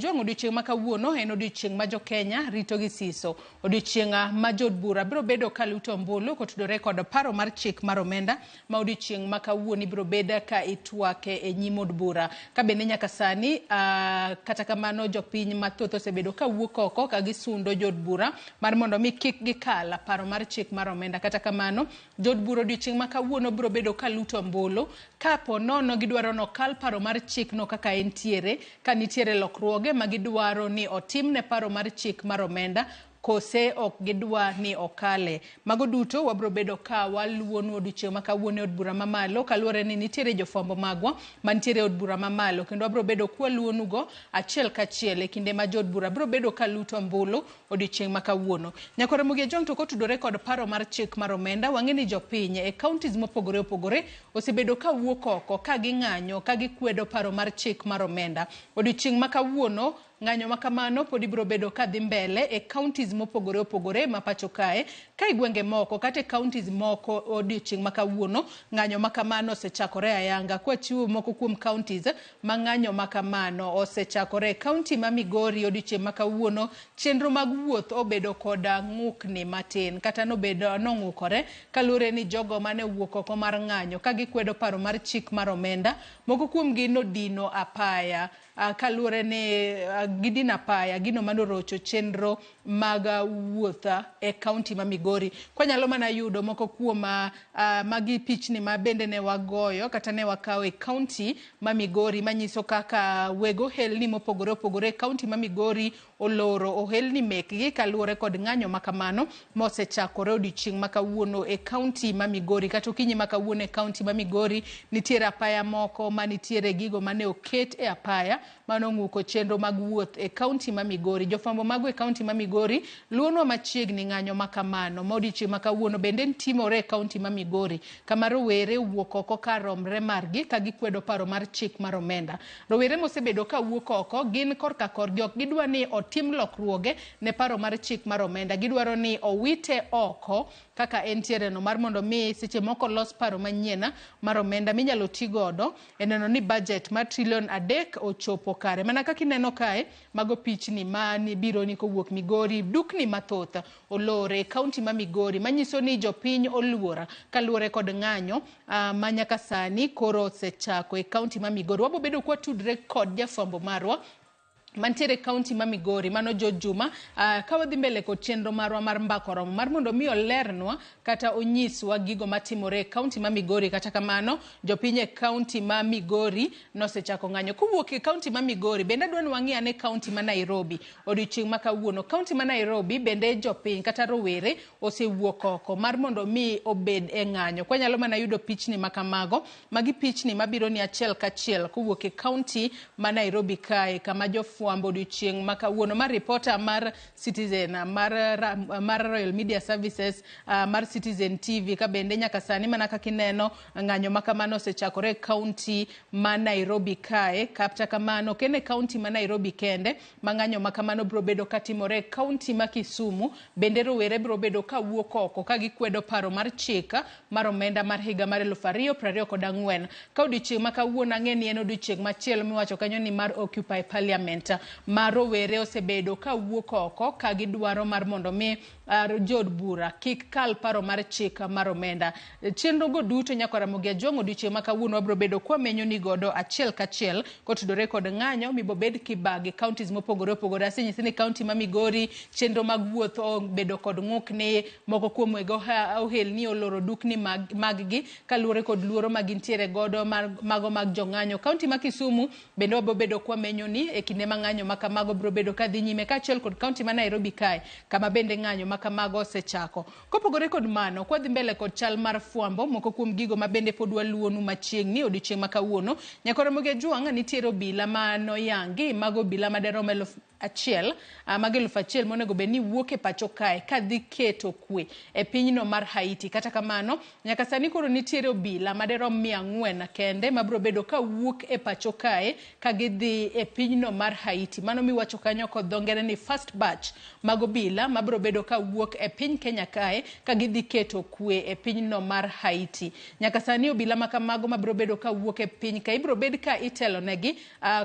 Ojwang' odiochieng' ma kawuono en odiochieng' ma jo-Kenya rito gi siso. Odiochieng' ma jood bura biro bedo ka luto ombulu kotudore kod paro mar chik mar omenda ma odiochieng' ma kawuono ibiro bed ka itwake e nyim od bura. Ka bende nyaka sani kata kamano jopiny mathoth osebedo ka wuok oko ka gisundo jood bura mar mondo mi kik gikal paro mar chik mar omenda. Kata kamano jood bura odiochieng' ma kawuono biro bedo ka luto ombulu ka po nono gidwaro ni okal paro mar chikno kaka entiere ka nitiere lokruoge ma gidwaro ni otim ne paro mar chik mar omenda kose ok gidwa ni okale. Mago duto wabro bedo ka waluwonu odiochieng' ma kawuono e od bura mamalo kaluwore ni nitiere jofwambo magwa mantiere e od bura mamalo kendo wabro bedo kwaluwonugo achiel kachiel e kinde ma jood bura bro bedo ka luto ombulu odiochieng' ma kawuono. Nyakwar Ramogi Ajwang' to kotudore kod paro mar chik mar omenda wang'e ni jopiny e counties mopogore opogore osebedo ka wuok oko ka ging'anyo ka gikwedo paro mar chik mar omenda. Odiochieng' ma kawuono ng'anyo ma kamano pod ibiro bedo ka dhi mbele e counties mopogore opogore ma pacho kae ka e gwenge moko kata e counties moko odiochieng' ma kawuono ng'anyo ma kamano osechakore ayanga. Kwachiwo moko kuom counties ma ng'anyo ma kamano osechakore. County ma Migori odiochieng' ma kawuono chenro mag wuoth obedo koda ng'ukni matin kata nobedo nong'ukore kaluwore ni jogo mane owuok oko mar ng'anyo ka gikwedo paro mar chik mar omenda moko kuomgi nodino apaya kaluwore ni gidino apaya gino manorocho chenro mag wuoth e county ma Migori. Kwanyalo mana yudo moko kuom magi pichni ma bende ne wagoyo kata ne wakawo e county ma Migori manyiso kaka weg ohelni mopogore opogore e county ma Migori oloro ohelni mekgi kaluwore kod ng'anyo ma kamano mosechakore odiochieng' ma kawuono e county ma Migori. Kata okinyi ma kawuono e county ma Migori nitiere apaya moko manitiere gigo mane oket e apaya manong'uko chenro mag wuoth e county ma Migori. Jofwambo mago e county ma Migori luwonwa machiegni ng'anyo ma kamano ma odiochieng' ma kawuono bende timore e county ma Migori kama rowere owuok oko kar romre margi ka gikwedo paro mar chik mar omenda. Rowere mosebedo ka wuok oko gin korka korgi ok gidwa ni otim lokruoge ne paro mar chik mar omenda. Gidwaro ni owite oko kaka entiere no mar mondo mi seche moko los paro manyien mar omenda minyalo ti godo e neno ni budget mar trilion 3 ochopo kare. Mana kaka ineno kae, mago pichni ma biro ni kowuok Migori, dukni mathoth olor e county ma Migori manyiso ni jopiny oluor kaluwore kod ng'anyo ma nyaka sani koro osechako e county ma Migori. Wabo bedo kwatudre kod jafwambo marwa mantiere county ma Migori, mano George Juma, ka wadhi mbele kod chenro marwa mar mbako romo mar mondo mi olernwa kata onyiswa gigo matimore e county ma Migori. Kata kamano jopiny e county ma Migori nosechako ng'anyo. Kowuok e county ma Migori bende adwa ni wang'i ane county ma Nairobi odiochieng' ma kawuono. County ma Nairobi bende jopiny kata rowere osewuok oko mar mondo mi obed e ng'anyo. Kwanyalo mana yudo pichni ma kamago, magi pichni mabiro ni achiel kachiel kowuok e county ma Nairobi kae kama jofwambo odiochieng' ma kawuono ma reporter mar Citizen mar Royal Media Services mar Citizen TV ka bende nyaka sani mana kaka ineno ng'anyo ma kamano osechakore e county ma Nairobi kae. Kata kamano ok en e county ma Nairobi kende ma ng'anyo ma kamano biro bedo katimore e county ma Kisumu bende rowere biro bedo ka wuok oko ka gikwedo paro mar chik mar omenda mar higa mar 2024. Ka odiochieng' ma kawuono ang'e ni en odiochieng' machielo miwacho kanyo ni mar Occupy Parliament ma rowere osebedo ka wuok oko ka gidwaro mar mondo mi jood bura kik kal paro mar chik mar omenda. Chenro go duto nyakwar Ramogi Ajwang' odiochieng' ma kawuono wabiro bedo kwamenyo ni godo achiel kachiel kotudore kod ng'anyo mibobed kibage counties mopogore opogore. Asenyisi ni county ma Migori chenro mag wuoth obedo kod ng'ukni, moko kuom weg ohelni oloro dukni mag-gi kaluwore kod luoro ma gintiere godo mago mag jong'anyo. County ma Kisumu bende wabiro bedo kwamenyo ni e kinde ma ng'anyo ma kamago biro bedo kadhi nyime kaachiel kod county ma Nairobi kae kama bende ng'anyo ma kamago osechako. Kopogore kod mano, kwadhi mbele kod chal mar fwambo, moko kuom gigo ma bende pod waluwonu machiegni odiochieng' ma kawuono, Nyakwar Ramogi Ajwang' nitiere obila ma noyangi, mago obila maderom achiel mag 1000 monego bed ni wuok e pacho kae kadhi keto kwe e pinyno mar Haiti. Kata kamano, nyaka sani koro nitiere obila maderom 400 kende mabiro bedo ka wuok e pacho kae ka gidhi e pinyno mar Haiti. Mano miwacho kanyo kod dho ngere ni first batch mag obila mabiro bedo ka wuok e piny Kenya kae ka gidhi keto kwe e pinyno mar Haiti. Nyaka sani obila makamago mabiro bedo ka wuok e piny ka ibiro bed ka itelonegi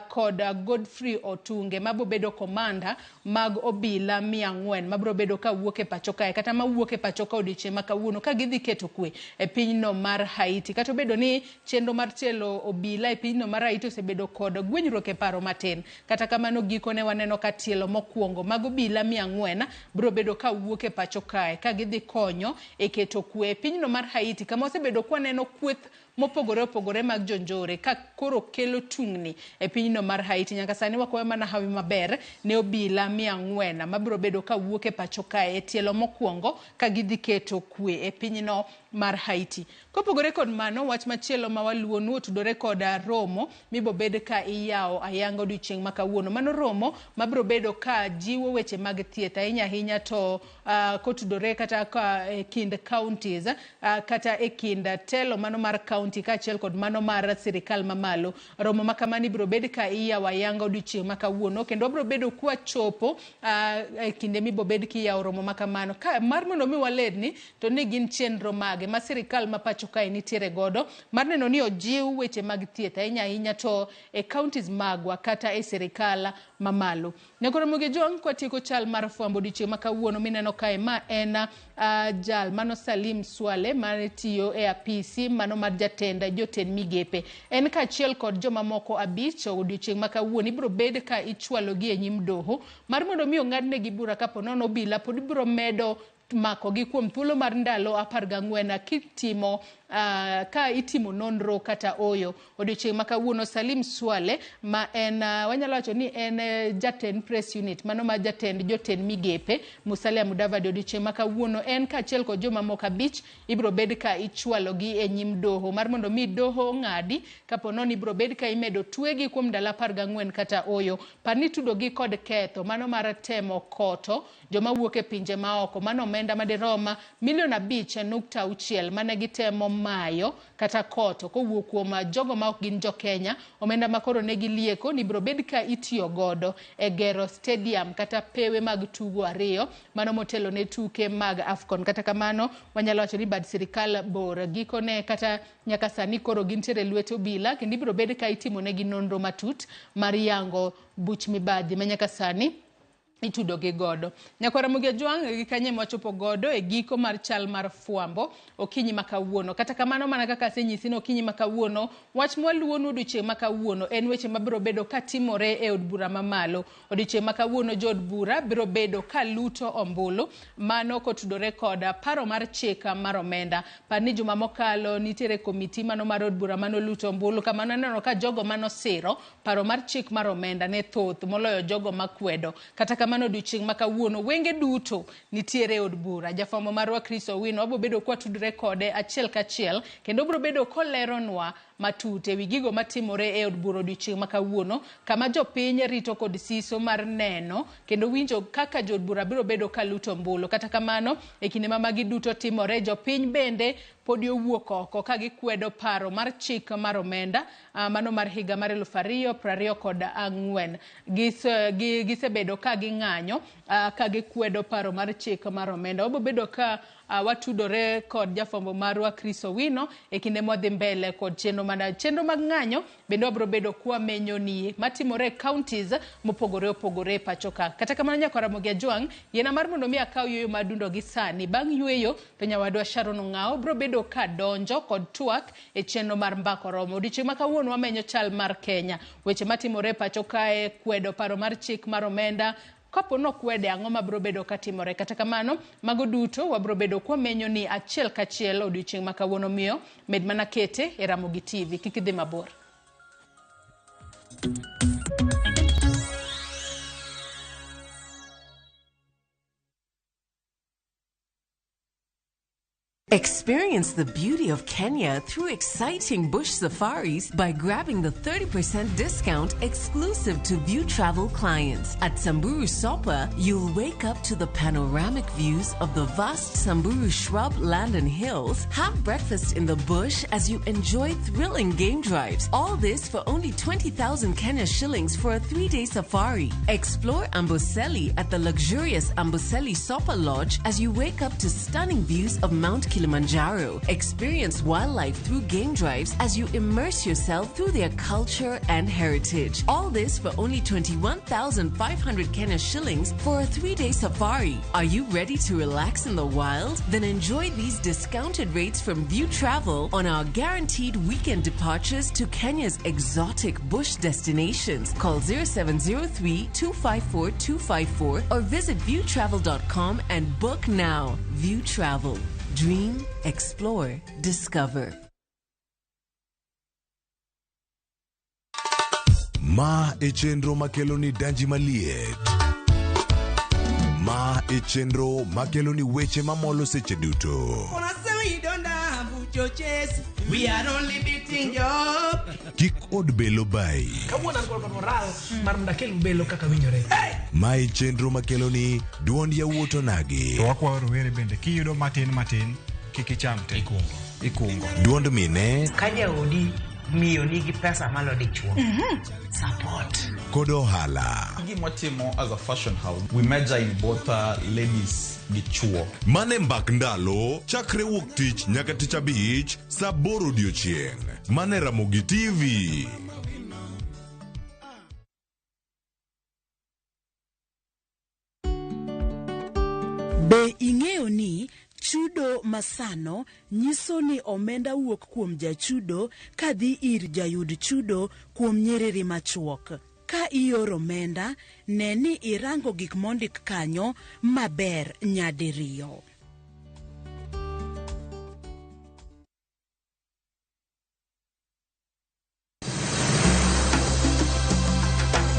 kod Godfrey Otunge mabiro bedo komanda mag obila 400 mabiro bedo ka wuok e pacho kae kata mawuok e pacho ka odiochieng' ma kawuono ka gidhi keto kwe e pinyno mar Haiti. Kata obedo ni chenro mar tielo obila e pinyno mar Haiti osebedo kod gwenyruok e paro matin, kata kamano gikone waneno ka tielo mokwongo mag obila 400 biro bedo ka wuok e pacho kae ka gidhi konyo e keto kwe e pinyno mar Haiti, kama osebedo kwaneno kweth mopogore opogore mag jonjore ka koro kelo tungni e pinyno mar Haiti. Nyaka sani wakwayo mana hawi maber ne obila 400 mabiro bedo ka wuok e pacho kae e tielo mokwongo ka gidhi keto kwe e pinyno mar Haiti. Kopogore kod mano, wach machielo ma waluwonu otudore kod romo mibobed ka iyawo ayanga odiochieng' ma kawuono. Mano romo mabiro bedo ka jiwo weche mag thieth ahinya ahinya to kotudore kata ka e kind counties kata e kind telo mano mar county kaachiel kod mano mar sirikal mamalo. Romo ma kamano ibiro bed ka iyawo ayanga odiochieng' ma kawuono, kendo wabiro bedo kwachopo e kinde mibobed kiyawo romo ma kamano. Ka mar mondo mi walerni to ni gin chenro mage ma sirikal ma pacho kae nitiere godo mar neno ni ojiw weche mag thieth ahinya ahinya to e counties magwa kata e sirikal mamalo. Nyakoro Ramogi Ojwang' kwatieko chal mar fwambo odiochieng' ma kawuono mineno kae ma en jal mano Salim Swale mane tiyo e apisi mano mar jatend jotend migepe. En kaachiel kod jomamoko 5 odiochieng' ma kawuono ibiro bed ka ichwalogi e nyim doho mar mondo mi ong'adnegi bura kapo nono obila pod biro medo makogi kuom thuolo mar ndalo 14 kitimo ka itimo nonro kata oyo. Odiochieng' ma kawuono Salim Swale ma en wanyalo wacho ni en jatend press unit mano ma jatend jotend migepe Musalia Mudavadi, odiochieng' ma kawuono en kaachiel kod jomamoko 5 ibiro bed ka ichwalogi e nyim doho mar mondo mi doho ong'adi kapo nono ibiro bed ka imedo twegi kuom ndalo 14 kata oyo. Par ni itudogi kod ketho mano mar temo koto joma wuok e pinje maoko mano omenda madirom milion 5.6 mane gitemo mayo kata koto kowuok kuom jogo ma ok gin jo Kenya. Omenda ma koro ne gilieko ni ibiro bed ka itiyo godo e gero stadium kata pewe mag tugo 2 mano motelo ne tuke mag AFCON. Kata kamano wanyalo wacho ni bad sirikal bor gikone kata nyaka sani koro gintiere lwet obila kendo ibiro bed ka itimo negi nonro matut mar yango buch mibadhi ma nyaka sani itudogi godo. Nyakwa Ramogi Ojwang' gi kanye mwachopo godo e giko mar chal mar fwambo okinyi ma kawuono. Kata kamano mana kaka asenyisi ni okinyi ma kawuono wach mwaluwonu odiochieng' ma kawuono en weche mabiro bedo katimore e od bura mamalo. Odiochieng' ma kawuono jood bura biro bedo kaluto ombulu mano kotudore kod paro mar chik mar omenda. Par ni juma mokalo nitiere komiti mano mar od bura manoluto ombulu kama naneno ka jogo manosiro paro mar chik mar omenda ne thoth moloyo jogo makwedo. Kata kamano odiochieng' ma kawuono wenge duto nitiere e od bura. Jafwambo marwa Chris Owino wabiro bedo kwatudore kode achiel kachiel kendo obiro bedo koleronwa matut ewi gigo matimore e od bura odiochieng' ma kawuono kama jopiny rito kod siso mar neno kendo winjo kaka jood bura biro bedo kaluto ombulu. Kata kamano e kinde ma magi duto timore jopiny bende podi owuok oko ka gikwedo paro mar chik mar omenda mano mar higa mar 2024. Gisebedo ka ging'anyo ka gikwedo paro mar chik mar omenda. Wabiro bedo ka watudore kod jafwambo marwa Chris Owino e kinde mwadhi mbele kod chenro mag ng'anyo bende wabiro bedo kwamenyo ni matimore e counties mopogore opogore e pacho ka. Kata kamano Nyakwa Ramogi Ojwang' yiena mar mondo mi akaw yueyo madundo gi sani. Bang' yueyo to nyawadwa Sharon Ong'awo biro bedo ka donjo kod twak e chenro mar Mbaka Oromo. Odiochieng' ma kawuono wamenyo chal mar Kenya, weche matimore e pacho kae, kwedo paro mar chik mar omenda kapo nokwede ang'o mabiro bedo katimore. Kata kamano mago duto wabiro bedo kwamenyo ni achiel kachiel odiochieng' ma kawuono. Miyo med mana kete e Ramogi TV, kik idhi mabor. Experience the beauty of Kenya through exciting bush safaris by grabbing the 30% discount exclusive to Viutravel clients. At Samburu Sopa, you'll wake up to the panoramic views of the vast Samburu shrub land and hills, have breakfast in the bush as you enjoy thrilling game drives. All this for only 20,000 Kenya shillings for a 3-day safari. Explore Amboseli at the luxurious Amboseli Sopa Lodge as you wake up to stunning views of Mount Kilimanjaro. Experience wildlife through game drives as you immerse yourself through their culture and heritage. All this for only 21,500 Kenya shillings for a 3-day safari. Are you ready to relax in the wild? Then enjoy these discounted rates from Viutravel on our guaranteed weekend departures to Kenya's exotic bush destinations. Call 0703 254 254 or visit viewtravel.com and book now. Viutravel. Dream, explore, discover. Ma e chenro makelo ni danji maliet. Ma e chenro makelo ni weche mamolo seche duto. We are only beating job. Kik od belo bai. Kawuono an kod moral mar mondo akel belo kaka winjore. Ma e chenro makelo ni duond yawuot onagi. To wakwayo rowere bende kiyudo matin matin kik icham te. Ikungo. Duond mine. Ka jaodi miyo nigi pesa malo dichuo. Support. Kod ohala. Gima as a fashion house, we major in both ladies gi chuo. Mane mbak ndalo, chakre wuok tich nyaka tich abich, saa aboro odiochieng'. Mane Ramogi TV. Be ing'eyo ni chudo masano nyiso ni omenda wuok kuom jachudo kadhi ir jayud chudo kuom nyiriri machuok. Ka ioro omenda, ne ni irango gik mondik kanyo maber nyadiriyo.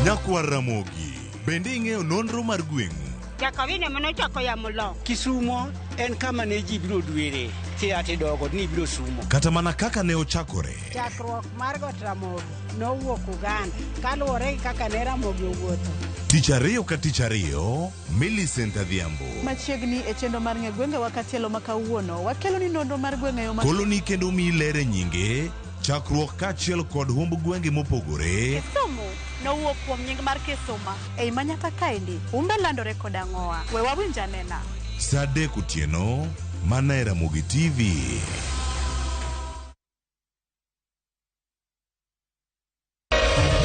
Nyakwar Ramogi, bende ing'eyo nonro mar gweng'u? Jakawine manochako yamo loko. Kisumo en kama ne ji biro dwere, tiati dogo ni biro sumo. Kata mana kaka ne ochakore. Chakruok mar got Ramogi nowuok Uganda, kaluwore gi kaka ne Ramogi owuotho. Tich ariyo ka tich ariyo, Millicent Adhiambo. Machiegni e chenro mar ng'e gwengewa katielo ma kawuono, wakelo ni nonro mar gwenge yo ma Koloni kendo mi lere nyinge, chakruok kaachiel kod humb gwenge mopogore. Kisumu nowuok kuom nying mar Kisuma. Ei manyaka kaendi, humbe landore kod ang'owa. We wawinj anena. Saa adek otieno, mana e Ramogi TV.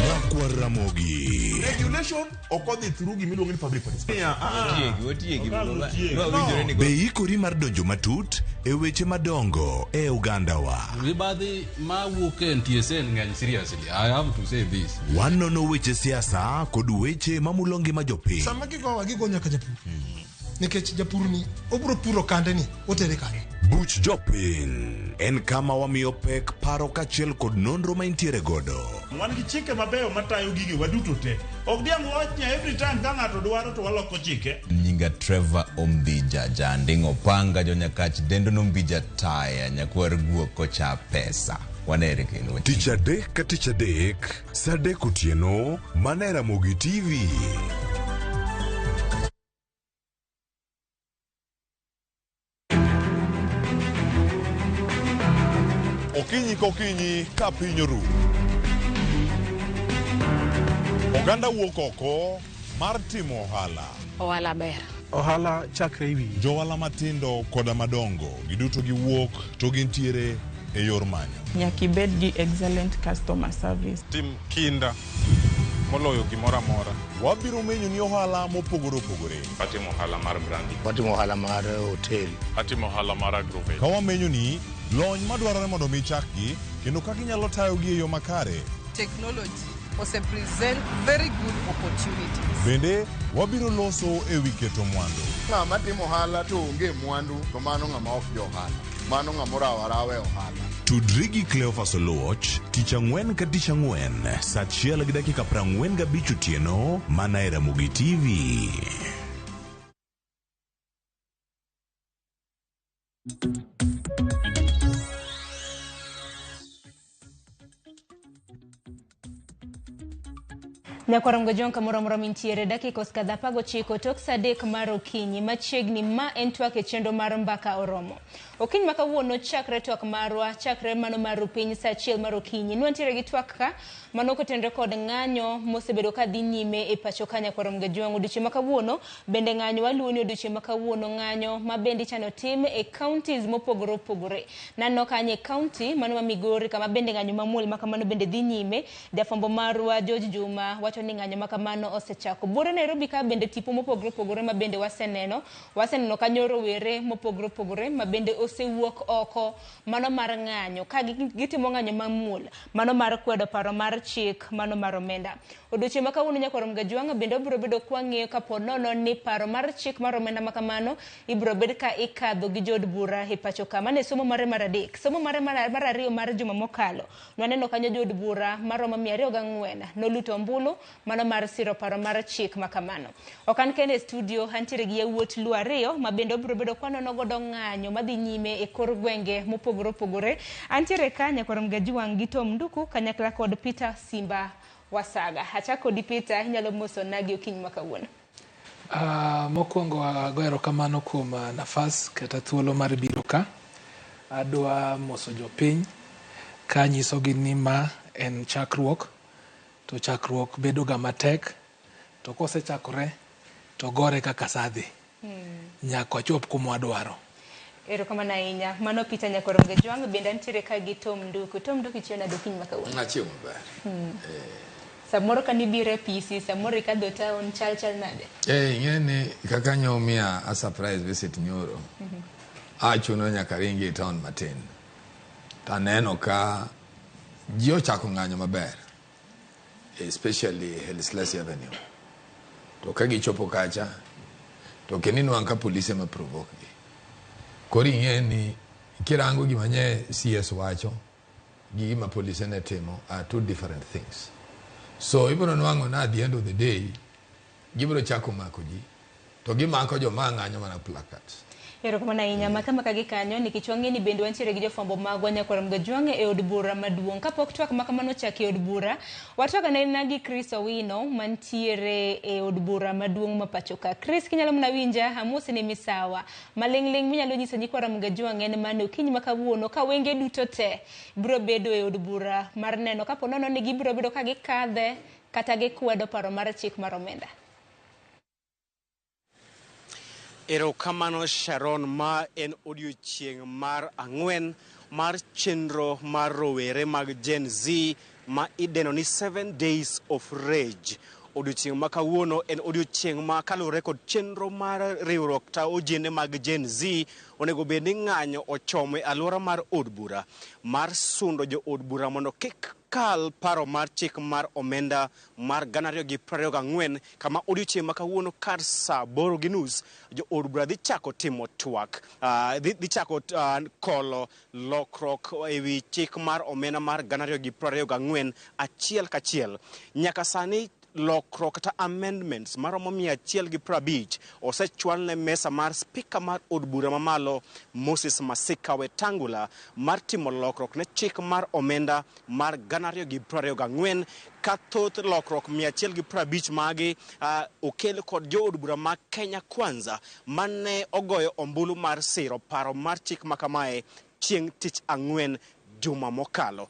Nyakwar Ramogi. Regulation ok odhi through gimiluongo ni public participation. Be ikori mar donjo matut e weche madongo e ogandawa. Mibadhi mawuok e NTSA ng'eny seriously. I have to say this. Wanono weche siasa kod weche mamulo ngima jopiny. Sama gigowa gigo nyaka japur. Nikech japur ni obiro puro kande ni otere kanye. Buch jopiny en kama wamiyo pek paro kaachiel kod nonro ma intiere godo. Wan gi chike mabeyo matayo gige waduto te. Ok diang' wach ni every time ka ng'ato dwaro to waloko chike. Nyinga Trevor Ombija Janding'o Panga jonyakach dendo nombija taya nyakwar guok kocha pesa. Wanere kendo. Tich adek ka tich adek, saa adek otieno, mana e Ramogi TV. Okinyi kokinyi ka piny oru. Oganda wuok oko mar timo ohala. Ohala ber. Ohala chakre ewi. Johala matindo koda madongo giduto giwuok to gintiere e yor manyo. Nyaka ibed gi excellent customer service. Tim kinda moloyo gimoro amora. Wabiro menyo ni ohala mopogore opogore. Atimo ohala mar brandi. Atimo ohala mar hotel. Atimo ohala mar agrovet. Ka wamenyo ni lony madwarore mondo mi chakgi kendo kaka inyalo tayogi e yo makare. Technology ose present very good opportunities. Bende wabiro loso e wi keto mwandu. Ng'ama timo ohala to onge mwandu to mano ng'ama ok jo ohala. Mano ng'ama orawo arawa e ohala. Tudri gi Cleophas Oluoch tich ang'wen ka tich ang'wen saa achiel gi dakika 45 otieno mana e Ramogi TV. Nyakwarom Gajwang' kamoro amora mintiere dakika osekadho 19 tok saa 3 mar okinyi machiegni ma en twak e chenro mar Mbaka Oromo. Okinyi ma kawuono chakre twak marwa chakre mano mar rupiny saa 1 mar okinyi. Nwantiere gi twak ka mano kotenore kod ng'anyo mosebedo ka dhi nyime e pacho ka Nyakwarom Gajwang'. Odiochieng' ma kawuono bende ng'anyo waluwo ni odiochieng' ma kawuono ng'anyo ma bende ichano tim e counties mopogore opogore. Naneno kanyo e county mano ma Migori kama bende ng'anyo mamuol ma kamano bende dhi nyime. Jafwambo marwa George Juma wacho ni ng'anyo ma kamano osechako. Buore Nairobi ka bende tipo mopogore opogore ma bende waseneno. Waseneno kanyo rowere mopogore opogore ma bende osewuok oko mano mar ng'anyo ka gitimo ng'anyo mamuol mano mar kwedo paro mar chik mano mar omenda. Odiochieng' ma kawuono Nyakwarom Gajwang' bende obiro bedo kwang'iyo kapo nono ni paro mar chik mar omenda ma kamano ibiro bed ka ikadho gi jood bura e pacho ka. Mano e somo mare mar 3. Somo mare mar 2 mar juma mokalo. Nwaneno kanyo jood bura maromo 204 noluto ombulu mano mar siro paro mar chik ma kamano. Ok an kende e studio, antiere gi yawuot Luo 2 ma bende obiro bedo kwanono godo ng'anyo madhi nyime e kor gwenge mopogore opogore. Antiere ka Nyakwarom Gajwang' gi Tom Nduku kanyakla kod Peter Simba Wasaga. Achako kodi Peter, inyalo moso nagi okinyi ma kawuono. Mokwongo ago erokamano kuom nafas kata thuolo mar biro ka. Adwa moso jopiny ka nyisogi ni ma en chakruok, to chakruok bedo ga matek, to kosechakore to gore kaka saa dhi. Nyaka wachop kuma wadwaro. Erokamano ahinya. Mano Peter Nyakwarom Gajwang', bende antiere ka gi Tom Nduku. Tom Nduku, ichiew nade okinyi ma kawuono? Achiew maber. Samoro ka nibiro e PC, samoro ikadho town, chal nade? Ing'e ni kaka nyomiya a surprise visit nyoro. Achuno nyaka ringi e town matin. Taneno ka ji ochako ng'anyo maber. Especially Haile Selassie Avenue. To ka gichopo kacha, to kendo inwang' ka polise ma provoke gi. Koro ing'e ni kirango gima nye CS wacho gi gima polise ne timo are two different things. So ibiro nwang'o na at the end of the day gibiro chako mako ji to gimako joma ng'anyo mana placards. Erokamano ahinya. Maka maka gi kanyo nikech wang'e ni bende wantiere gi jofwambo magwa Nyakwarom Gajwang' e od bura maduong'. Kapok twak ma kamano ochako e od bura, watwak anena gi Chris Owino mantiere e od bura maduong' ma pacho ka. Chris, kinyalo mana winja, amosi ni misawa. Maling'ling' minyalo nyiso Nyakwarom Gajwang' en mane okinyi ma kawuono ka wenge duto te biro bedo e od bura mar neno kapo nono ni gibiro bedo ka gikadhe kata gikwedo paro mar chik mar omenda. Erokamano Sharon, ma en odiochieng' mar 4 mar chenro mar rowere mag Gen Z ma idendo ni 7 Days of Rage. Odiochieng' ma kawuono en odiochieng' ma kaluwore kod chenro mar riwruok ta ojende mag Gen Z onego bed ni ng'anyo ochomo e alwora mar od bura mar sundo jo od bura mondo kik kal paro mar chik mar omenda mar 2024 kama odiochieng' ma kawuono kar saa 8:30 jo od bura dhi chako timo twak, dhi chako kolo lokruok ewi chik mar omenda mar 2024 achiel kachiel. Nyaka sani lokruok kata amendments maromo 150 osechwal ne mesa mar spika mar od bura mamalo Moses Masika Wetangula mar timo lokruok ne chik mar omenda mar 2024 ka thoth lokruok 150 magi okel kod jood bura ma Kenya Kwanza mane ogoyo ombulu mar siro paro mar chik makamae chieng' tich ang'wen juma mokalo.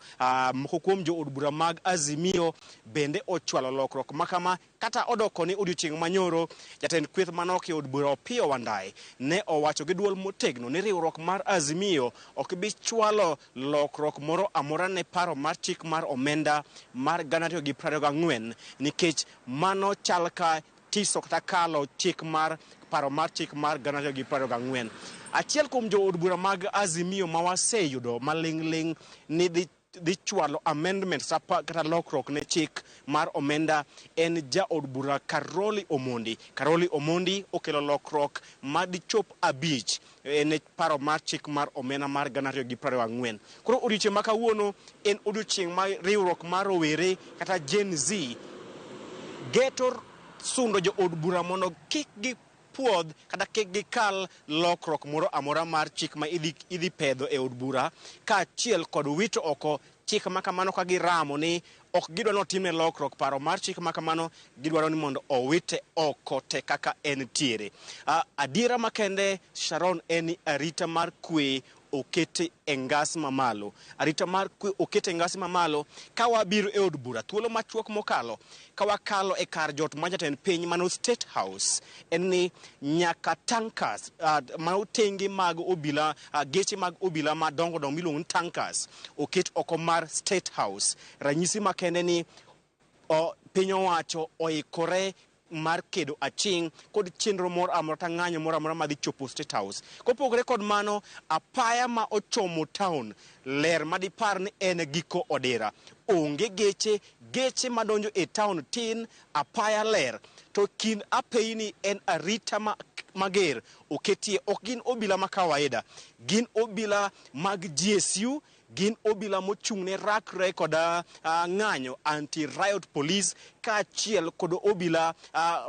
Moko kuom jood bura mag Azimio bende ochwalo lokruok makama kata odoko ni odiochieng' manyoro jatend kweth manok e od bura Opiyo Wandayi ne owacho gi duol motegno ni riwruok mar Azimio ok bi chwalo lokruok moro amora ne paro mar chik mar omenda mar 2024 nikech mano chal ka tiso kata kalo chik mar paro mar chik mar 2024. Achiel kuom jood bura mag Azimio ma waseyudo maling'ling' ni dhi chwalo amendment kata lokruok ne chik mar omenda en jaod bura Karoli Omondi. Karoli Omondi okelo lokruok madichop 5 ne paro mar chik mar omenda mar 2024. Koro odiochieng' ma kawuono en odiochieng' ma riwruok mar rowere kata Gen Z geto sundo jood bura mondo kik gipuodh kata kik gikal lokruok moro amora mar chik ma idhi pedho e od bura kaachiel kod wito oko chik ma kamano ka giramo ni Ok gidwa ni otimne lokruok paro mar chik ma kamano, gidwaro ni mondo owite oko te kaka entiere. Adiera makende Sharon en ni arita mar kwe okete e ngas mamalo. Arita mar kwe okete e ngas mamalo ka wabiro e od bura thuolo machuok mokalo ka wakalo e kar jot mar jatend piny mano State House en ni nyaka tankers mano tenge mag obila geche mag obila madongo dongo miluongo ni tankers oket oko mar State House. Ranyisi makende ni piny owacho oikore mar kedo aching' kod chenro moro amora kata ng'anyo moro amora madhi chopo State House. Kopogore kod mano, apaya ma ochomo town ler madipar ni en giko odira. Onge geche, geche madonjo e town tin, apaya ler. To kind apeyni en arita ma mager oketie, ok gin obila ma kawaida, gin obila mag GSU, gin obila mochung' ne rakre kod ng'anyo anti-riot police kaachiel kod obila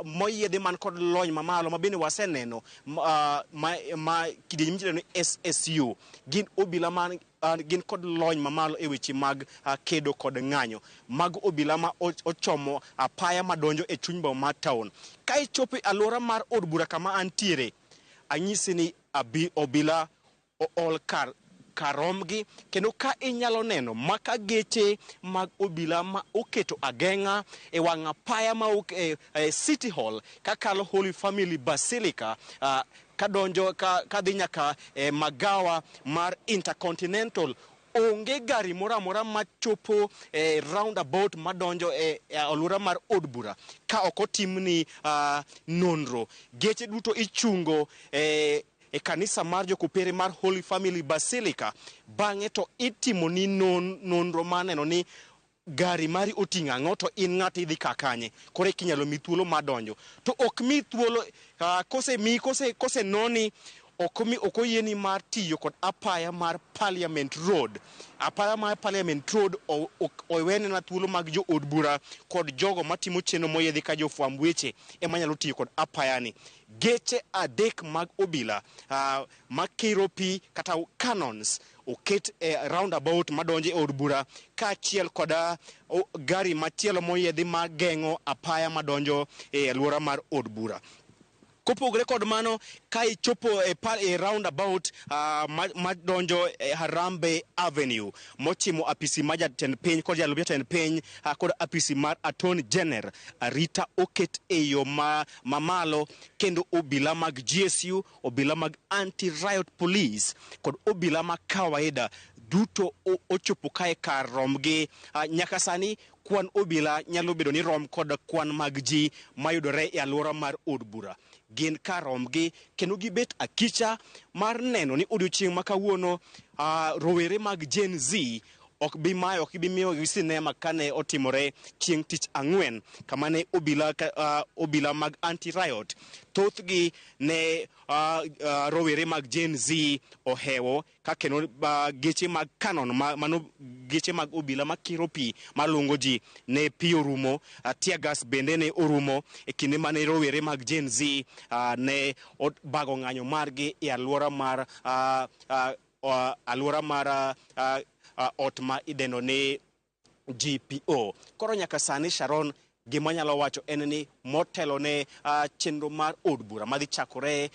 moyiedhi man kod lony mamalo ma bende waseneno ma kidieny michelo ni SSU. Gin obila man gin kod lony mamalo e weche mag kedo kod ng'anyo. Mago obila ma ochomo apaya madonjo e chuny boma mar town. Ka ichopo e alwora mar od bura kama antiere, anyisi ni obila ool kar karomgi kendo ka inyalo neno maka geche mag obila ma oketo ageng'a e wang' apaya ma e City Hall kakalo Holy Family Basilica kadonjo kadhi nyaka e magawa mar Intercontinental. Onge gari moro amora machopo e roundabout madonjo e alwora mar od bura ka ok otimni nonro. Geche duto ichungo e kanisa mar jokopere mar Holy Family Basilica, bang'e to itimoni nonro mar neno ni gari mari oting'o ang'o to in ng'ato idhi ka kanye, koro eka inyalo mi thuolo mar donjo. To ok mi thuolo kose noni ok oyieni mar tiyo kod apaya mar Parliament Road. Apaya mar Parliament Road owene na thuolo mag jo od bura kod jogo matimo chenro moyiedhi ka jofwamb weche ema nyalo tiyo kod apayani. Geche 3 mag obila makiro pi kata cannons oket e roundabout madonjo e od bura kaachiel kod gari machielo moyiedhi mageng'o apaya madonjo e alwora mar od bura. Kopogore kod mano, ka ichopo e roundabout madonjo e Harambee Avenue mochimo apisi mar jatend piny kod jalup jatend piny kod apisi mar Attorney General, arita oket e yo mamalo kendo obila mag GSU, obila mag anti-riot police kod obila ma kawaida duto ochopo kae kar romgi. Nyaka sani kwan obila nyalo bedo ni rom kod kwan mag ji mayudore e alwora mar od bura. Gin kar romgi kendo gibet akicha mar neno ni odiochieng' ma kawuono rowere mag Gen Z ok bi mayo, ok bi miyogi sinema kane otimore chieng' tich ang'wen kama ne obila mag anti-riot thothgi ne rowere mag Gen Z ohewo ka kendo geche mag canon mano geche mag obila makiro pi malungo ji ne pi orumo, tear gas bende ne orumo e kinde mane rowere mag Gen Z ne obago ng'anyo margi e alwora mar ot ma idendo ni GPO. Koro nyaka sani Sharon, gima nyalo wacho en ni motelo ne chenro mar od bura madhi chakore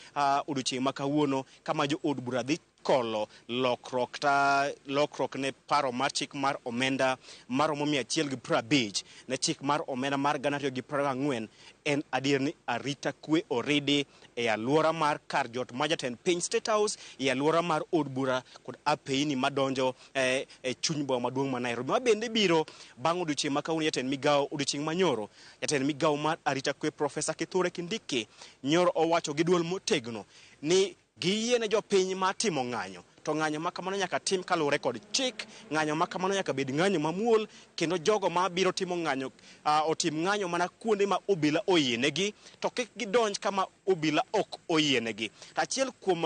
odiochieng' ma kawuono kama jo od bura dhi kolo lokruok ne paro mar chik mar omenda maromo 150 ne chik mar omenda mar 2024, en adier ni arita kwe oridi e alwora mar kar jot ma jatend piny State House, e alwora mar od bura kod apeyni madonjo e chuny boma maduong' ma Nairobi. Ma bende biro bang' odiochieng' ma kawuono jatend migawo odiochieng' manyoro, jatend migawo mar arita kwe Profesa Kithure Kindiki nyoro owacho gi duol motegno ni giyiene jopiny mar timo ng'anyo, to ng'anyo ma kamano nyaka tim kaluwore kod chik, ng'anyo ma kamano nyaka bed ng'anyo mamuol, kendo jogo ma biro timo ng'anyo otim ng'anyo mana kuonde ma obila oyienegi, to kik gidonj kama obila ok oyienegi. Achiel kuom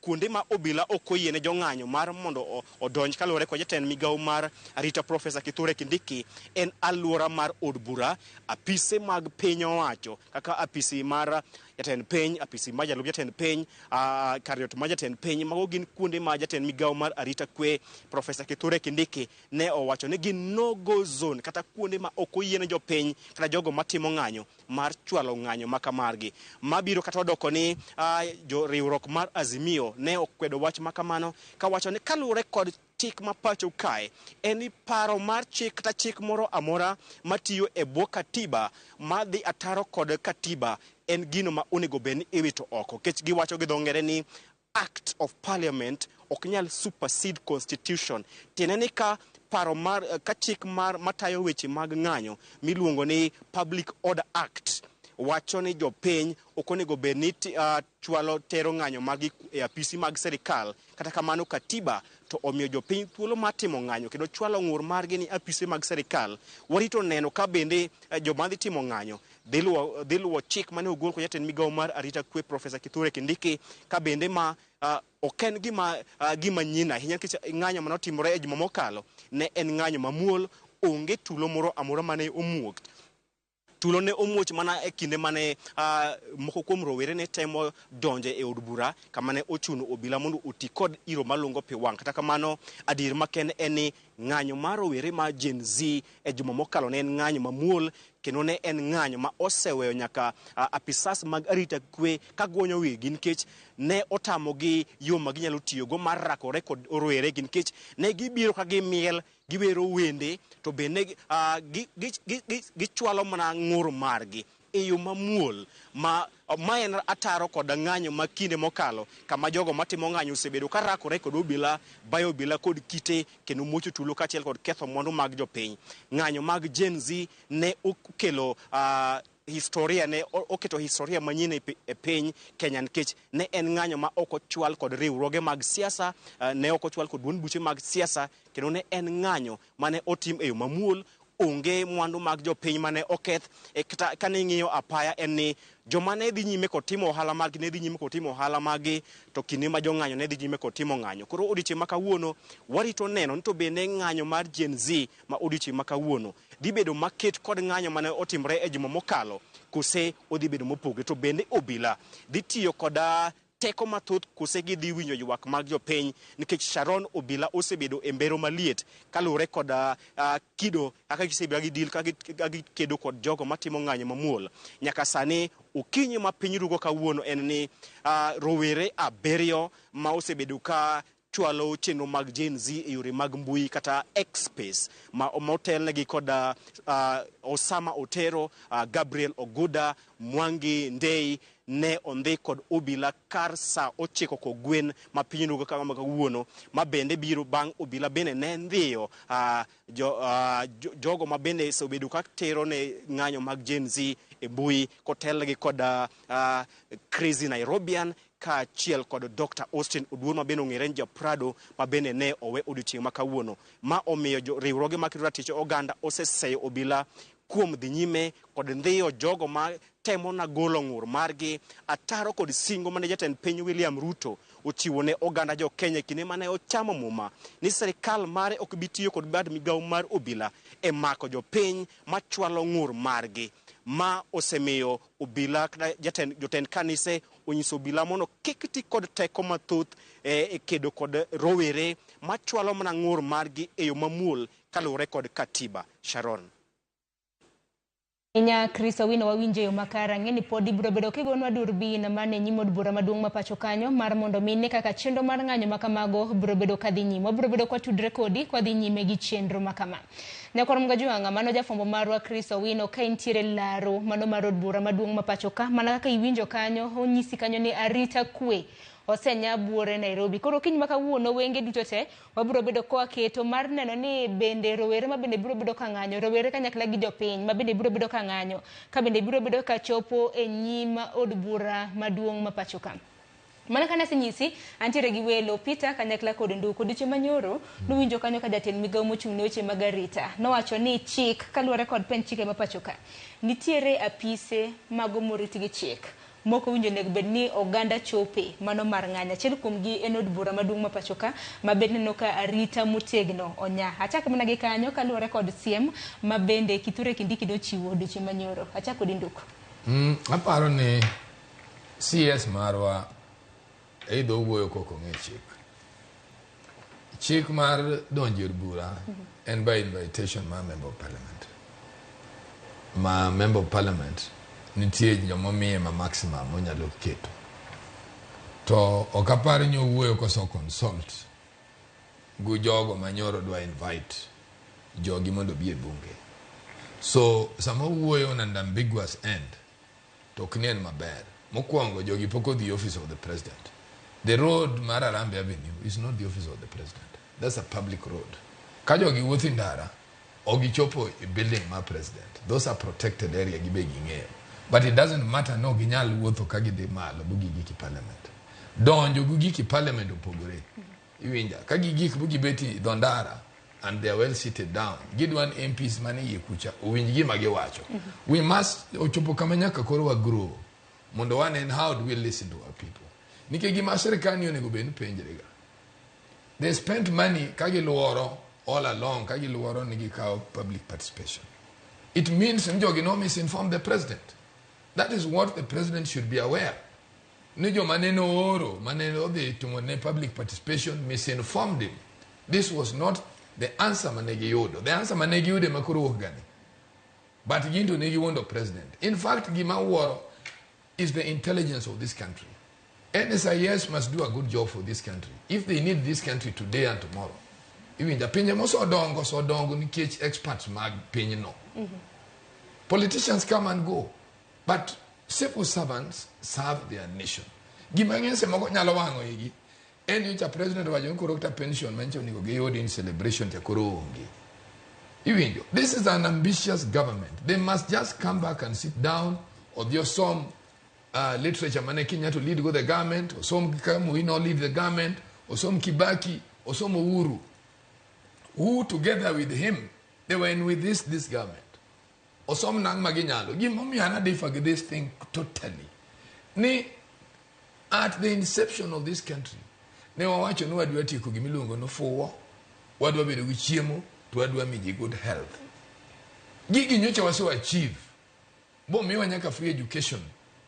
kuonde ma obila ok oyiene jong'anyo mar mondo odonj kaluwore kod jatend migawo mar arita Profesa Kithure Kindiki en alwora mar od bura, apise mag piny owacho kaka apisi mar jatend piny, apisi mar jalup jatend piny, kar jot mar jatend piny. Mago gin kuonde ma jatend migawo mar arita kwe Profesa Kithure Kindiki ne owacho ni gin no go zone kata kuonde ma ok oyiene jopiny kata jogo matimo ng'anyo mar chwalo ng'anyo maka margi. Mabiro kata odoko ni jo riwruok mar Azimio ne okwedo wach makamano kawacho ni kaluwore kod chik ma pacho kae en ni paro mar chik kata chik moro amora matiyo e bwo katiba madhi ataro kod katiba en gino ma onego bed ni iwito oko nikech giwacho gi dho ngere ni Act of Parliament ok nyal supersede constitution. Tiende ni ka paro mar ka chik mar matayo weche mag ng'anyo miluongo ni Public Order Act wacho ni jopiny ok onego bed ni chwalo tero ng'anyo margi e apisi mag serikal. Kata kamano katiba to omiyo jopiny thuolo mar timo ng'anyo kendo chwalo ng'ur margi ni apise mag serikal. Warito neno ka bende joma dhi timo ng'anyo dhi luwo chik mane ogol kod jatend migawo mar arita kwe Profesa Kithure Kindiki ka bende ma ok en gima nyien ahinya nikech ng'anyo mane otimore e juma mokalo ne en ng'anyo mamuol, onge tulo moro amora mane omuok. Tulo ne omuoch mana e kinde mane moko kuom rowere ne temo donjo e od bura kama ne ochuno obila mondo oti kod iro malungo pi wang'. Kata kamano, adier makende en ni ng'anyo mar rowere ma Gen Z e juma mokalo ne en ng'anyo mamuol kendo ne en ng'anyo ma oseweyo nyaka apisas mag arita kwe ka gwonyo wigi nikech ne otamogi yo ma ginyalo tiyogo mar rakore kod rowere gi nikech ne gibiro ka gimiel, giwero wende to bende gichwalo mana ng'ur margi e yo mamuol ma en ataro kod ng'anyo ma kinde mokalo kama jogo matimo ng'anyo osebedo ka rakore kod obila, bayo obila kod kite kendo muocho tulo kaachiel kod ketho mwandu mag jopiny. Ng'anyo mag Gen Z ne okelo historia, ne oketo historia manyien e piny Kenya nikech ne en ng'anyo ma ok ochwal kod riwruoge mag siasa, ne ok ochwal kod duond buche mag siasa, kendo ne en ng'anyo mane otim e yo mamuol. Onge mwandu mag jopiny mane oketh. Kata kane ing'iyo apaya en ni joma ne dhi nyime kod timo ohala margi ne dhi nyime kod timo ohala margi, to kinde ma jong'anyo ne dhi nyime kod timo ng'anyo. Koro odiochieng' ma kawuono warito neno ni to bende ng'anyo mar Gen Z ma odiochieng' ma kawuono dhi bedo maket kod ng'anyo mane otimore e juma mokalo kose odhi bedo mopogre, to bende obila dhi tiyo koda teko mathoth kose gidhi winjo ywak mag jopiny nikech Sharon Obila osebedo e mbero maliet kaluwore kod kido kaka gisebedo gi deal kaka gikedo kod jogo matimo ng'anyo mamuol. Nyaka sani okinyi ma piny rugo kawuono en ni rowere 7 ma osebedo ka chwalo chenro mag Gen Z e yore mag mbui kata X space ma otelnegi kod Osama Otero, Gabriel Oguda, Mwangi Ndei ne ondhi kod obila kar sa 9 kogwen ma piny rugo kama kawuono, ma bende biro bang' obila bende ne ndhiyo jogo ma bende osebedo ka tero ne ng'anyo mag Gen Z e mbui kotelnegi kod Crazy Nairobian kaachiel kod Dr. Austin Oduor ma bende ong'ere ni Japrado ma bende ne owe odiochieng' ma kawuono. Ma omiyo riwruoge makedo ratich oganda oseseyo obila kuom dhi nyime kod ndhiyo jogo ma temo na golo ng'ur margi ataro kod singo mane jatend piny William Ruto ochiwo ne oganda jo Kenya kinde mane ochamo muma ni sirikal mare ok bi tiyo kod bad migawo mar obila e mako jopiny machwalo ng'ur margi. Ma osemiyo obila kata jotend kanise onyiso obila mondo kik ti kod teko mathoth e kedo kod rowere machwalo mana ng'ur margi e yo mamuol kaluwore kod katiba. Sharon. Inya Chris Owino wawinjo yo makare. Ang'e ni pod ibiro bedo kigonwa durbin mane nyim od bura maduong' ma pacho kanyo mar mondo mi ne kaka chenro mar ng'anyo ma kamago biro bedo kadhi nyime. Wabiro bedo kwatudre kodi kwadhi nyime gi chenro ma kama. Nyakwar Mgajwang'a, mano jafwambo marwa Chris Owino ka intiere laro mano mar od bura maduong' ma pacho ka, mana kaka iwinjo kanyo, onyisi kanyo ni arita kwe osenya buore Nairobi. Koro kiny ma kawuono wenge duto te wabiro bedo kwaketo mar neno ni bende rowere ma bende biro bedo ka ng'anyo, rowere kanyakla gi jopiny ma bende biro bedo ka ng'anyo, ka bende biro bedo ka chopo e nyim od bura maduong' ma pacho ka. Mana kana asenyisi, antiere gi welo Peter kanyakla kod Nduku. Odiochieng' manyoro nuwinjo kanyo ka jatend migawo mochung' ne weche mag arita nowacho ni chik kaluwore kod pend chike ma pacho ka nitiere apise mago morit gi chik moko winjo onego bed ni oganda chope mano mar ng'anyo. Achiel kuom gi en od bura maduong' ma pacho ka ma bende neno ka arita motegno onya. Achak mana gi kanyo kaluwore kod siem ma bende Kithure Kindiki nochiwo odiochieng' manyoro. Achak kodi Nduku. Aparo ni CS marwa either owuoyo kok ong'e chik. Chik mar donjo e od bura en by invitation mar member of parliament. Ma member of parliament nitie joma omiye ma maximum onyalo keto. To ok apar ni owuoyo koso consult gu jogo ma nyoro dwa invite jogi mondo obi e bunge. So sama owuoyo on an ambiguous end to ok ni en maber. Mokwongo jogi pok odhi office of the president. The road mar Harambee Avenue is not the office of the president. That's a public road. Ka jogi wuotho e ndara, ok gichopo e building mar president. Those are protected area gibe ging'eyo. But it doesn't matter no ginyal wuotho ka gidhi malo bu gigik e parliament. Donjo gi gik e parliament opogore. Iwinja, ka gigik bu gibet e dho ndara and they are well seated down. Gidwa ni MPs mane iye kucha owinj gima giwacho. We must ochopo kama nyaka koro wa grow mondo wanen how do we listen to our people. Nikech gima sirikal ni onego bed ni penjre ga. They spent money ka giluoro all along ka giluoro ni gikawo public participation. It means ni jogi no misinform the president. That is what the president should be aware. Ni joma nene ooro mane odhi timo ne public participation misinformed him. This was not the answer mane giyudo. The answer mane giyudo ema koro wuok gani. But gin to ne giwuondo president. In fact, gima wuoro is the intelligence of this country. NSIS must do a good job for this country. If they need this country today and tomorrow. Iwinja pinje mosodongo osodongo nikech experts mag pinyno. Politicians come and go, but civil servants serve their nation. Gima ng'eny seche moko nyalo wang'o igi en nyocha president owacho ni koro kata pension manyicha onego giyud in celebration cha koro onge. Iwinjo, this is an ambitious government. They must just come back and sit down odhi osom literature mane Kenyatta lead go the government, osom kaka Moi no lead the government, osom Kibaki, osom Uhuru, who together with him, they were in with this government. Osom nang' ma ginyalo. Gimomiyo an adiffer gi this thing totally. Ni at the inception of this country, ne wawacho ni wadwa tieko gimiluongo ni fuwo, wadwa bedo gi chiemo, to wadwa miyo ji good health. Gigi nyocha wase achieve. Bomiwa nyaka free education.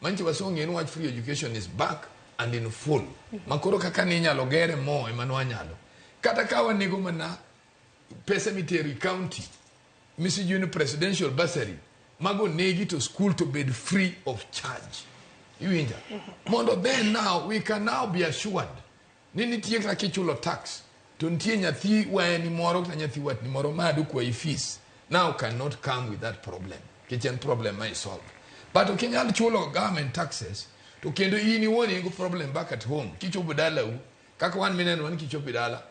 Manche wasong'e ni wach free education is back and in full. Makoro kaka ni inyalo gere mo ema nwanyalo. Kata ka wanego mana pesa mitero e county, misijui ni presidential bursary, mago negi to school to bed free of charge. Iwinja? Mondo then now, we can now be assured ni nitie kata kichulo tax, to nitie nyathi wayani moro kata nyathi watni moro ma dukwayi fees now cannot come with that problem. Nikech en problem ma isolve. But ok inyal chulo government taxes, to kendo in iwuon in go problem back at home. Kichopo dalau, kaka wan mineno wan kichopo e dala,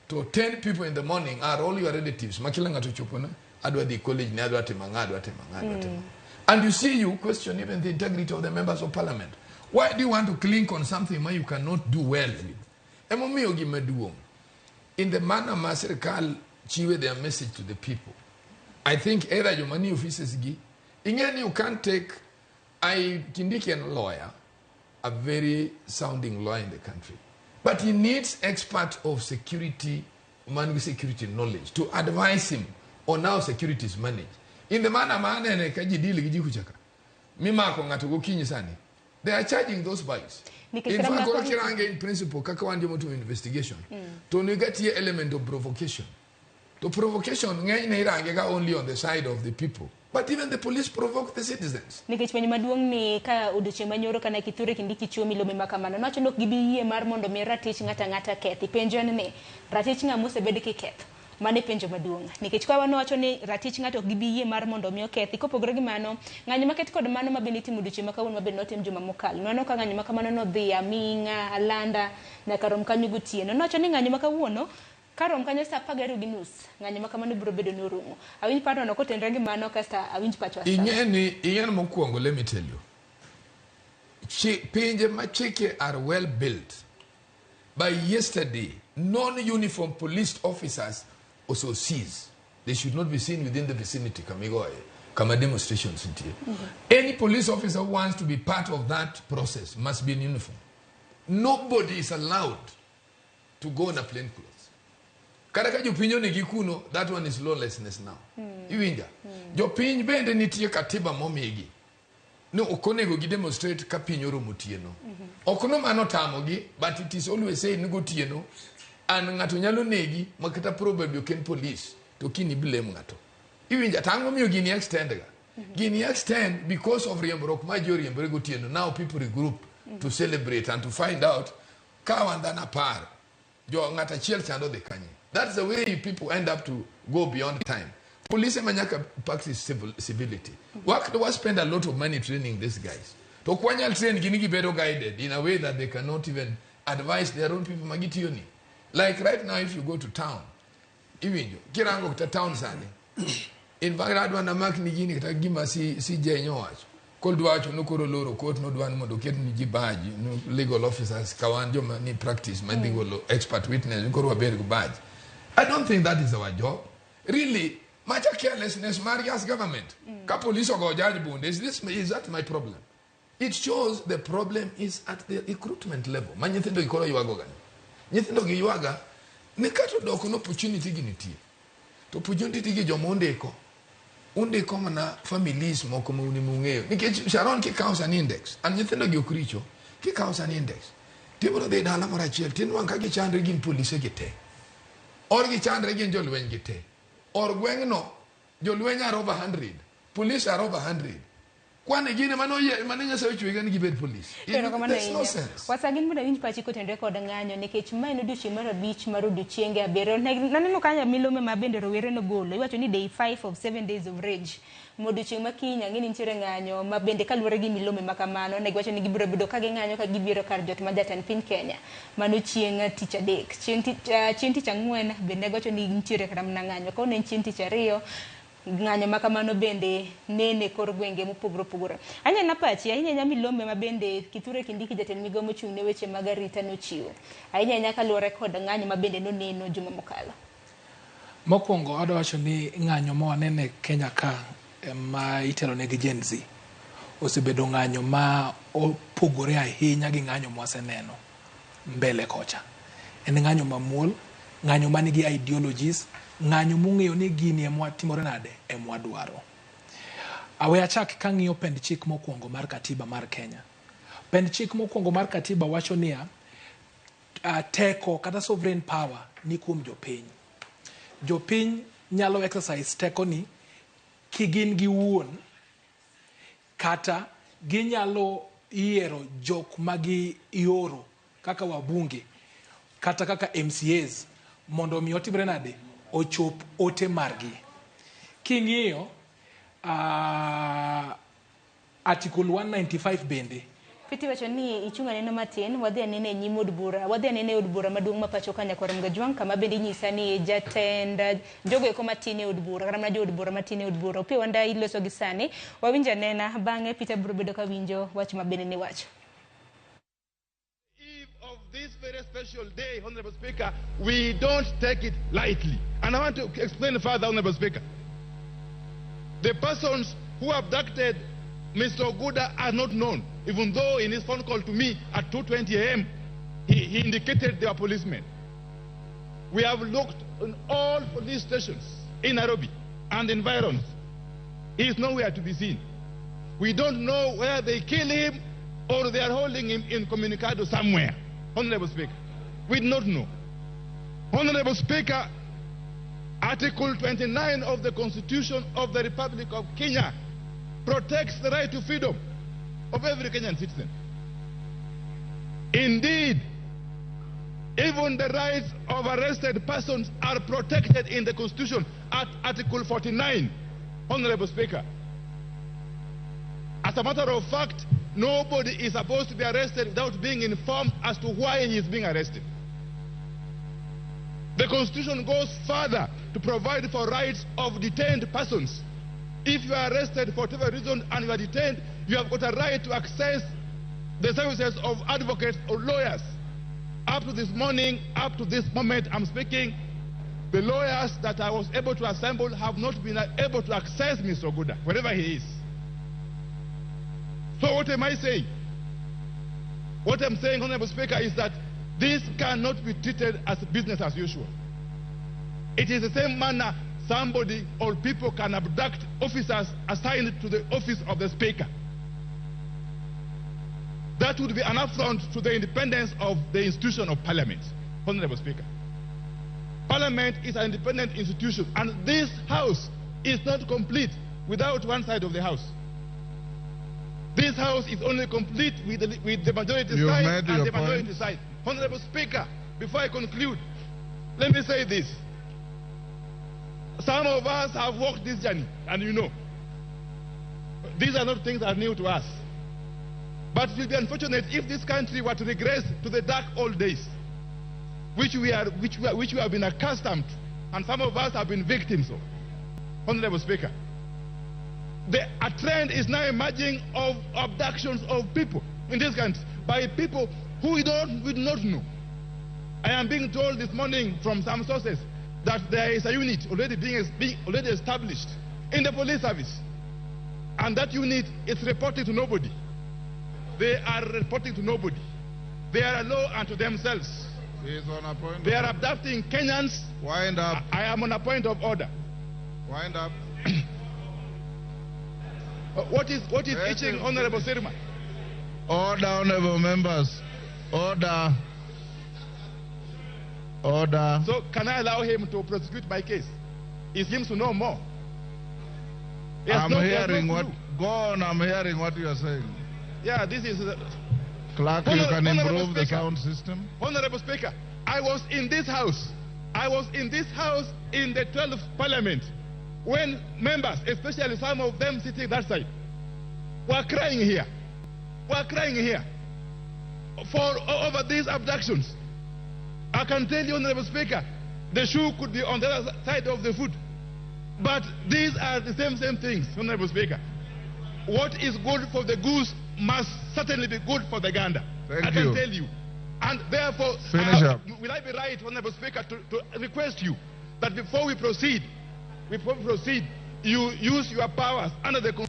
to 10 people in the morning are all your relatives. Ma kila ng'ato chopo na, adwa dhi college ni, adwa timo ang'o, adwa timo ang'o, adwa timo. And you see, you question even the integrity of the members of parliament. Why do you want to cling on something ma you cannot do well with? Emomiyo gima duong', in the manner ma sirikal chiwe their message to the people, I think either joma ni offices gi, ing'e ni you can't take, I, Kindiki en lawyer, a very sounding lawyer in the country. But he needs expert of security, man with security knowledge, to advise him on how security is managed. In the manner ma anene ka ji deal gi ji kucha ka, mimako ng'ato gokinyi sani, they are charging those bikes. Nikech In fact, ramako koro ni- kirange in principle, kaka wan joma timo investigation, to nitie element of provocation. To provocation ng'enyne irange ga only on the side of the people. But even the police provoke the citizens. Nikech penjo maduong' ni ka odiochieng' manyoro kana Kithure Kindiki chiwo milome ma kamano, nowacho ni ok gibi yie mar mondo mi ratich ng'ato ang'ata kethi. Penjo en ni, ratich ng'a mosebed kiketho? Mano e penjo maduong'. Nikech ka wanowacho ni ratich ng'ato ok gibi yie mar mondo mi okethi, kopogore gi mano, ng'anyo maket kod mano mabende itimo odiochieng' ma kawuono mabende notim juma mokalo. Nwaneno ka ng'anyo ma kamano nodhi aming'a, alanda, nyaka rom kanyo gotieno. Nowacho ni ng'anyo ma kawuono karom kanyo saa 12:30, ng'anyo ma kamano biro bedo ni orumo. Awinj parono kotenore gi mano kasto awinj pachwa sani. Ing'e ni mokwongo, let me tell you. Pinje ma chike are well built. By yesterday, non-uniform police officers also seized. They should not be seen within the vicinity, kamigoye, kama demonstrations nitie. Any police officer who wants to be part of that process must be in uniform. Nobody is allowed to go on a plain clothes. Kata ka jopiny onegi kuno, that one is lawlessness now. Iwinja? Jopiny bende nitie katiba momigi. Ni ok onego gi demonstrate ka piny oromo otieno. Ok no mano tamogi, but it is always said ni gotieno, And ng'ato nyalo negi ma kata probably ok en police to kiny blame ng'ato. Iwinja to ang'o miyo gini extend ga? Gini extend because of riembruok ma ji oriembore gotieno. Now people regroup to celebrate and to find out ka wan dhano 10 jo ng'at achiel chando dhi kanye. That's the way people end up to go beyond time. Police ema nyaka practice civility. Wa spend a lot of money training these guys. To ok wanyal train gi ni gibedo guided in a way that they cannot even advise their own people magitiyo ni. Like right now if you go to town, iwinjo, kirango kata town sani, in fact adwa namak ni gini kata gima CJ nyowacho. Koro dwa wacho ni koro loro court nodwa ni mondo oket ni ji badge, no legal officers ka wan joma ni practice ma dhi golo expert witness, koro wabed gi badge. I don't think that is our job. Really, macha carelessness mar as government. Ka police ogo judge bunde, is that my problem? It shows the problem is at the recruitment level. Ma nyithindo gi koro ywago ga. Nyithindo gi ywaga ni kata odoko no opportunity gi nitie. To opportunity gi joma ondiko. Undiko mana families moko ma un ema ung'eyo. Nikech Sharon kikawo sani index, and nyithindo gi ok richo, kikawo sani index, tibiro dhi dala moro achiel, tinwang' ka gichandre gin polise gi te. Or gichandre gin jolweny gi te. Or gweng'no, jolweny are over 100, police are over 100. Kwani gine mano yie mane Nyasaye ochwe ni gibed police. Erokamano There's no ahinya. sense. Wasagin mondo awinj pachi kotenore kod ng'anyo nikech ma en odiochieng' mar 5 mar odiochienge 7. Naneno kanyo milome ma bende rowere nogolo. Iwacho ni day 5 of 7 days of rage. Modiochieng' ma kiny ang'e ni nitiere ng'anyo ma bende kaluwore gi milome ma kamano ne giwacho ni gibiro bedo ka ging'anyo ka gibiro kar jot ma jatend piny Kenya. Mano chieng' tich adek. Chieng' tich ang'wen bende ne giwacho ni nitiere kata mana ng'anyo. Kawuono en chieng' tich ariyo, ng'anyo ma kamano bende nene kor gwenge mopogore opogore. Ahinya pachi, ahinya ahinya milome ma bende Kithure Kindiki jatend migawo mochung' ne weche mag arita nochiwo. Ahinya ahinya kaluwore kod ng'anyo ma bende noneno juma mokalo. Mokwongo adwa wacho ni ng'anyo ma waneno e Kenya ka ma itelo ne gi Gen Z osebedo ng'anyo ma opogore ahinya gi ng'anyo ma waseneno mbele kocha. En ng'anyo mamuol, ng'anyo manigi ideologies, ng'anyo mong'eyo ni gini ema timore nade ema wadwaro. Awe achak kang'iyo pend chik mokwongo mar katiba mar Kenya. Pend chik mokwongo mar katiba wacho niya, teko kata sovereign power ni kuom jopiny. Jopiny nyalo exercise teko ni kigin giwuon kata ginyalo yiero jok ma gioro kaka wabunge kata kaka MCAs mondo mi otimre nade ochop ote margi. King'iyo Article 195 bende Piti wacho ni ichung' anena matin, wadhi anena e nyim od bura, wadhi anena e od bura maduong' ma pacho ka Nyakwar Mgajwang', kama bende inyisa ni jatend jogo eko matin e od bura, kata mana jo od bura matin e od bura. Opiyo Wandayi iloso gi sani, wawinj anena, bang'e Peter biro bedo ka winjo wach ma bende niwacho. Of this very special day, Honorable Speaker, we don't take it lightly. And I want to explain further, Honorable Speaker. The persons who abducted Mr. Oguda are not known, even though in his phone call to me at 2:20 a.m., he indicated they were policemen. We have looked in all police stations in Nairobi and environs. He is nowhere to be seen. We don't know where they kill him or they are holding him incommunicado somewhere. Honorable Speaker, we do not know. Honorable Speaker, Article 29 of the Constitution of the Republic of Kenya protects the right to freedom of every Kenyan citizen. Indeed, even the rights of arrested persons are protected in the Constitution at Article 49, Honorable Speaker. As a matter of fact, nobody is supposed to be arrested without being informed as to why he is being arrested. The Constitution goes further to provide for rights of detained persons. If you are arrested for whatever reason and you are detained, you have got a right to access the services of advocates or lawyers. Up to this morning, up to this moment I'm speaking, the lawyers that I was able to assemble have not been able to access Mr. Oguda, wherever he is. So what am I saying? What I'm saying, Honorable Speaker, is that this cannot be treated as business as usual. It is the same manner somebody or people can abduct officers assigned to the office of the Speaker. That would be an affront to the independence of the institution of Parliament, Honorable Speaker. Parliament is an independent institution, and this house is not complete without one side of the house. This house is only complete with the majority You've side made and your the minority point. side. Honorable Speaker, before I conclude, let me say this. Some of us have walked this journey, and you know. These are not things that are new to us. But it will be unfortunate if this country were to regress to the dark old days, which we have been accustomed to, and some of us have been victims of. Honorable Speaker, a trend is now emerging of abductions of people in this country by people who we do not know. I am being told this morning from some sources that there is a unit already being established in the police service, and that unit is reporting to nobody. They are reporting to nobody. They are a law unto themselves. He is on a point. They are abducting Kenyans. Wind up. I am on a point of order. Wind up. What is itching, Honorable Sirma? Order, honorable members. Order. Order. So can I allow him to prosecute my case? He seems to know more. I'm hearing what. Go on, I'm hearing what you are saying. Yeah, this is. Clerk, you can improve the sound system. Honorable Speaker, I was in this house. I was in this house in the 12th Parliament when members, especially some of them sitting that side, were crying here. Were crying here for over these abductions. I can tell you, Honorable Speaker, the shoe could be on the other side of the foot. But these are the same things, Honorable Speaker. What is good for the goose must certainly be good for the gander. Thank I can tell you. And therefore, finish up. Will I be right, Honorable Speaker, to request you that before we proceed, you use your powers under the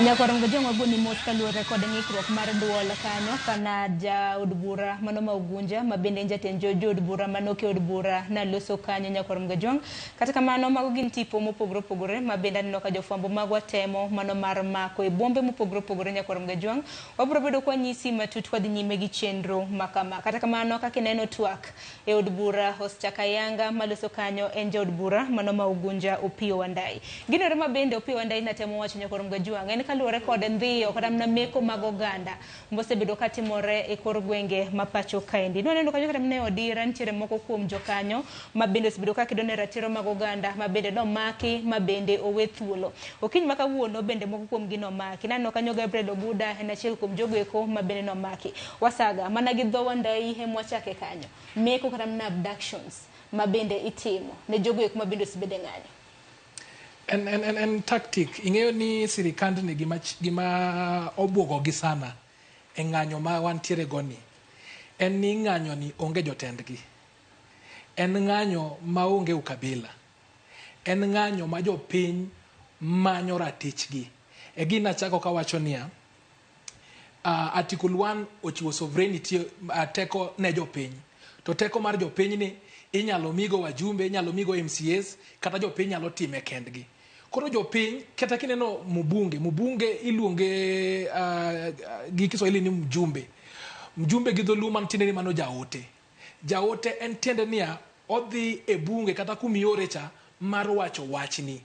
Nyakorongo jong'o goni mos kaluwore kod ng'ikruok mar duol kanyo kana jaod bura mano ma Ugunja ma bende en jatend jood bura mano ke od bura naloso kanyo Nyakorongo Jong. Kata kamano mago gin tipo mopogore opogore ma bende aneno ka jofwambo magwa temo mano mar mako e bombe mopogore opogore Nyakorongo Jong. Wabiro bedo kwa nyisi matut wadhi nyime gi chenro makama. Kata kamano kaka ineno twak e od bura osechako ayanga maloso kanyo en jaod bura mano ma Ugunja Opiyo Wandayi. Ginore ma bende Opiyo Wandayi natemo wacho Nyakorongo Jong en kaluwore kod ndhiyo kata mana meko mag oganda mosebedo katimore e kor gwenge ma pacho kaendi. Nwaneno kanyo kata mana e odira nitiere moko kuom jokanyo ma bende osebedo ka kedo ne ratiro mag oganda ma bende nomaki ma bende owe thuolo. Okinyi ma kawuono bende moko kuom gi nomaki. Naneno kanyo Gabriel Oguda en achiel kuom jogo eko ma bende nomaki. Wasaga mana gi dho Wandayi emwachake kanyo. Meko kata mana abductions ma bende itimo ne jogo eko ma bende osebedo e ng'anyo. En tactic ing'eyo ni sirikandni gima obwogogi sana e ng'anyo ma wantiere go ni en ni ng'anyo ni onge jotendgi, en ng'anyo ma onge ukabila, en ng'anyo ma jopiny manyo ratichgi. E gina chako kawacho niya, Article 1 ochiwo sovereignty teko ne jopiny, to teko mar jopiny ni inyalo migo wajumbe, inyalo migo MCAs, kata jopiny nyalo time kendgi. Koro jopiny, kata kineno mubunge iluonge gi Kiswahili ni mjumbe. Mjumbe gi dholuo man tiende ni mano jaote. Jaote en tiende niya, odhi e bunge kata kumiore cha mar wacho wachni.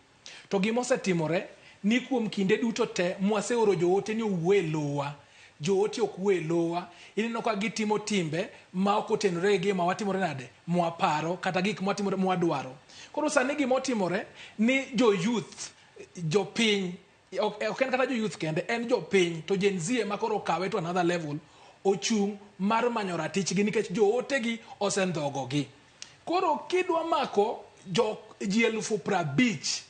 To gima osetimore ni kuom kinde duto te mwaseoro joote ni owuo e lowa. Joote ok wuo e lowa, ineno ka gitimo timbe ma ok otenore gi gima watimore nade, mwaparo kata gik mwatimore mwadwaro. Koro sani gima otimore ni jo youth, jopiny, ok en kata jo youth kende, en jopiny to Gen Z ema koro okawe to another level, ochung' mar manyo ratichgi nikech jootegi osendhogogi. Koro kidwa mako ji 50,000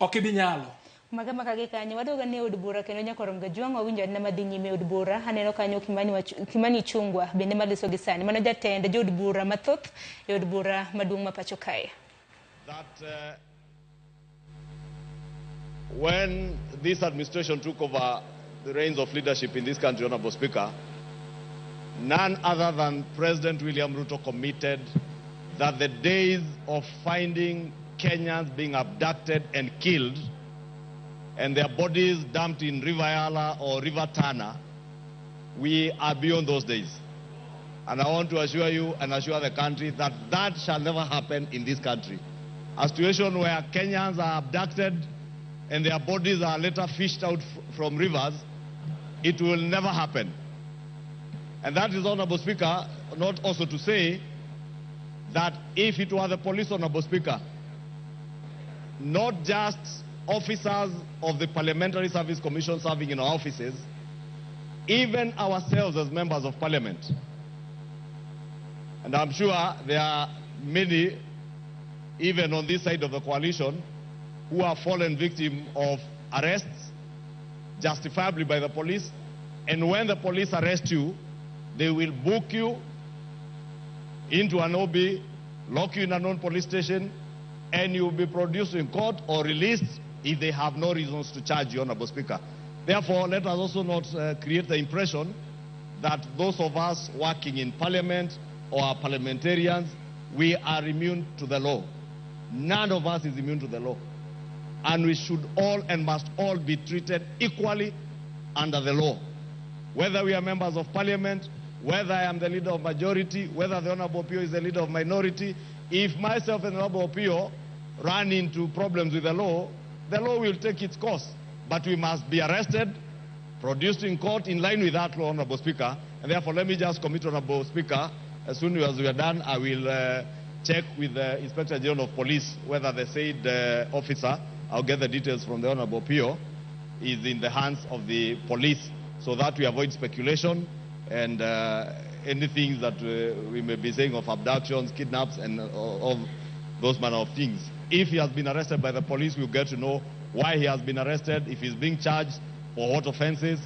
ok ibi nyalo. Maga makagi kanyo wadoga ne od bura kendo Nyakorongo Jwang' wawinjo anena madhi nyime e od bura. Aneno kanyo Kimani Ichung'wa bende maloso gi sani mano jatend jood bura mathoth e od bura maduong' ma pacho kae. That When this administration took over the reins of leadership in this country, Honorable Speaker, none other than President William Ruto committed that the days of finding Kenyans being abducted and killed and their bodies dumped in River Yala or River Tana, we are beyond those days. And I want to assure you and assure the country that that shall never happen in this country. A situation where Kenyans are abducted and their bodies are later fished out from rivers, it will never happen. And that is, Honorable Speaker, not also to say that if it were the police, Honorable Speaker, not just officers of the Parliamentary Service Commission serving in our offices, even ourselves as members of Parliament. And I'm sure there are many, even on this side of the coalition, who have fallen victim of arrests, justifiably by the police. And when the police arrest you, they will book you into an OB, lock you in a known police station, and you will be produced in court or released if they have no reasons to charge you, Honorable Speaker. Therefore, let us also not create the impression that those of us working in Parliament or are parliamentarians, we are immune to the law. None of us is immune to the law. And we should all and must all be treated equally under the law. Whether we are members of Parliament, whether I am the leader of majority, whether the Honorable Opiyo is the leader of minority, if myself and the Honorable Opiyo run into problems with the law will take its course. But we must be arrested, produced in court in line with that law, Honorable Speaker. And therefore, let me just commit, Honorable Speaker, as soon as we are done, I will check with the Inspector General of Police whether the said officer, I'll get the details from the Honorable Opiyo, is in the hands of the police, so that we avoid speculation and anything that we may be saying of abductions, kidnaps, and of those manner of things. If he has been arrested by the police, we'll get to know why he has been arrested, if he's being charged, for what offenses.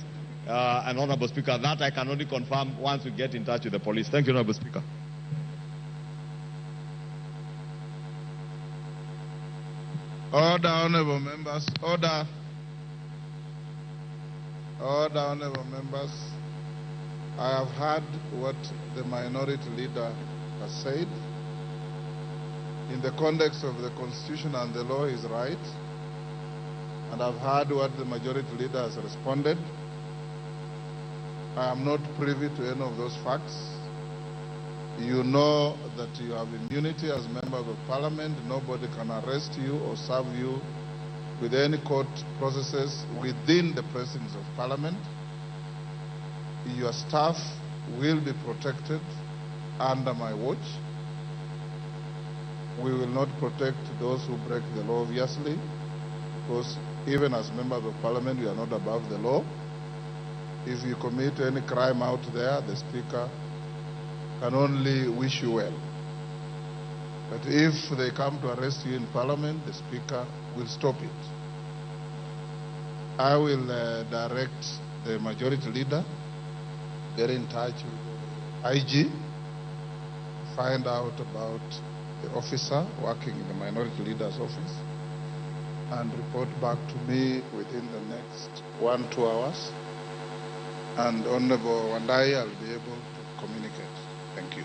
And Honorable Speaker, that I can only confirm once we get in touch with the police. Thank you, Honorable Speaker. Order, Honorable Members. Order. Order, Honorable Members. I have heard what the minority leader has said. In the context of the Constitution and the law, is right. And I've heard what the majority leader has responded. I am not privy to any of those facts. You know that you have immunity as members of Parliament. Nobody can arrest you or serve you with any court processes within the precincts of Parliament. Your staff will be protected under my watch. We will not protect those who break the law, obviously, because even as members of Parliament, we are not above the law. If you commit any crime out there, the Speaker can only wish you well. But if they come to arrest you in Parliament, the Speaker will stop it. I will direct the majority leader, get in touch with the IG, find out about the officer working in the minority leader's office, and report back to me within the next 1-2 hours. And Honorable Wandayi, I'll be able to communicate. Thank you.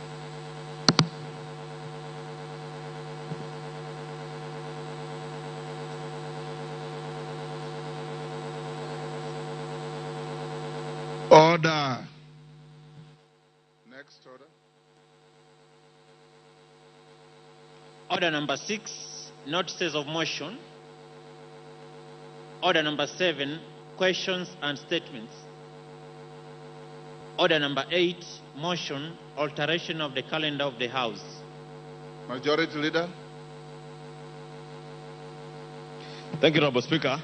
Order. Next order. Order number 6, notices of motion. Order number 7, questions and statements. Order number 8, motion, alteration of the calendar of the House. Majority Leader. Thank you, Honorable Speaker.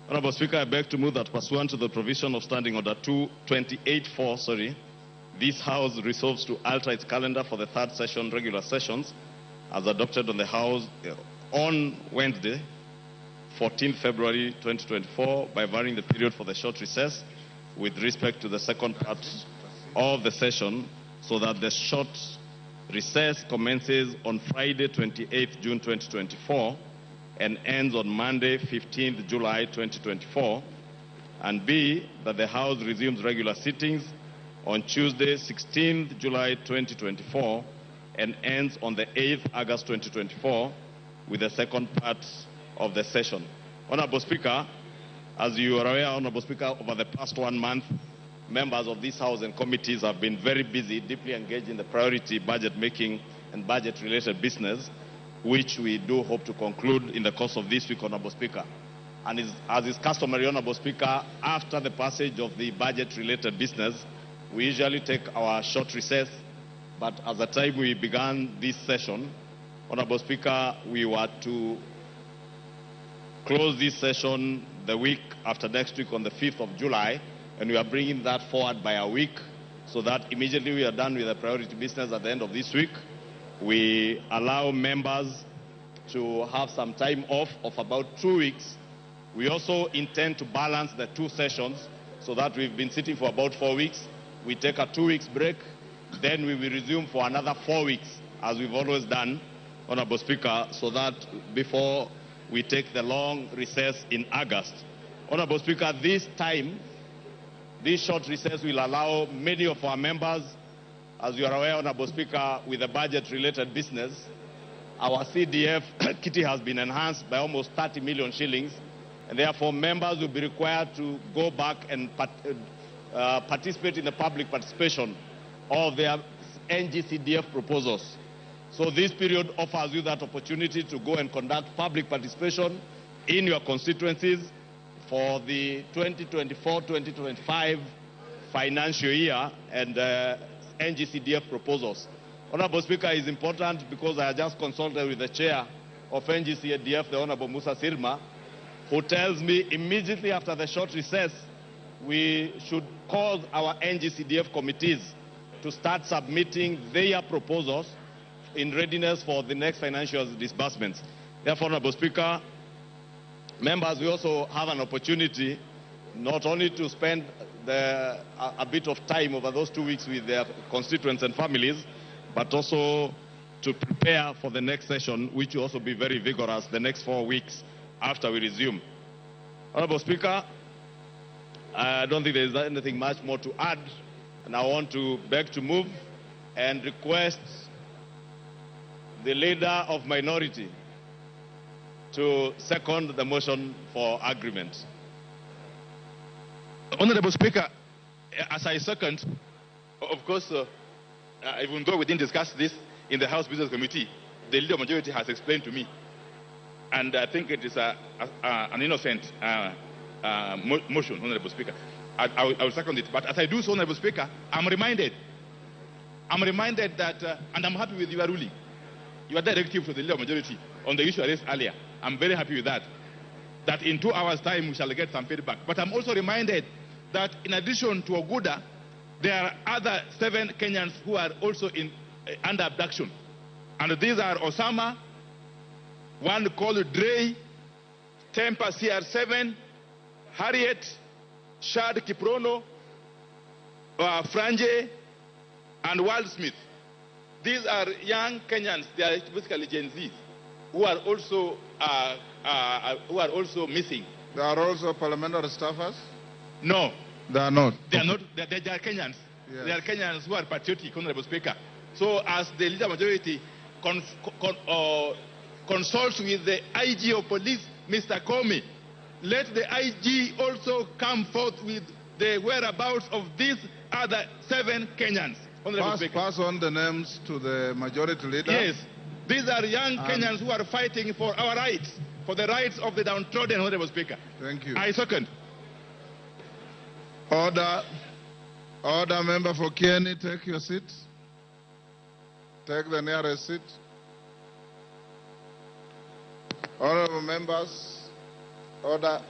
Honorable Speaker, I beg to move that pursuant to the provision of Standing Order 228.4, this House resolves to alter its calendar for the third session, regular sessions, as adopted on the House on Wednesday, 14th February 2024, by varying the period for the short recess with respect to the second part of the session, so that the short recess commences on Friday, 28th June 2024, and ends on Monday, 15th July 2024. And B, that the House resumes regular sittings on Tuesday, 16th July 2024 and ends on the 8th August 2024 with the second part of the session. Honorable Speaker, as you are aware, Honorable Speaker, over the past 1 month, members of this House and committees have been very busy, deeply engaged in the priority budget making and budget-related business, which we do hope to conclude in the course of this week, Honorable Speaker. And as is customary, Honorable Speaker, after the passage of the budget-related business, we usually take our short recess, but at the time we began this session, Honorable Speaker, we were to close this session the week after next week on the 5th of July, and we are bringing that forward by a week so that immediately we are done with the priority business at the end of this week. We allow members to have some time off of about 2 weeks. We also intend to balance the two sessions so that we've been sitting for about 4 weeks. We take a 2 weeks break, then we will resume for another 4 weeks, as we've always done, Honorable Speaker, so that before we take the long recess in August. Honorable Speaker, this time, this short recess will allow many of our members, as you are aware, Honorable Speaker, with the budget-related business, our CDF kitty has been enhanced by almost 30 million shillings, and therefore members will be required to go back and participate in the public participation of their NGCDF proposals. So this period offers you that opportunity to go and conduct public participation in your constituencies for the 2024-2025 financial year and NGCDF proposals. Honorable Speaker, is important because I just consulted with the chair of NGCDF, the Honorable Musa Sirma, who tells me immediately after the short recess, we should call our NGCDF committees to start submitting their proposals in readiness for the next financial disbursements. Therefore, Honorable Speaker, members, we also have an opportunity not only to spend a bit of time over those 2 weeks with their constituents and families, but also to prepare for the next session, which will also be very vigorous the next 4 weeks after we resume. Honorable Speaker, I don't think there is anything much more to add, and I want to beg to move and request the leader of minority to second the motion for agreement. Honorable Speaker, as I second, of course, even though we didn't discuss this in the House Business Committee, the leader of majority has explained to me, and I think it is an innocent motion, Honorable Speaker. I will second it. But as I do so, Honorable Speaker, I'm reminded that, and I'm happy with your ruling, your directive to the leader of majority on the issue I raised earlier. I'm very happy with that, that in 2 hours' time we shall get some feedback. But I'm also reminded that in addition to Oguda, there are other 7 Kenyans who are also under abduction. And these are Osama, one called Dre, Tempa CR7, Harriet, Shad Kiprono, Franje, and Wildsmith. These are young Kenyans. They are basically Gen Zs, who are also missing. They are also parliamentary staffers? No, they are not. They are not. They are Kenyans. Yes. They are Kenyans who are patriotic, Honorable Speaker. So, as the leader majority consults with the IG of police, Mr. Comey, let the IG also come forth with the whereabouts of these other 7 Kenyans. Pass on the names to the majority leader. Yes. These are young Kenyans who are fighting for our rights, for the rights of the downtrodden, Honorable Speaker. Thank you. I second. Order. Order, member for Kieni, take your seat. Take the nearest seat. Honorable members, order.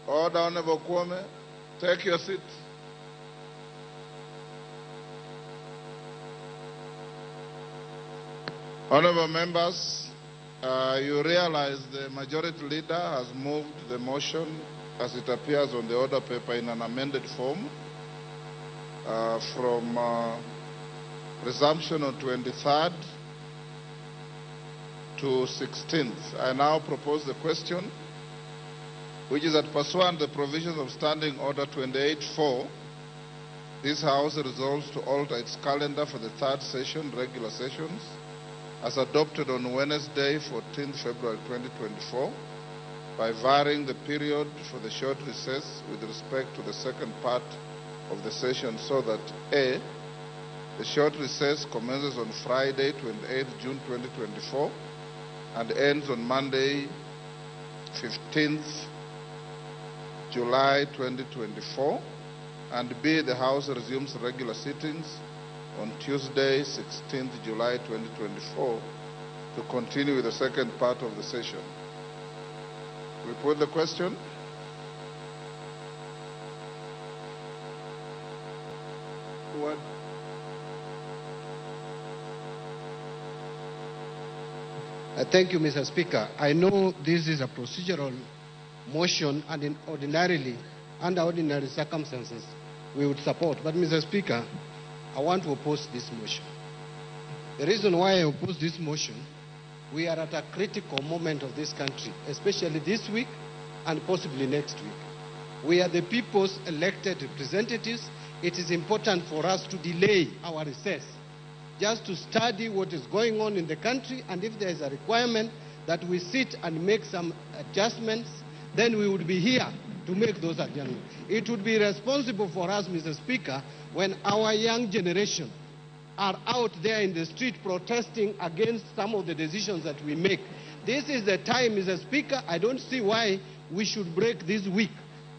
Order, Honorable Kwame, take your seat. Honorable members, you realize the majority leader has moved the motion as it appears on the order paper in an amended form from resumption on 23rd to 16th. I now propose the question, which is that pursuant to the provisions of Standing Order 28.4, this House resolves to alter its calendar for the third session, regular sessions, as adopted on Wednesday, 14th February 2024, by varying the period for the short recess with respect to the second part of the session so that A, the short recess commences on Friday, 28th June 2024, and ends on Monday, 15th July 2024, and B, the House resumes regular sittings on Tuesday, 16th July 2024, to continue with the second part of the session. We put the question. What? Thank you, Mr. Speaker. I know this is a procedural motion, and in ordinarily, under ordinary circumstances, we would support. But, Mr. Speaker, I want to oppose this motion. The reason why I oppose this motion, we are at a critical moment of this country, especially this week and possibly next week. We are the people's elected representatives. It is important for us to delay our recess just to study what is going on in the country, and if there is a requirement that we sit and make some adjustments, then we would be here to make those adjustments. It would be responsible for us, Mr. Speaker, when our young generation are out there in the street protesting against some of the decisions that we make. This is the time, Mr. Speaker. I don't see why we should break this week.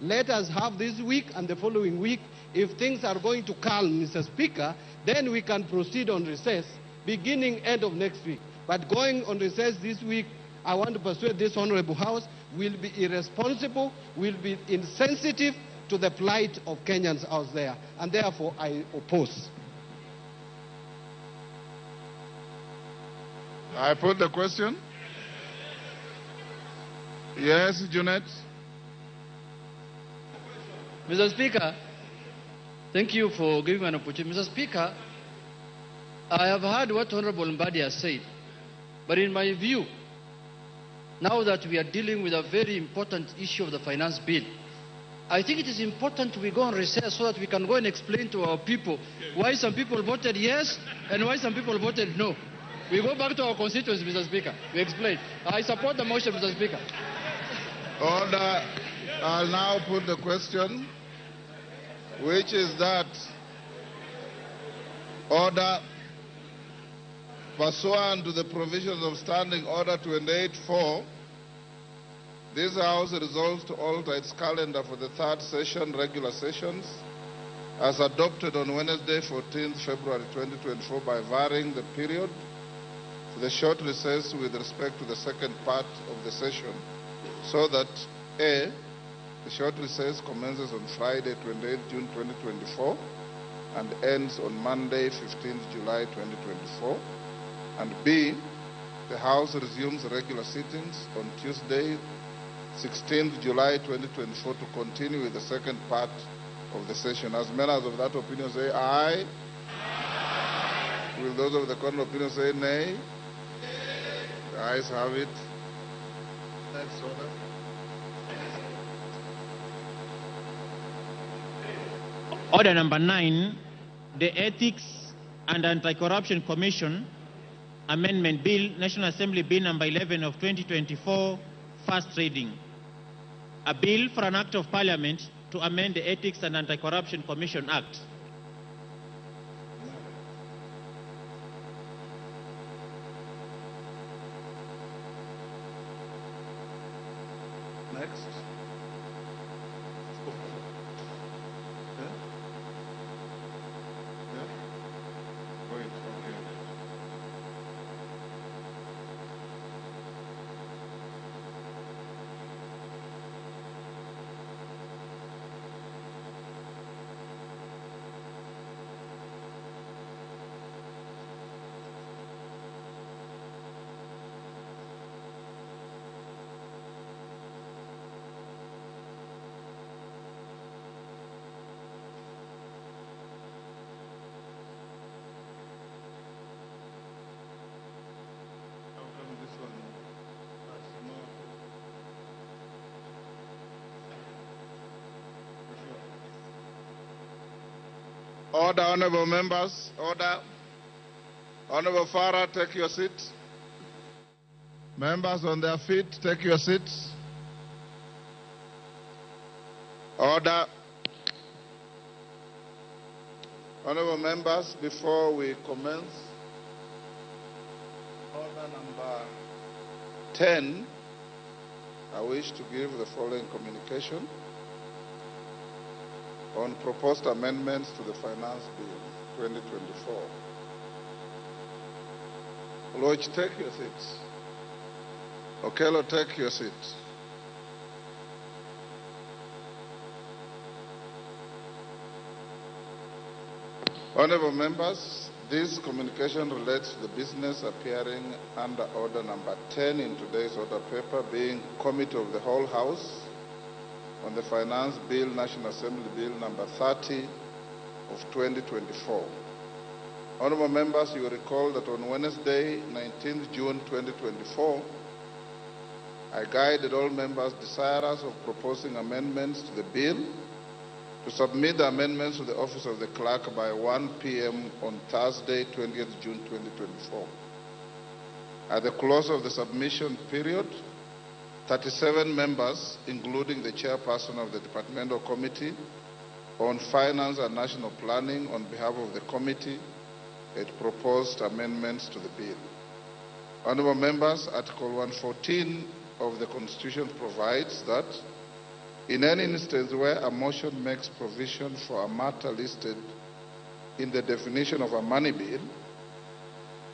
Let us have this week and the following week. If things are going to calm, Mr. Speaker, then we can proceed on recess beginning end of next week. But going on recess this week, I want to persuade this Honorable House, will be irresponsible, will be insensitive to the plight of Kenyans out there. And therefore, I oppose. I put the question. Yes, Junet. Mr. Speaker, thank you for giving me an opportunity. Mr. Speaker, I have heard what Honorable Mbadi has said, but in my view, now that we are dealing with a very important issue of the finance bill, I think it is important we go on recess so that we can go and explain to our people why some people voted yes and why some people voted no. We go back to our constituents, Mr. Speaker. We explain. I support the motion, Mr. Speaker. Order. I'll now put the question, which is that order pursuant to the provisions of Standing Order 28.4, this House resolves to alter its calendar for the third session, regular sessions, as adopted on Wednesday, 14th February 2024, by varying the period for the short recess with respect to the second part of the session, so that A, the short recess commences on Friday, 28th June 2024, and ends on Monday, 15th July 2024, and B, the House resumes regular sittings on Tuesday, 16th July 2024, to continue with the second part of the session. As members of that opinion say aye. Will those of the contrary opinion say nay? The ayes have it. Next order. Order number 9, the Ethics and Anti-Corruption Commission Amendment Bill, National Assembly Bill number 11 of 2024, first reading. A bill for an Act of Parliament to amend the Ethics and Anti-Corruption Commission Act. Next. Yeah? Yeah? Wait, okay. Order, honorable members. Order. Honorable Farah, take your seat. Members on their feet, take your seats. Order. Honorable members, before we commence, order number 10, I wish to give the following communication on proposed amendments to the Finance Bill 2024. Lodge, take your seats. Okello, take your seat. Honorable members, this communication relates to the business appearing under order number 10 in today's order paper, being Committee of the Whole House on the Finance Bill, National Assembly Bill number 30 of 2024. Honorable members, you will recall that on Wednesday, 19th June 2024, I guided all members desirous of proposing amendments to the bill to submit the amendments to the Office of the Clerk by 1 p.m. on Thursday, 20th June 2024. At the close of the submission period, 37 members, including the chairperson of the Departmental Committee on Finance and National Planning on behalf of the committee, had proposed amendments to the bill. Honorable members, Article 114 of the Constitution provides that in any instance where a motion makes provision for a matter listed in the definition of a money bill,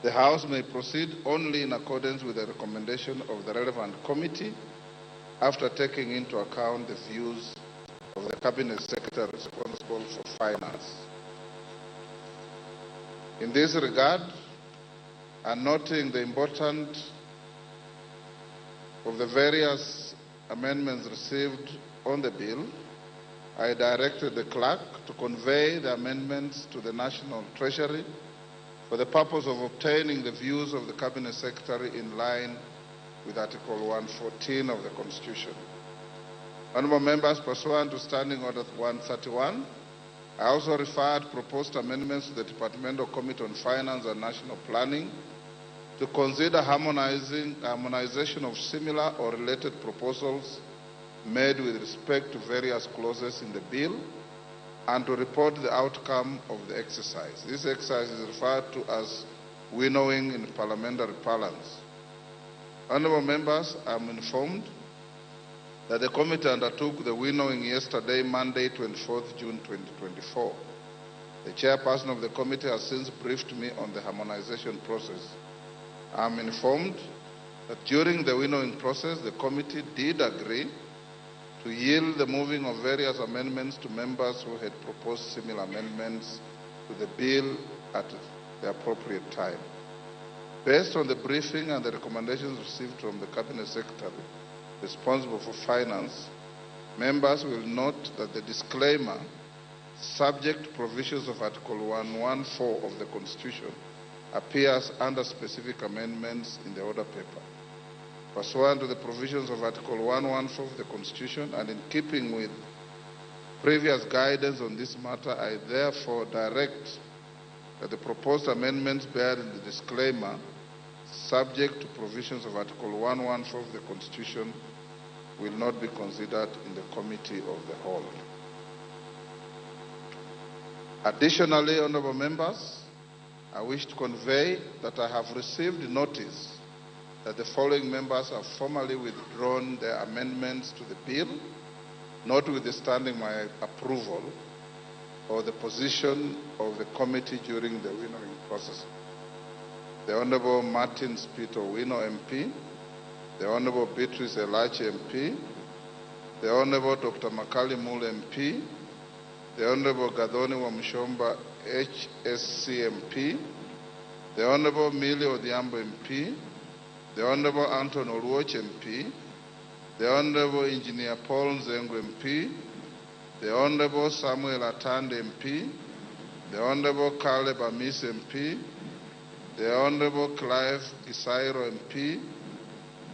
the House may proceed only in accordance with the recommendation of the relevant committee after taking into account the views of the Cabinet Secretary responsible for finance. In this regard, and noting the importance of the various amendments received on the bill, I directed the clerk to convey the amendments to the National Treasury for the purpose of obtaining the views of the Cabinet Secretary in line with Article 114 of the Constitution. Honorable members, pursuant to Standing Order 131, I also referred proposed amendments to the Departmental Committee on Finance and National Planning to consider harmonization of similar or related proposals made with respect to various clauses in the bill and to report the outcome of the exercise. This exercise is referred to as winnowing in parliamentary parlance. Honorable members, I am informed that the committee undertook the winnowing yesterday, Monday, 24th June 2024. The chairperson of the committee has since briefed me on the harmonization process. I am informed that during the winnowing process, the committee did agree to yield the moving of various amendments to members who had proposed similar amendments to the bill at the appropriate time. Based on the briefing and the recommendations received from the Cabinet Secretary responsible for finance, members will note that the disclaimer, subject to provisions of Article 114 of the Constitution, appears under specific amendments in the order paper. Pursuant to the provisions of Article 114 of the Constitution and in keeping with previous guidance on this matter, I therefore direct that the proposed amendments bearing the disclaimer, subject to provisions of Article 114 of the Constitution, will not be considered in the Committee of the Whole. Additionally, honorable members, I wish to convey that I have received notice that the following members have formally withdrawn their amendments to the bill, notwithstanding my approval or the position of the committee during the winnowing process. The Honorable Martin Peter Owino MP, the Honorable Beatrice Elachi MP, the Honorable Dr. Makali Mule MP, the Honorable Gathoni Wamuchomba HSC MP, the Honorable Millie Odhiambo MP, the Honorable Anton Oluoch MP, the Honorable Engineer Paul Nzengo MP, the Honorable Samuel Atande MP, the Honorable Caleb Amisi MP, the Honorable Clive Gisairo MP,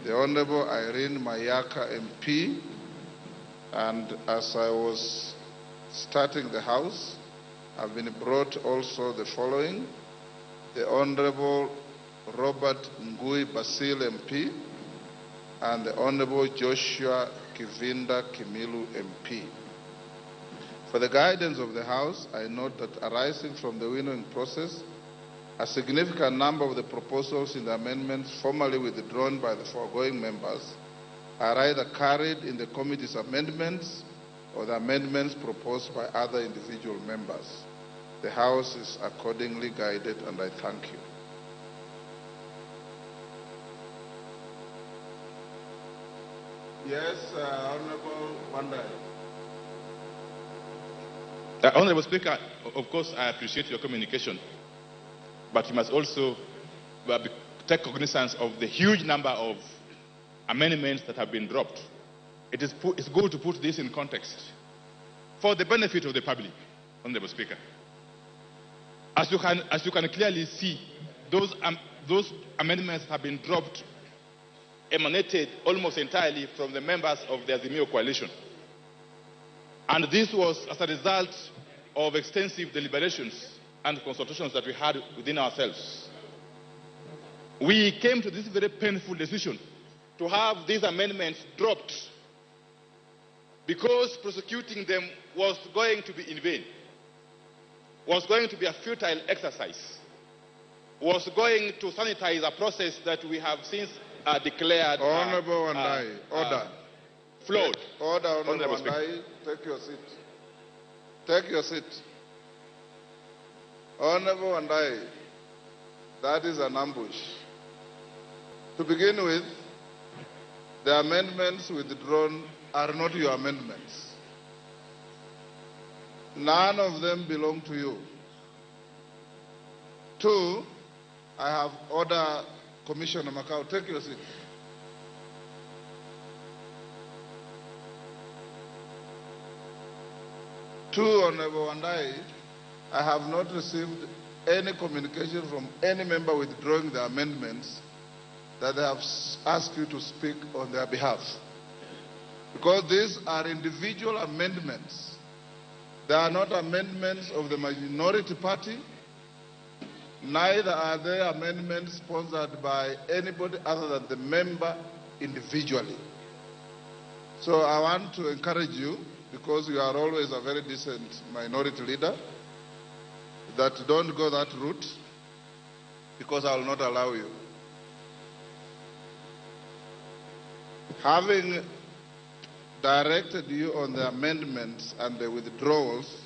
the Honorable Irene Mayaka MP, and as I was starting the House, have been brought also the following: the Honorable Robert Ngui Basil MP and the Honorable Joshua Kivinda Kimilu MP. For the guidance of the House, I note that arising from the winnowing process, a significant number of the proposals in the amendments formally withdrawn by the foregoing members are either carried in the committee's amendments or the amendments proposed by other individual members. The House is accordingly guided, and I thank you. Yes, Honorable Wandayi. Honorable Speaker, of course, I appreciate your communication, but you must also take cognizance of the huge number of amendments that have been dropped. It's good to put this in context for the benefit of the public, Honorable Speaker. As you can clearly see, those amendments have been dropped emanated almost entirely from the members of the Azimio coalition. And this was as a result of extensive deliberations and consultations that we had within ourselves. We came to this very painful decision to have these amendments dropped because prosecuting them was going to be in vain, was going to be a futile exercise, was going to sanitize a process that we have since declared Honorable Wandayi, order. Flawed. Order, Honorable Wandayi, take your seat. Take your seat. Honorable Wandayi, that is an ambush. To begin with, the amendments withdrawn are not your amendments. None of them belong to you. Two, I have ordered Commissioner Makau, take your seat. Two, Honorable Wandayi, I have not received any communication from any member withdrawing the amendments that they have asked you to speak on their behalf. Because these are individual amendments. They are not amendments of the minority party. Neither are they amendments sponsored by anybody other than the member individually. So I want to encourage you, because you are always a very decent minority leader, that don't go that route, because I will not allow you. Having directed you on the amendments and the withdrawals,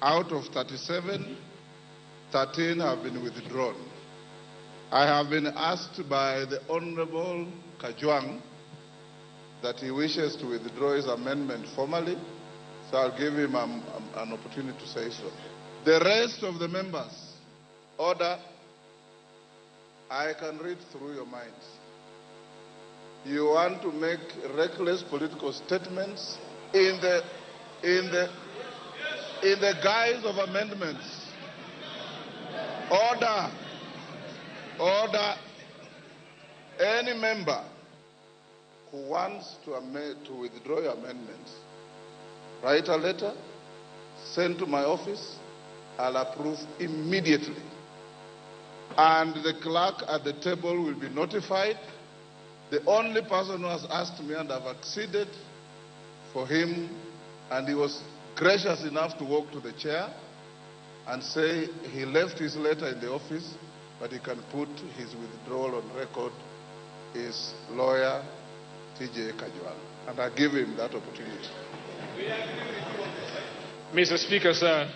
out of 37, 13 have been withdrawn. I have been asked by the Honorable Kajwang that he wishes to withdraw his amendment formally, so I'll give him an opportunity to say so. The rest of the members, order. I can read through your minds. You want to make reckless political statements in the guise of amendments. Order. Order. Any member who wants to withdraw your amendments, write a letter, send to my office, I'll approve immediately. And the clerk at the table will be notified. The only person who has asked me, and I've acceded for him, and he was gracious enough to walk to the chair and say he left his letter in the office, but he can put his withdrawal on record, is lawyer T.J. Kajwang. And I give him that opportunity. Mr. Speaker, sir,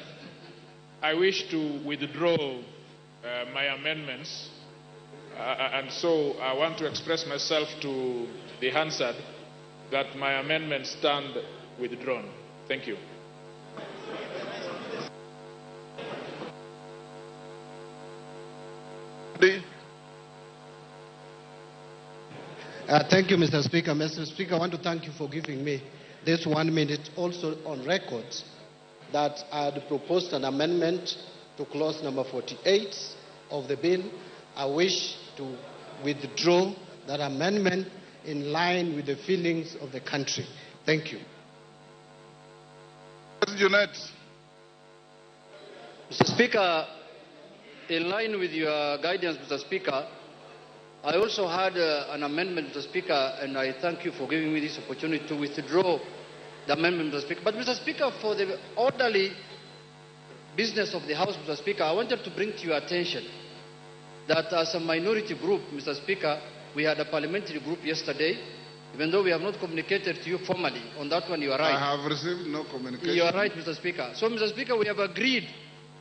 I wish to withdraw my amendments, and so I want to express myself to the Hansard that my amendments stand withdrawn. Thank you. Thank you, Mr. Speaker. Mr. Speaker, I want to thank you for giving me this 1 minute also on record that I had proposed an amendment to clause number 48 of the bill. I wish to withdraw that amendment in line with the feelings of the country. Thank you. Junet. Mr. Speaker, in line with your guidance, Mr. Speaker, I also had an amendment, Mr. Speaker, and I thank you for giving me this opportunity to withdraw the amendment, Mr. Speaker. But, Mr. Speaker, for the orderly business of the House, Mr. Speaker, I wanted to bring to your attention that as a minority group, Mr. Speaker, we had a parliamentary group yesterday, even though we have not communicated to you formally. On that one, you are right. I have received no communication. You are right, Mr. Speaker. So, Mr. Speaker, we have agreed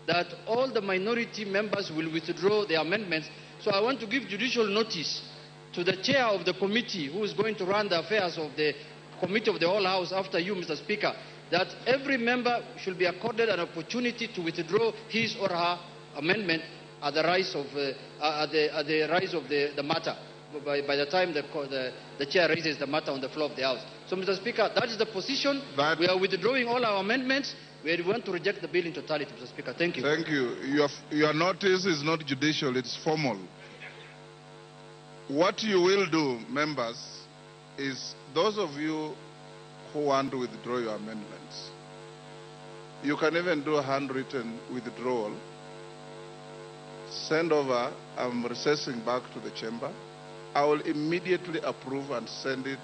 that all the minority members will withdraw their amendments. So I want to give judicial notice to the chair of the committee who is going to run the affairs of the committee of the whole House after you, Mr. Speaker, that every member should be accorded an opportunity to withdraw his or her amendment at the rise of, the matter, by the time the chair raises the matter on the floor of the House. So, Mr. Speaker, that is the position. We are withdrawing all our amendments. We want to reject the bill in totality, Mr. Speaker. Thank you. Thank you. Your notice is not judicial, it's formal. What you will do, members, is those of you who want to withdraw your amendments, you can even do a handwritten withdrawal. Send over, I'm recessing back to the chamber. I will immediately approve and send it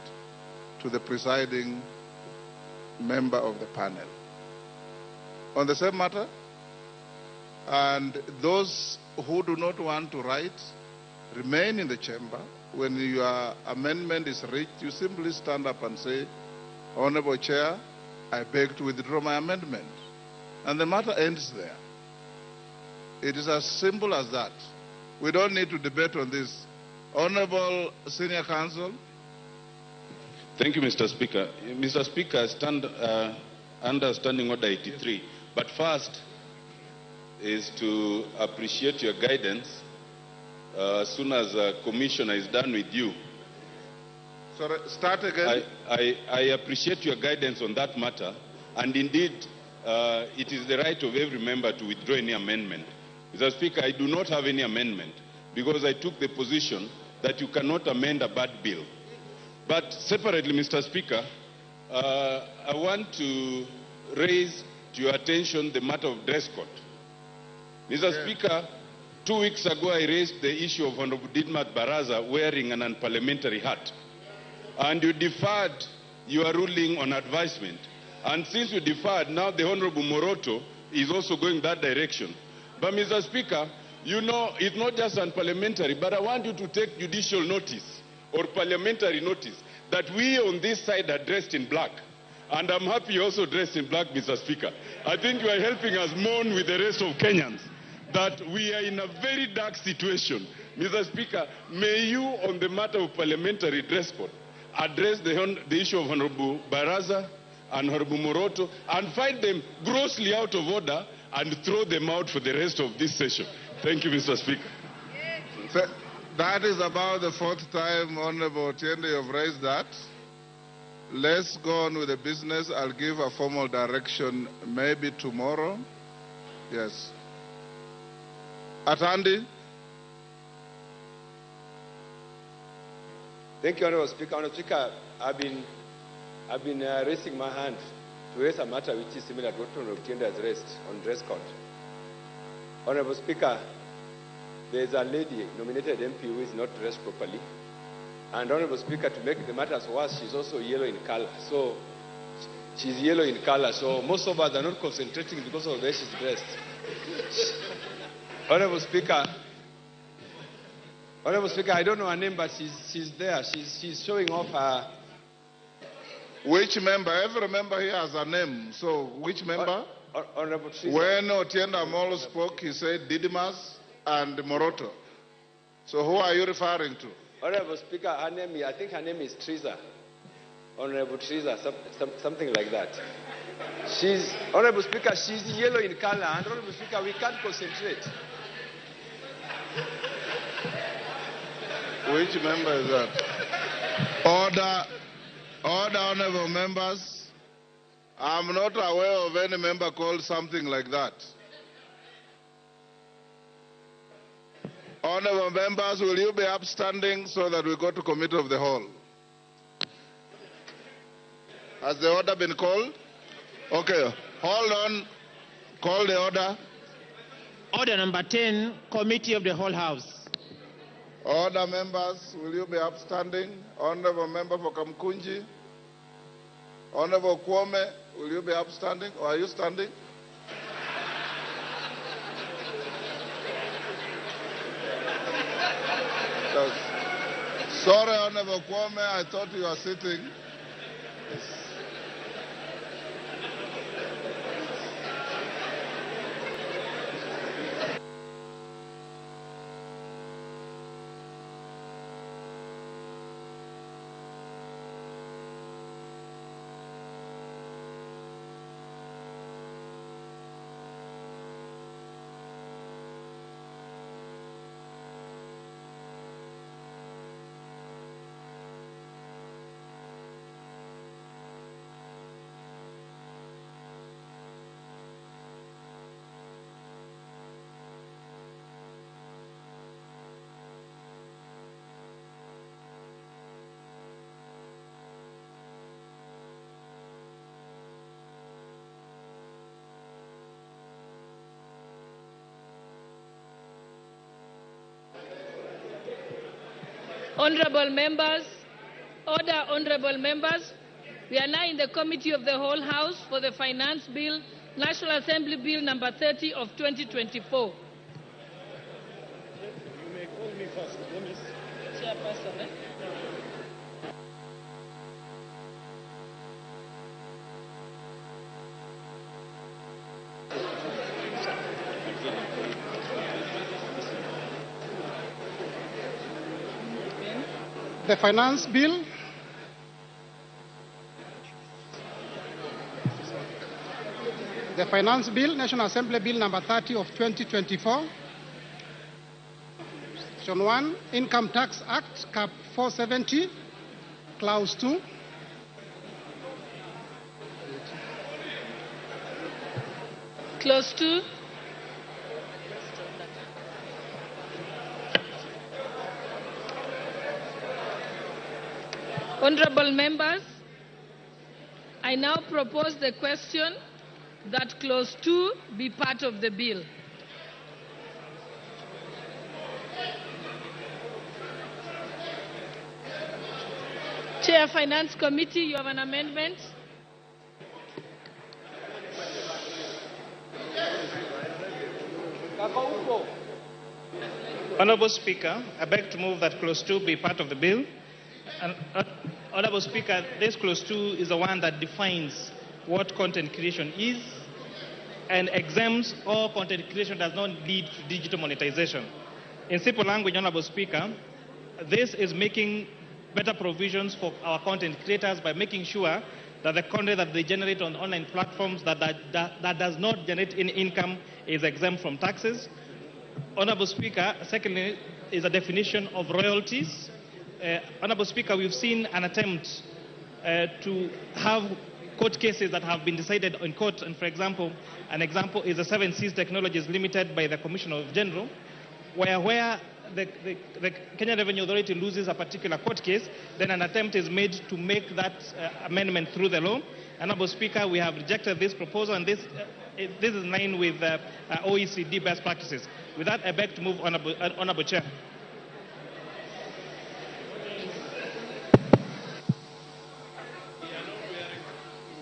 to the presiding member of the panel. On the same matter, and those who do not want to write, remain in the chamber. When your amendment is reached, you simply stand up and say, Honorable Chair, I beg to withdraw my amendment. And the matter ends there. It is as simple as that. We don't need to debate on this. Honorable Senior Counsel. Thank you, Mr. Speaker. Mr. Speaker, I stand under Standing Order 83. But first is to appreciate your guidance as soon as the commissioner is done with you. Sorry, start again. I appreciate your guidance on that matter. And indeed, it is the right of every member to withdraw any amendment. Mr. Speaker, I do not have any amendment because I took the position that you cannot amend a bad bill. But separately, Mr. Speaker, I want to raise to your attention the matter of dress code. Mr. Speaker, 2 weeks ago I raised the issue of Honorable Didmat Baraza wearing an unparliamentary hat. And you deferred your ruling on advisement. And since you deferred, now the Honorable Moroto is also going that direction. But Mr. Speaker, you know, it's not just unparliamentary, but I want you to take judicial notice or parliamentary notice that we on this side are dressed in black. And I'm happy you're also dressed in black, Mr. Speaker. I think you are helping us mourn with the rest of Kenyans that we are in a very dark situation. Mr. Speaker, may you, on the matter of parliamentary dress code, address the issue of Honorable Baraza and Honorable Moroto and find them grossly out of order and throw them out for the rest of this session. Thank you, Mr. Speaker. That is about the fourth time, Honorable Otiende, you have raised that. Let's go on with the business. I'll give a formal direction maybe tomorrow. Yes. Atandi. Thank you, Honorable Speaker. Honorable Speaker, I've been raising my hand to raise a matter which is similar to what Honorable Otiende has raised on dress code. Honorable Speaker, there is a lady nominated MP who is not dressed properly. And Honorable Speaker, to make the matters worse, she's also yellow in color. So she's yellow in color. So most of us are not concentrating because of the way she's dressed. Honorable Speaker, I don't know her name, but she's there. She's showing off her. Which member? Every member here has a name. So which member? Honorable Teresa. When Otiende Amollo spoke, he said Didmus and Moroto. So who are you referring to? Honorable Speaker, her name, I think her name is Teresa. Honorable Teresa, something like that. She's, Honorable Speaker, she's yellow in color, and Honorable Speaker, we can't concentrate. Which member is that? Order, order, honorable members. I'm not aware of any member called something like that. Honorable members, will you be upstanding so that we go to committee of the whole? Has the order been called? Okay, hold on. Call the order. Order number 10, Committee of the Whole House. Order, members, will you be upstanding? Honorable Member for Kamkunji. Honorable Kwame, will you be upstanding or are you standing? Yes. Sorry, Honorable Kwame, I thought you were sitting. Yes. Honorable members, order, honorable members. We are now in the Committee of the Whole House for the Finance Bill, National Assembly Bill number 30 of 2024. You may call me first. Let me see. Chairperson, eh? The Finance Bill. The Finance Bill, National Assembly Bill number 30 of 2024. Section 1, Income Tax Act, Cap 470, Clause 2. Clause 2. Honorable members, I now propose the question that Clause 2 be part of the bill. Chair, Finance Committee, you have an amendment? Honorable Speaker, I beg to move that Clause 2 be part of the bill. And, Honorable Speaker, this Clause 2 is the one that defines what content creation is and exempts all content creation that does not lead to digital monetization. In simple language, Honorable Speaker, this is making better provisions for our content creators by making sure that the content that they generate on online platforms that does not generate any income is exempt from taxes. Honorable Speaker, secondly, is a definition of royalties. Honorable Speaker, we've seen an attempt to have court cases that have been decided in court. And for example, an example is the 7 Seas Technologies Limited by the Commissioner of General, where the Kenya Revenue Authority loses a particular court case, then an attempt is made to make that amendment through the law. Honorable Speaker, we have rejected this proposal, and this is in line with OECD best practices. With that, I beg to move, Honorable Chair.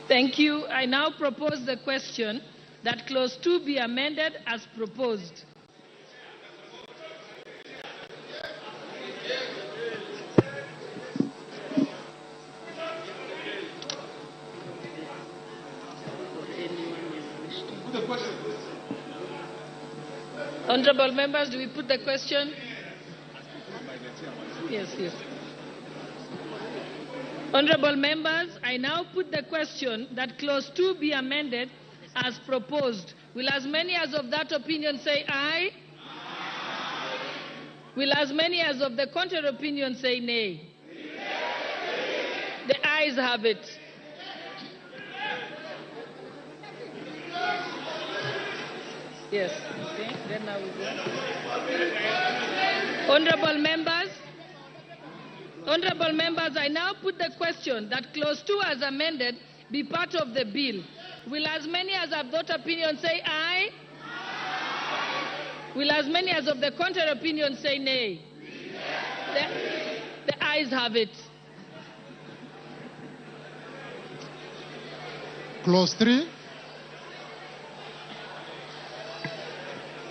Thank you. I now propose the question that Clause 2 be amended as proposed. Honorable members, do we put the question? Yes, yes. Honorable members, I now put the question that Clause 2 be amended as proposed. Will as many as of that opinion say aye? Aye. Will as many as of the contrary opinion say nay? Nay. The ayes have it. Yes. Okay. Then I will go. Honorable members, Honorable members, I now put the question that Clause 2 as amended be part of the bill. Will as many as have that opinion say aye? Aye. Will as many as of the contrary opinion say nay? The ayes have it. Clause 3.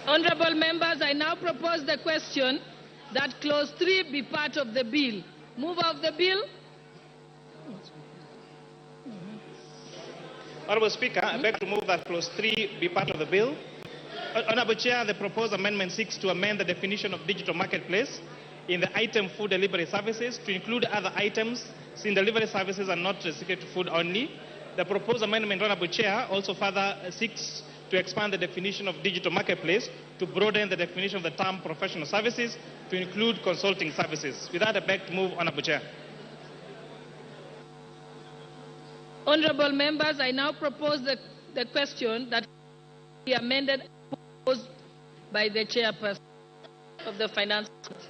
Honorable members, I now propose the question that Clause 3 be part of the bill. Move of the bill. Honorable Speaker, I beg to move that Clause 3 be part of the bill. Honorable Chair, the proposed amendment seeks to amend the definition of digital marketplace in the item food delivery services to include other items, since delivery services are not restricted to food only. The proposed amendment, Honorable Chair, also further seeks to expand the definition of digital marketplace to broaden the definition of the term professional services to include consulting services. With that, I beg to move, Honorable Chair. Honorable members, I now propose the question that be amended by the chairperson of the Finance Committee.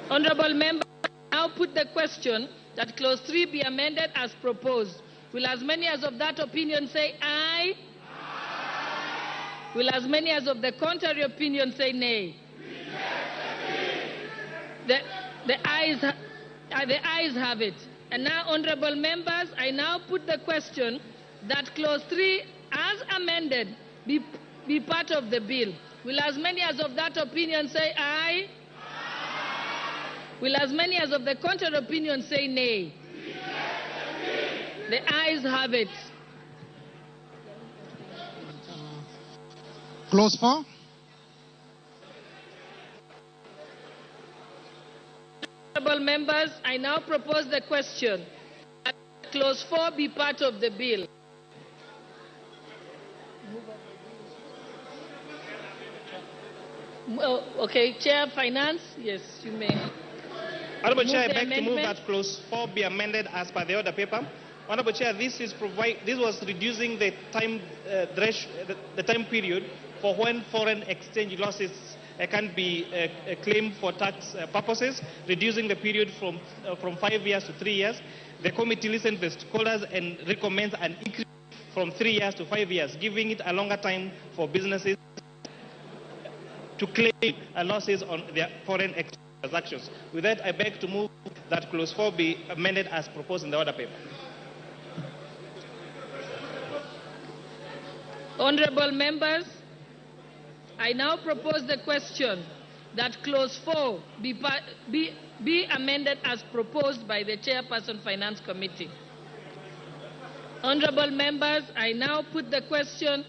Honorable members, I now put the question that Clause 3 be amended as proposed. Will as many as of that opinion say aye? Aye. Will as many as of the contrary opinion say nay? The ayes have it. And now, honorable members, I now put the question that Clause 3, as amended, be part of the bill. Will as many as of that opinion say aye? Aye. Will as many as of the contrary opinion say nay? The ayes have it. Clause 4. Honorable members, I now propose the question that Clause 4 be part of the bill. Well, okay, Chair Finance, yes, you may. Honorable Chair, I beg to move that Clause 4 be amended as per the order paper. Honorable Chair, this was reducing the time the time period for when foreign exchange losses can be claimed for tax purposes, reducing the period from 5 years to 3 years. The committee listened to the scholars and recommends an increase from 3 years to 5 years, giving it a longer time for businesses to claim losses on their foreign exchange transactions. With that, I beg to move that Clause 4 be amended as proposed in the order paper. Honorable members, I now propose the question that Clause 4 be amended as proposed by the Chairperson Finance Committee. Honorable members, I now put the question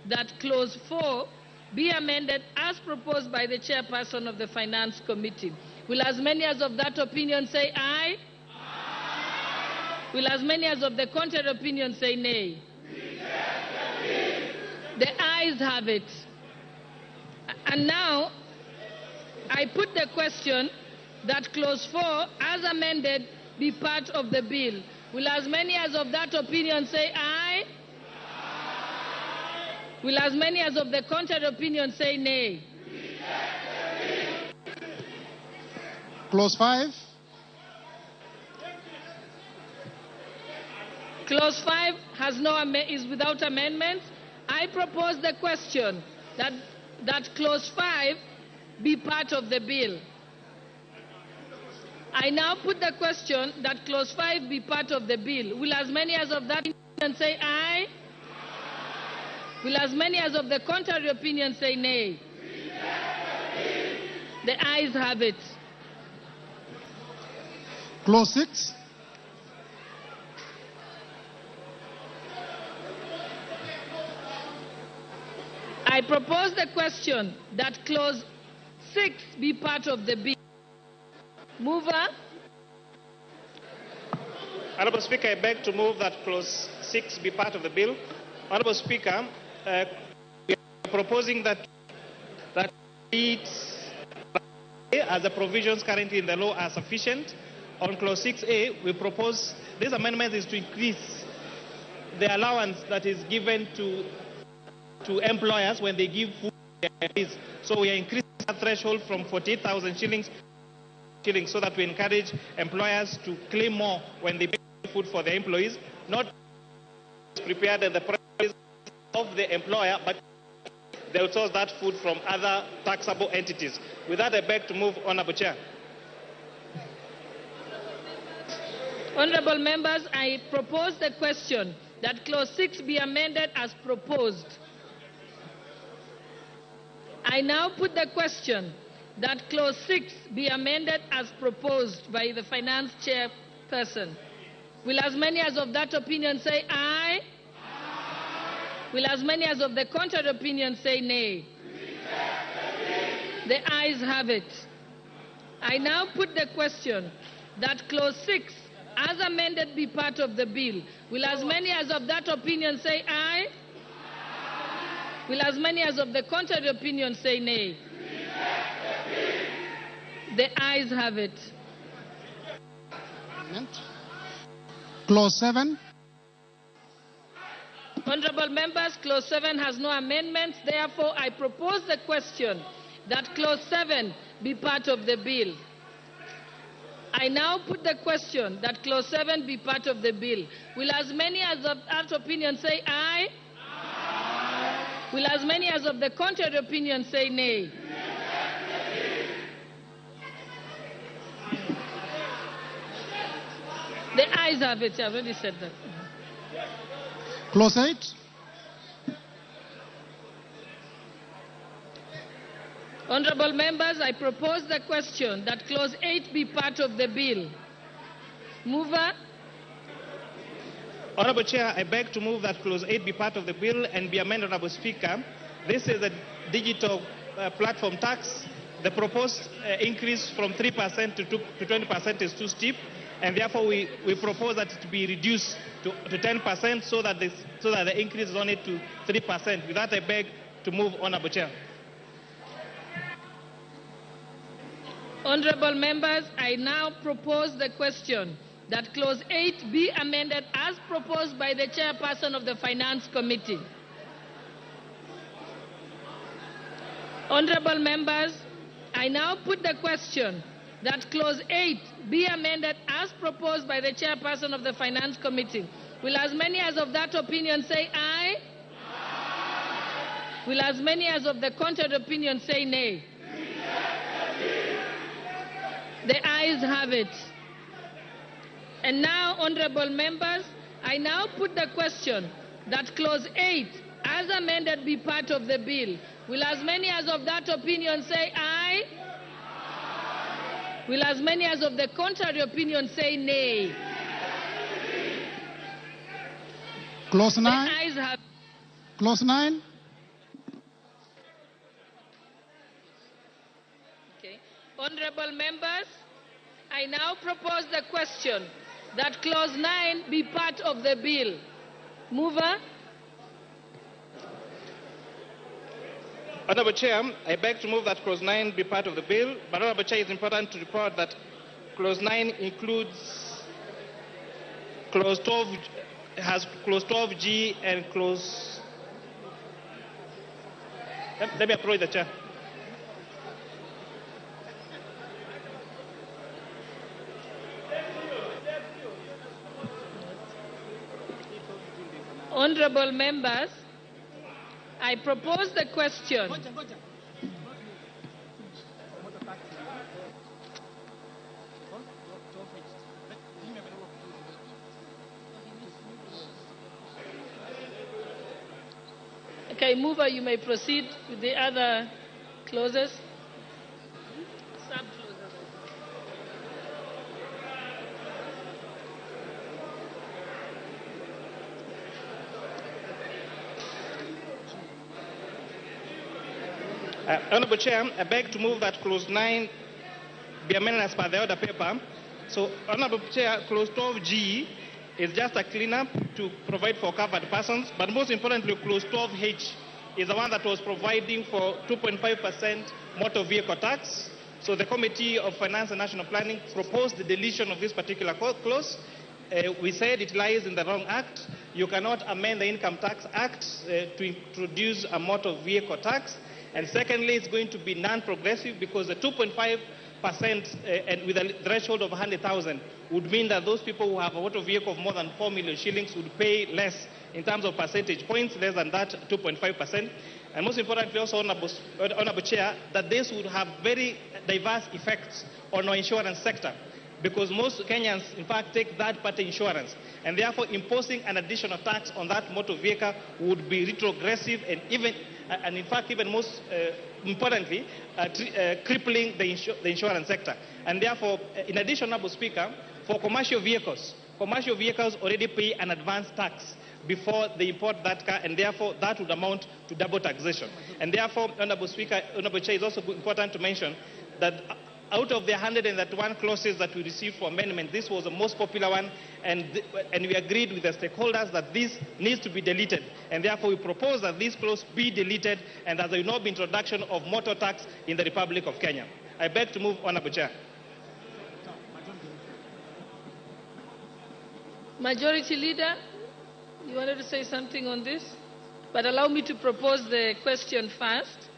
that Clause 4 be amended as proposed by the Chairperson of the Finance Committee. Will as many as of that opinion say aye? Aye. Will as many as of the contrary opinion say nay? The ayes have it. And now, I put the question that Clause 4, as amended, be part of the bill. Will as many as of that opinion say aye? Aye. Will as many as of the contrary opinion say nay? Clause 5. Clause 5 is without amendments. I propose the question that Clause 5 be part of the bill. I now put the question that Clause 5 be part of the bill. Will as many as of that opinion say aye? Will as many as of the contrary opinion say nay? The ayes have it. Clause 6. I propose the question that Clause 6 be part of the bill. Mover. Honorable Speaker, I beg to move that Clause 6 be part of the bill. Honorable Speaker, we are proposing that it, as the provisions currently in the law are sufficient. On Clause 6A, we propose this amendment is to increase the allowance that is given to employers when they give food to their employees. So we are increasing that threshold from 48,000 shillings so that we encourage employers to claim more when they pay food for their employees, not prepared at the price of the employer, but They will source that food from other taxable entities. With that, I beg to move, Honorable Chair. Honorable members, I propose the question that Clause 6 be amended as proposed. I now put the question that Clause 6 be amended as proposed by the Finance Chairperson. Will as many as of that opinion say aye? Aye. Will as many as of the contrary opinion say nay? The ayes have it. I now put the question that Clause 6, as amended, be part of the bill. Will as many as of that opinion say aye? Aye. Will as many as of the contrary opinion say nay? The ayes have it. Clause 7. Honorable members, Clause 7 has no amendments. Therefore, I propose the question that Clause 7 be part of the bill. I now put the question that Clause 7 be part of the bill. Will as many as of that opinion say aye? Aye. Will as many as of the contrary opinion say nay? The ayes have it. I've already said that. Clause 8. Honorable members, I propose the question that Clause 8 be part of the bill. Mover. Honorable Chair, I beg to move that Clause 8 be part of the bill and be amended, Honorable Speaker. This is a digital platform tax. The proposed increase from 3% to 20% is too steep, and therefore we propose that it be reduced to 10% so that the increase is only to 3%. With that, I beg to move, Honorable Chair. Honorable members, I now propose the question that Clause 8 be amended as proposed by the chairperson of the Finance Committee. Honorable members, I now put the question that Clause 8 be amended as proposed by the chairperson of the Finance Committee. Will as many as of that opinion say aye? Aye. Will as many as of the contrary opinion say nay? The ayes have it. And now, honorable members, I now put the question that Clause 8, as amended, be part of the bill. Will as many as of that opinion say aye? Will as many as of the contrary opinion say nay? Clause 9. The ayes have. Clause 9. Okay. Honorable members, I now propose the question that Clause 9 be part of the bill. Mover. Honorable Chair, I beg to move that Clause 9 be part of the bill. But Honorable Chair, it's important to report that Clause 9 includes Clause 12, has Clause 12G and Clause... Let me approach the Chair. Honorable members, I propose the question. Okay, mover, you may proceed with the other clauses. Sub-clauses. Honorable Chair, I beg to move that Clause 9 be amended as per the order paper. So, Honorable Chair, Clause 12G is just a cleanup to provide for covered persons, but most importantly, Clause 12H is the one that was providing for 2.5% motor vehicle tax. So the Committee of Finance and National Planning proposed the deletion of this particular clause. We said it lies in the wrong act. You cannot amend the Income Tax Act to introduce a motor vehicle tax. And secondly, it's going to be non-progressive because the 2.5% and with a threshold of 100,000 would mean that those people who have a motor vehicle of more than 4 million shillings would pay less in terms of percentage points, less than that 2.5%. And most importantly also, Honorable Chair, that this would have very diverse effects on our insurance sector, because most Kenyans, in fact, take third-party insurance, and therefore imposing an additional tax on that motor vehicle would be retrogressive and even, and in fact, even most importantly, crippling the insurance sector. And therefore, in addition, Honorable Speaker, for commercial vehicles already pay an advance tax before they import that car, and therefore that would amount to double taxation. And therefore, Honorable Speaker, Honorable Chair, it's also important to mention that out of the 131 clauses that we received for amendment, this was the most popular one, and we agreed with the stakeholders that this needs to be deleted. And therefore, we propose that this clause be deleted and that there will not be introduction of motor tax in the Republic of Kenya. I beg to move, Honorable Chair. Majority Leader, you wanted to say something on this? But allow me to propose the question first.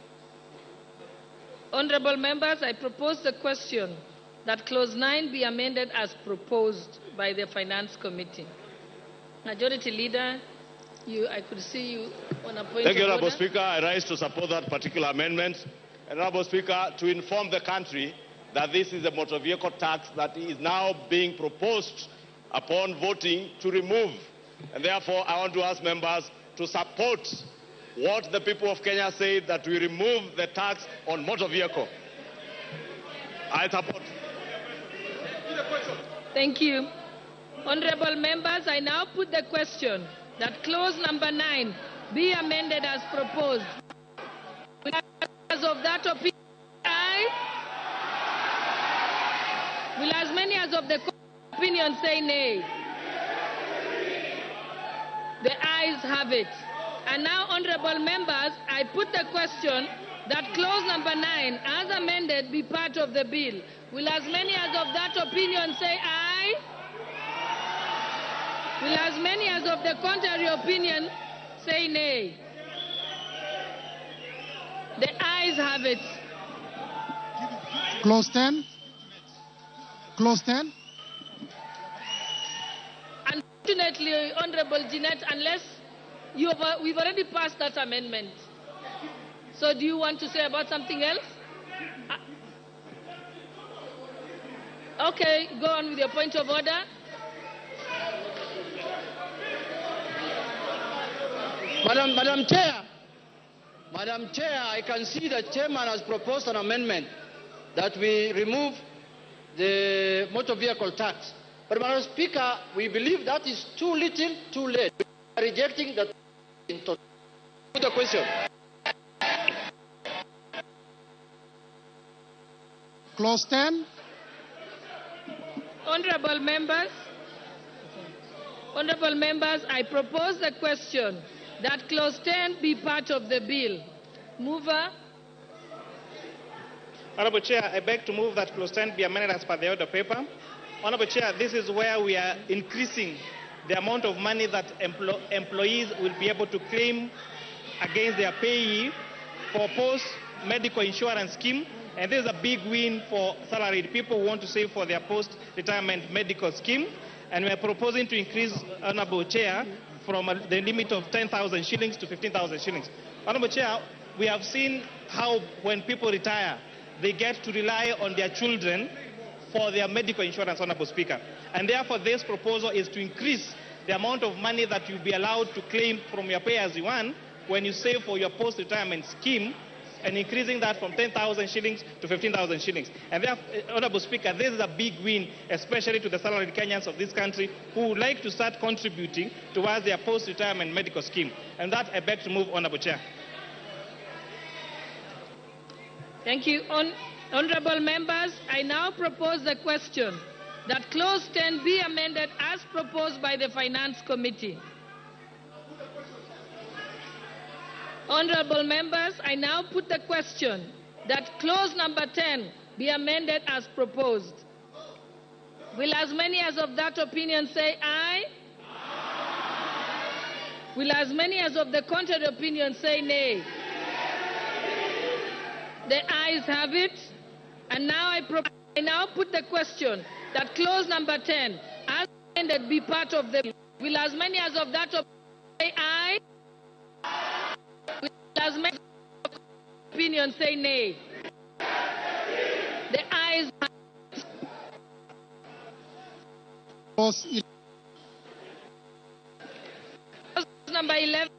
Honorable members, I propose the question that Clause 9 be amended as proposed by the Finance Committee. Majority Leader, I could see you on a point. Thank you, of Honorable order. Speaker. I rise to support that particular amendment. Honorable Speaker, to inform the country that this is a motor vehicle tax that is now being proposed upon voting to remove. And therefore, I want to ask members to support what the people of Kenya say, that we remove the tax on motor vehicle. I support. Thank you. Honorable members, I now put the question that clause number 9 be amended as proposed. As of that opinion, aye. Will as many as of the opinion say nay? The ayes have it. And now, honorable members, I put the question that clause number 9, as amended, be part of the bill. Will as many as of that opinion say aye? Will as many as of the contrary opinion say nay? The ayes have it. Clause 10. Clause 10. Unfortunately, Honorable Jeanette, unless you have, we've already passed that amendment. So do you want to say about something else? Okay, go on with your point of order. Madam Chair, I can see the chairman has proposed an amendment that we remove the motor vehicle tax. But, Madam Speaker, we believe that is too little, too late. We are rejecting the Put the question. Clause 10. Honorable members, I propose the question that Clause 10 be part of the bill. Mover. Honorable Chair, I beg to move that Clause 10 be amended as per the order paper. Honorable Chair, this is where we are increasing the amount of money that employees will be able to claim against their payee for post-medical insurance scheme. And this is a big win for salaried people who want to save for their post-retirement medical scheme. And we are proposing to increase, Honorable Chair, from the limit of 10,000 shillings to 15,000 shillings. Honorable Chair, we have seen how when people retire, they get to rely on their children for their medical insurance, Honorable Speaker. And therefore, this proposal is to increase the amount of money that you'll be allowed to claim from your pay-as-you-earn when you save for your post-retirement scheme, and increasing that from 10,000 shillings to 15,000 shillings. And therefore, Honorable Speaker, this is a big win, especially to the salaried Kenyans of this country who would like to start contributing towards their post-retirement medical scheme. And that I beg to move, Honorable Chair. Thank you. Honorable members, I now propose the question that Clause 10 be amended as proposed by the Finance Committee. Honorable members, I now put the question that Clause number 10 be amended as proposed. Will as many as of that opinion say aye? Aye. Will as many as of the contrary opinion say nay? The ayes have it. And now I now put the question that Clause number 10, as amended, be part of the bill. Will as many as of that opinion say aye? Will As many opinion say nay. The ayes have it. Clause number 11.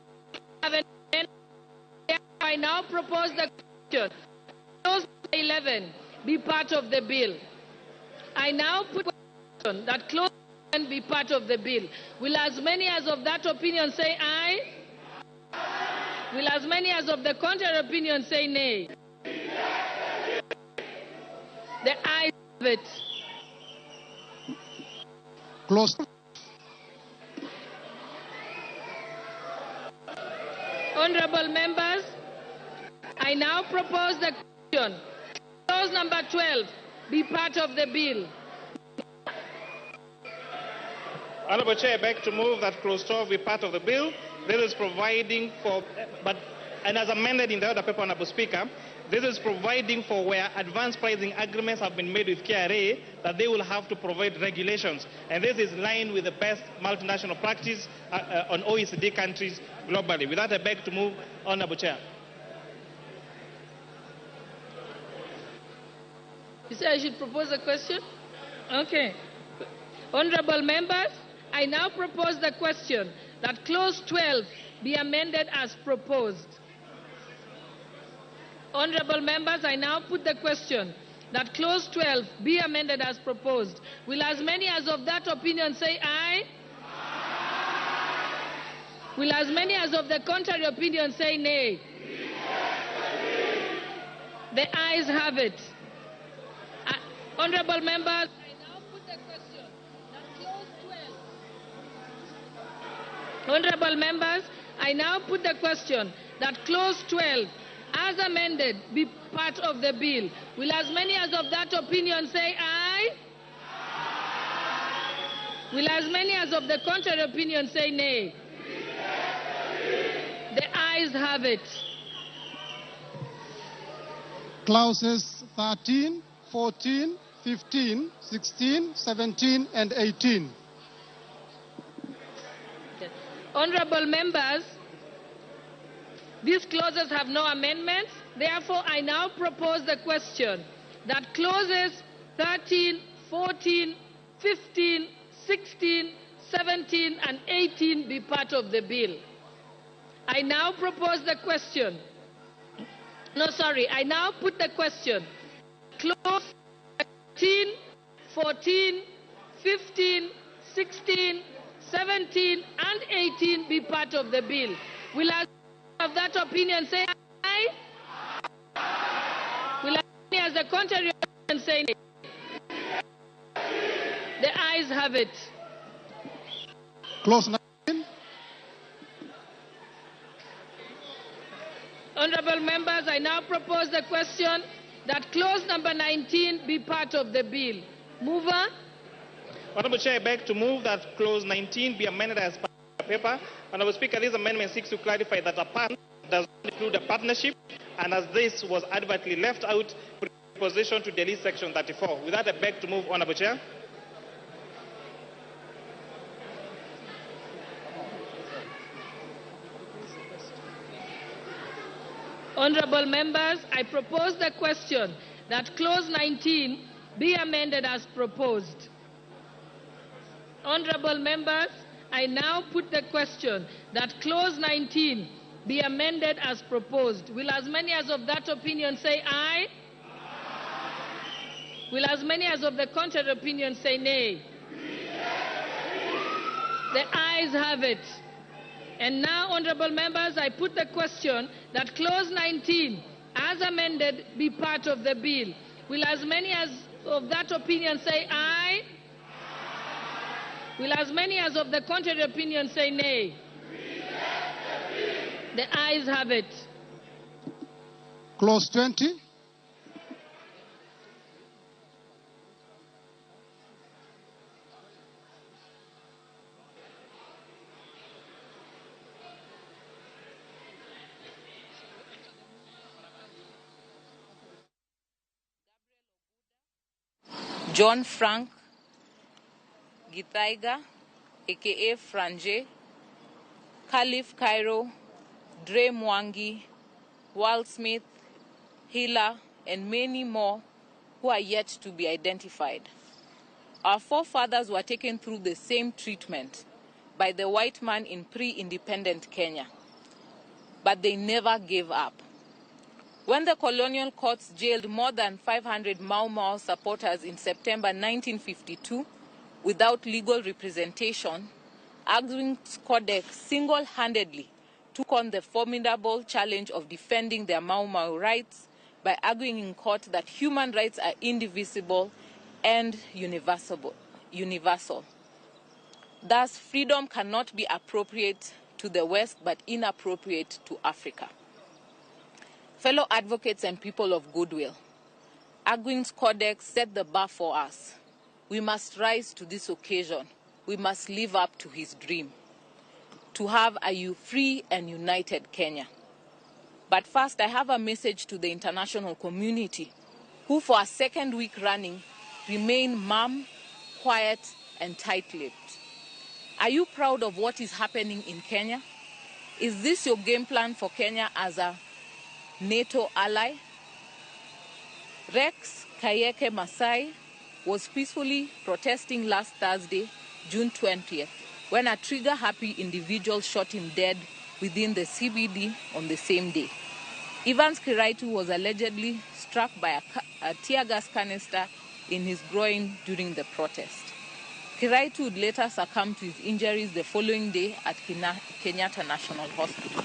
I now propose the question. Clause 11 be part of the bill. I now put the question that clause 11 be part of the bill. Will as many as of that opinion say aye? Will as many as of the contrary opinion say nay? The ayes have it. Clause. Honorable members, I now propose the question. Clause number 12 be part of the bill. Honorable Chair, I beg to move that clause 12 be part of the bill. This is providing for, and as amended in the other paper, Honorable Speaker, this is providing for where advanced pricing agreements have been made with KRA that they will have to provide regulations. And this is in line with the best multinational practice on OECD countries globally. With that, I beg to move, Honorable Chair. You say I should propose a question? Okay. Honorable members, I now propose the question that clause 12 be amended as proposed. Honorable members, I now put the question that clause 12 be amended as proposed. Will as many as of that opinion say aye? Will as many as of the contrary opinion say nay? The ayes have it. Honorable members, I now put the question that clause 12. Honorable members, I now put the question that clause 12, as amended, be part of the bill. Will as many as of that opinion say aye? Will as many as of the contrary opinion say nay? The ayes have it. Clauses 13, 14, 15, 16, 17, and 18. Okay. Honorable members, these clauses have no amendments. Therefore, I now propose the question that clauses 13, 14, 15, 16, 17, and 18 be part of the bill. I now propose the question. No, sorry. I now put the question. Clause 13, 14, 15, 16, 17, and 18 be part of the bill. Will as of that opinion say aye? Will as the contrary opinion say nay? The ayes have it. Clause 19. Honorable members, I now propose the question that clause number 19 be part of the bill. Mover. Honorable Chair, I beg to move that clause 19 be amended as part of the paper. Honorable Speaker, this amendment seeks to clarify that a partner does not include a partnership, and as this was advertly left out, proposition to delete section 34. With that, I beg to move, Honorable Chair. Honorable members, I propose the question that clause 19 be amended as proposed. Honorable members, I now put the question that clause 19 be amended as proposed. Will as many as of that opinion say aye? Will as many as of the contrary opinion say nay? The ayes have it. And now, honorable members, I put the question that clause 19, as amended, be part of the bill. Will as many as of that opinion say aye? Will as many as of the contrary opinion say nay? The ayes have it. Clause 20. John Frank Githaiga, aka Franje, Khalif Cairo, Dre Mwangi, Waldsmith, Hiller, and many more who are yet to be identified. Our forefathers were taken through the same treatment by the white man in pre-independent Kenya, but they never gave up. When the colonial courts jailed more than 500 Mau Mau supporters in September 1952 without legal representation, Argwings Kodhek single-handedly took on the formidable challenge of defending their Mau Mau rights by arguing in court that human rights are indivisible and universal. Thus, freedom cannot be appropriate to the West but inappropriate to Africa. Fellow advocates and people of goodwill, Argwings Kodhek set the bar for us. We must rise to this occasion. We must live up to his dream, to have a free and united Kenya. But first, I have a message to the international community, who for a second week running remain mum, quiet, and tight-lipped. Are you proud of what is happening in Kenya? Is this your game plan for Kenya as a NATO ally? Rex Kayeke Masai was peacefully protesting last Thursday, June 20th, when a trigger-happy individual shot him dead within the CBD on the same day. Evans Kiraitu was allegedly struck by a tear gas canister in his groin during the protest. Kiraitu would later succumb to his injuries the following day at Kenyatta National Hospital.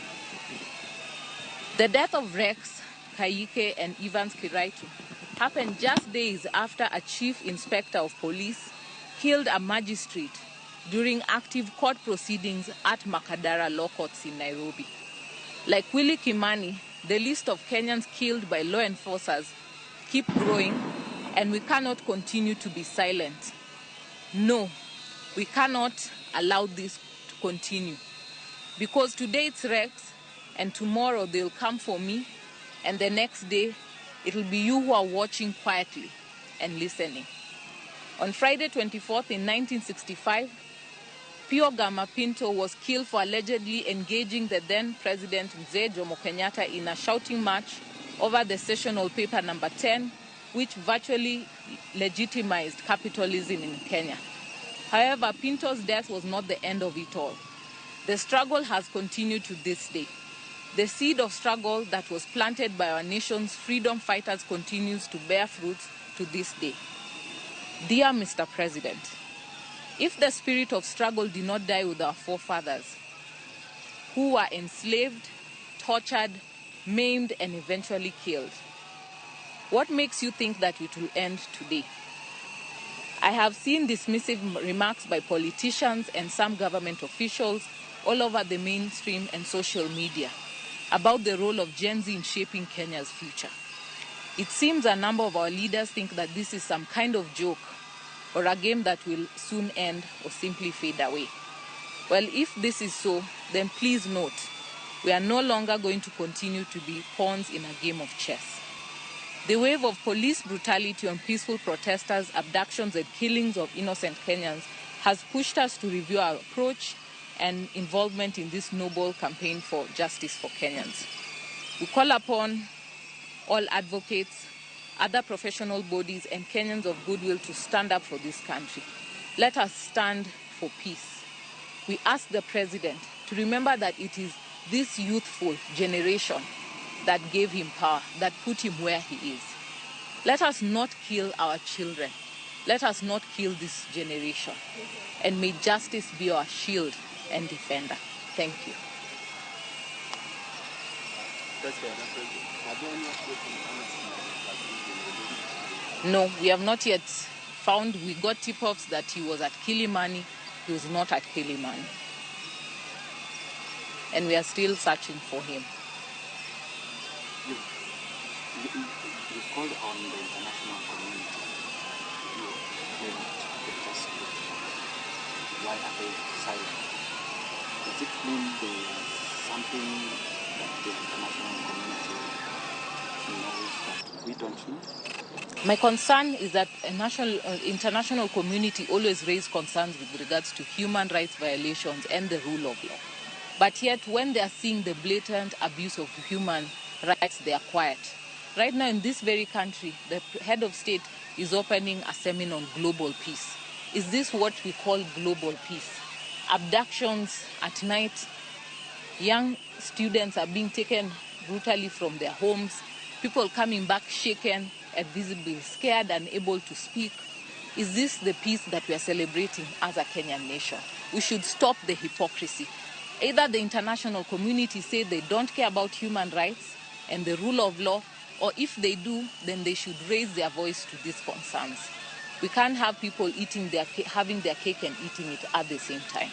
The death of Rex Kayike and Evans Kiraitu happened just days after a chief inspector of police killed a magistrate during active court proceedings at Makadara Law Courts in Nairobi. Like Willie Kimani, the list of Kenyans killed by law enforcers keep growing, and we cannot continue to be silent. No, we cannot allow this to continue. Because today it's Rex, and tomorrow they'll come for me, and the next day it'll be you who are watching quietly and listening. On Friday 24th in 1965, Pio Gama Pinto was killed for allegedly engaging the then President Mzee Jomo Kenyatta in a shouting match over the sessional paper number 10, which virtually legitimized capitalism in Kenya. However, Pinto's death was not the end of it all. The struggle has continued to this day. The seed of struggle that was planted by our nation's freedom fighters continues to bear fruits to this day. Dear Mr. President, if the spirit of struggle did not die with our forefathers, who were enslaved, tortured, maimed, and eventually killed, what makes you think that it will end today? I have seen dismissive remarks by politicians and some government officials all over the mainstream and social media about the role of Gen Z in shaping Kenya's future. It seems a number of our leaders think that this is some kind of joke or a game that will soon end or simply fade away. Well, if this is so, then please note, we are no longer going to continue to be pawns in a game of chess. The wave of police brutality on peaceful protesters, abductions and killings of innocent Kenyans has pushed us to review our approach and involvement in this noble campaign for justice for Kenyans. We call upon all advocates, other professional bodies and Kenyans of goodwill to stand up for this country. Let us stand for peace. We ask the president to remember that it is this youthful generation that gave him power, that put him where he is. Let us not kill our children. Let us not kill this generation. And may justice be our shield and defender. Thank you. No, we have not yet found. We got tip-offs that he was at Kilimani. He was not at Kilimani. And we are still searching for him. You called on the international community. You claimed they just looked. Why are they silent? Does it mean there's something that the international community knows that we don't know? My concern is that a international community always raises concerns with regards to human rights violations and the rule of law. But yet, when they are seeing the blatant abuse of human rights, they are quiet. Right now in this very country, the head of state is opening a seminar on global peace. Is this what we call global peace? Abductions at night, young students are being taken brutally from their homes, people coming back shaken and visibly scared, unable to speak. Is this the peace that we are celebrating as a Kenyan nation? We should stop the hypocrisy. Either the international community say they don't care about human rights and the rule of law, or if they do, then they should raise their voice to these concerns. We can't have people eating their having their cake and eating it at the same time.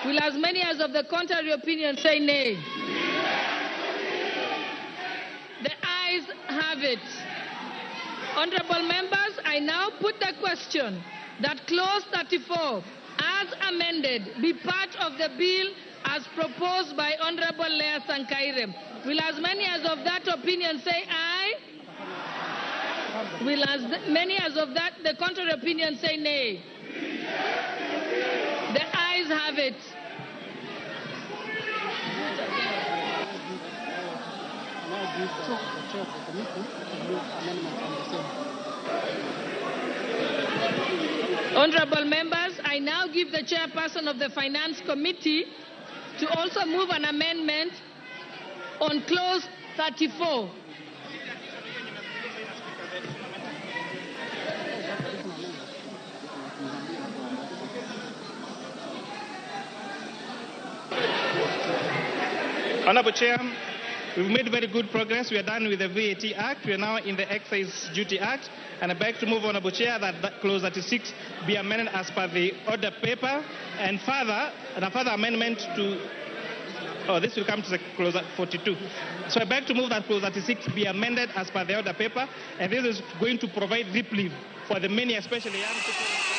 Will as many as of the contrary opinion say nay? The ayes have it. Honorable members, I now put the question that Clause 34, as amended, be part of the bill as proposed by Honorable Leah Sankaire. Will as many as of that opinion say aye? Will as many as of that the contrary opinion say nay? The ayes have it. Honorable members, I now give the chairperson of the Finance Committee to also move an amendment on Clause 34. Honorable Chair, we've made very good progress. We are done with the VAT Act. We are now in the Excise Duty Act. And I beg to move, Honorable Chair, that Clause 36 be amended as per the order paper. And further, and a further amendment to... Oh, this will come to the Clause 42. So I beg to move that Clause 36 be amended as per the order paper. And this is going to provide reprieve for the many, especially young people.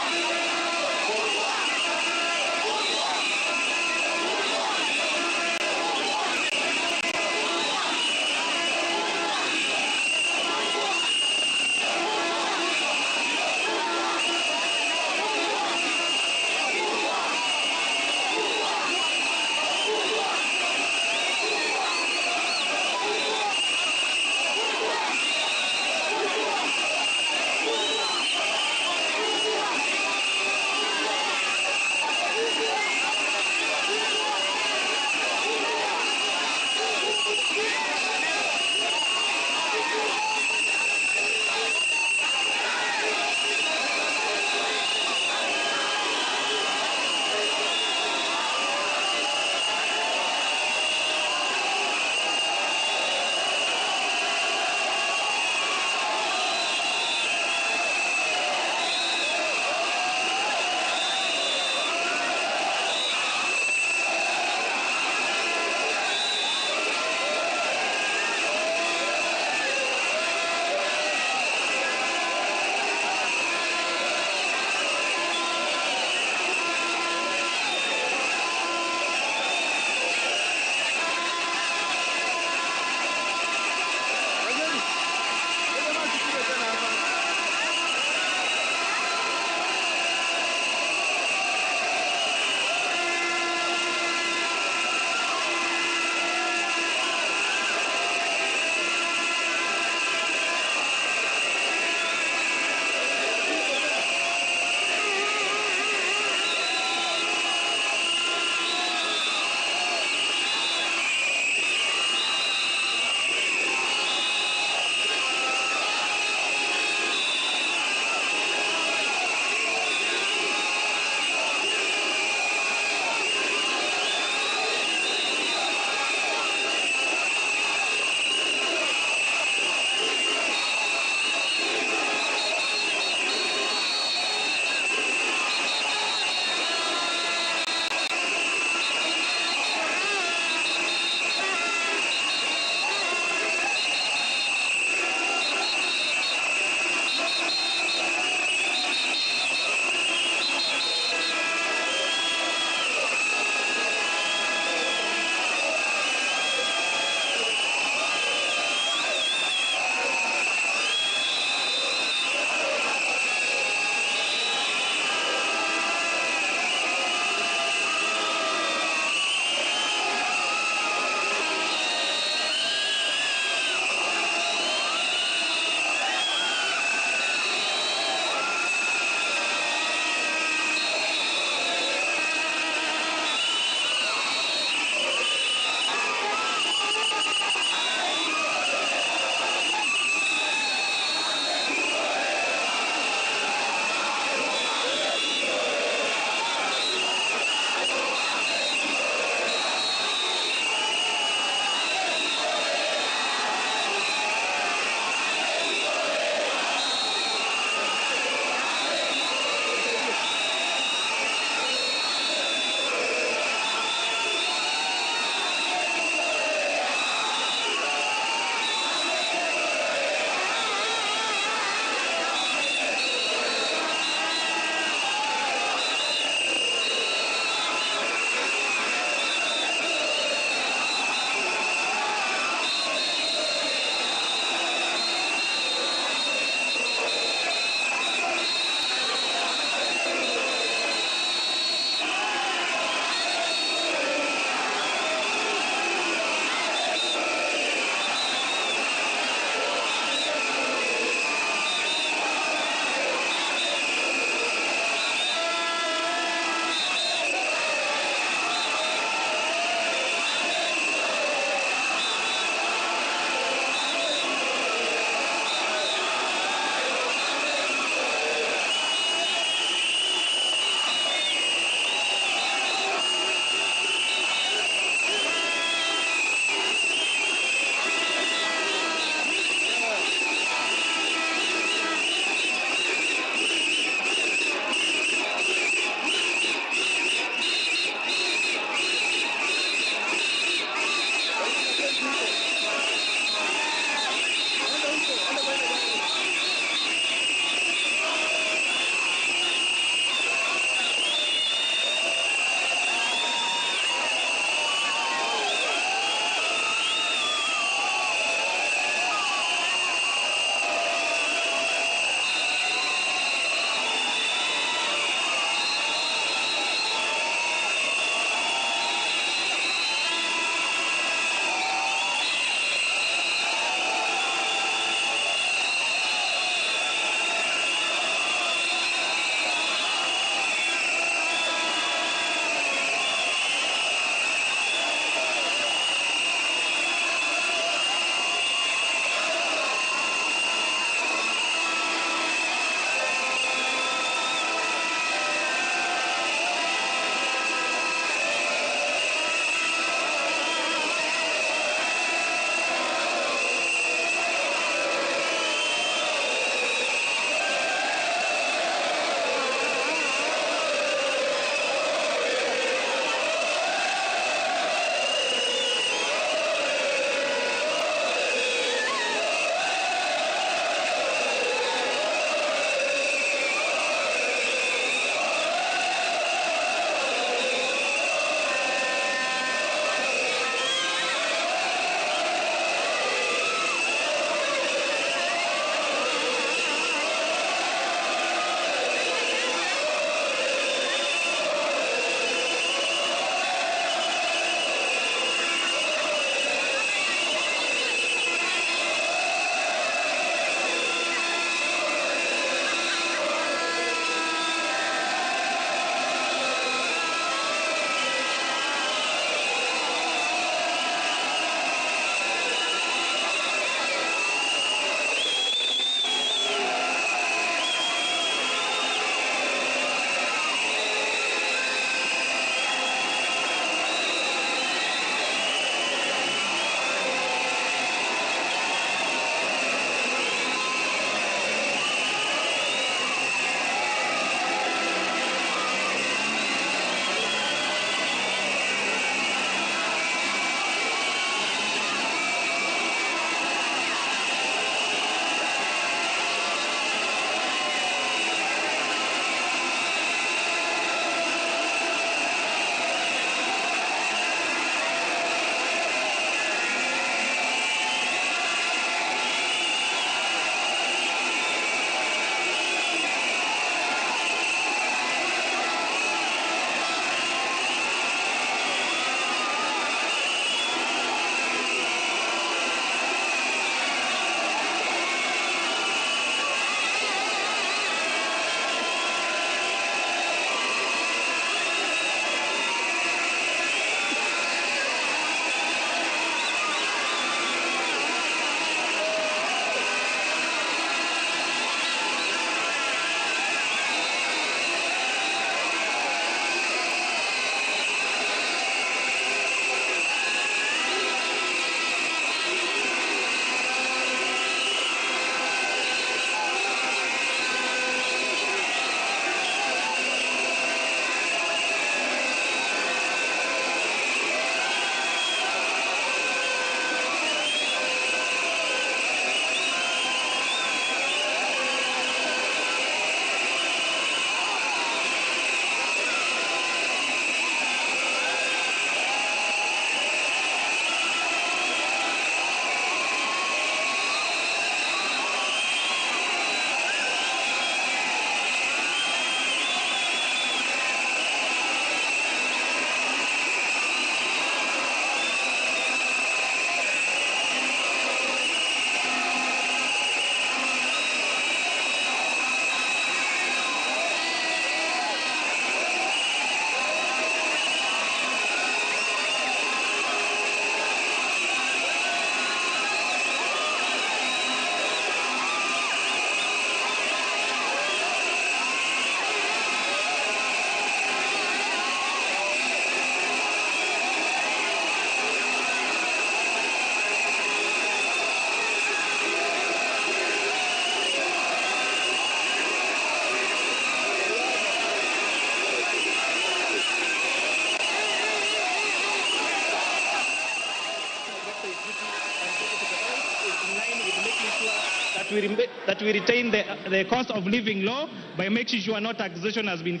we retain the cost of living law by making sure no taxation has been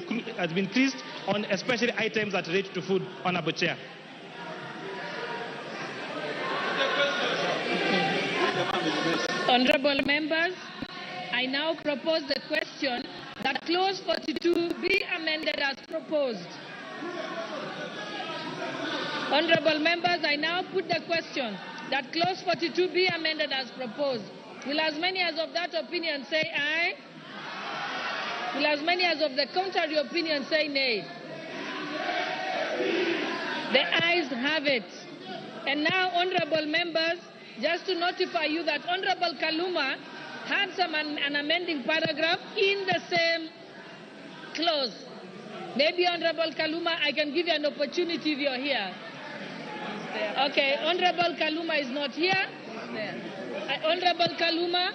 increased on especially items that relate to food, Honorable Chair. Honorable members, I now propose the question that Clause 42 be amended as proposed. Honorable members, I now put the question that Clause 42 be amended as proposed. Will as many as of that opinion say aye? Will as many as of the contrary opinion say nay? The ayes have it. And now, honorable members, just to notify you that Honorable Kaluma had an amending paragraph in the same clause. Maybe, Honorable Kaluma, I can give you an opportunity if you're here. Okay, Honorable Kaluma is not here. Honorable Kaluma.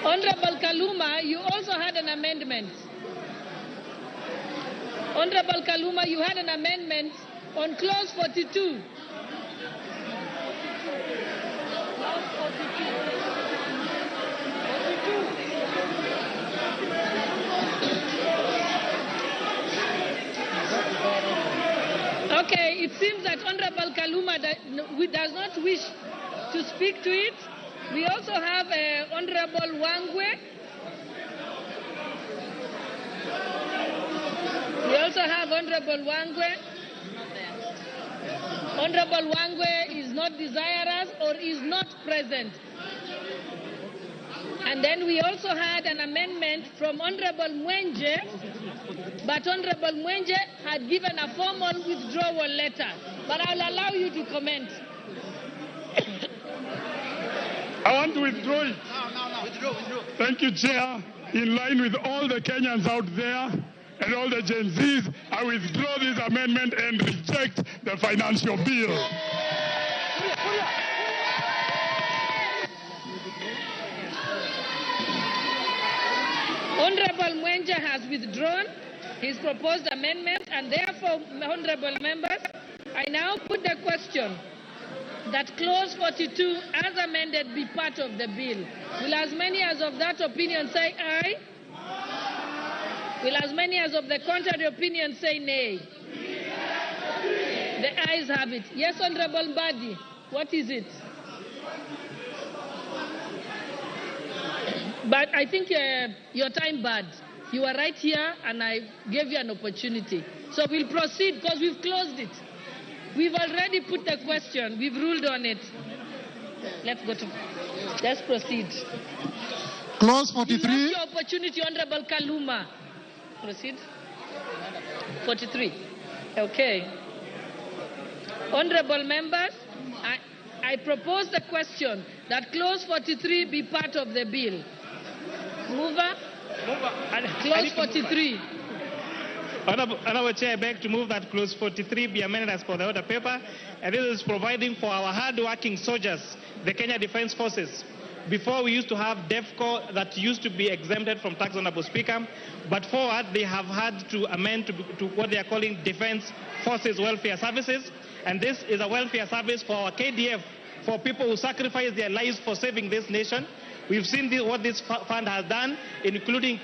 Honorable Kaluma, you also had an amendment. Honorable Kaluma, you had an amendment on Clause 42. Clause 42. 42. Okay, it seems that Honorable Kaluma does not wish to speak to it. We also have Honorable Wangwe. We also have Honorable Wangwe. Honorable Wangwe is not desirous or is not present. And then we also had an amendment from Honorable Mwenje, but Honorable Mwenje had given a formal withdrawal letter. But I'll allow you to comment. I want to withdraw it. No. Withdraw, withdraw. Thank you, Chair. In line with all the Kenyans out there and all the Gen Zs, I withdraw this amendment and reject the financial bill. Honorable Mwenje has withdrawn his proposed amendment, and therefore, honorable members, I now put the question that Clause 42, as amended, be part of the bill. Will as many as of that opinion say aye? Will as many as of the contrary opinion say nay? The ayes have it. Yes, Honorable Mbadi, what is it? But I think your time bad. You are right here, and I gave you an opportunity. So we'll proceed because we've closed it. We've already put the question. We've ruled on it. Let's go to. Let's proceed. Clause 43. You lost your opportunity, Honorable Kaluma. Proceed. 43. Okay. Honorable members, I propose the question that Clause 43 be part of the bill. Mover. Clause 43. Honorable Chair, I beg to move that Clause 43 be amended as per the order paper. And this is providing for our hard-working soldiers, the Kenya Defence Forces. Before, we used to have DEFCO that used to be exempted from tax, Honorable Speaker. But forward, they have had to amend to what they are calling Defence Forces Welfare Services. And this is a welfare service for our KDF, for people who sacrifice their lives for saving this nation. We've seen what this fund has done, including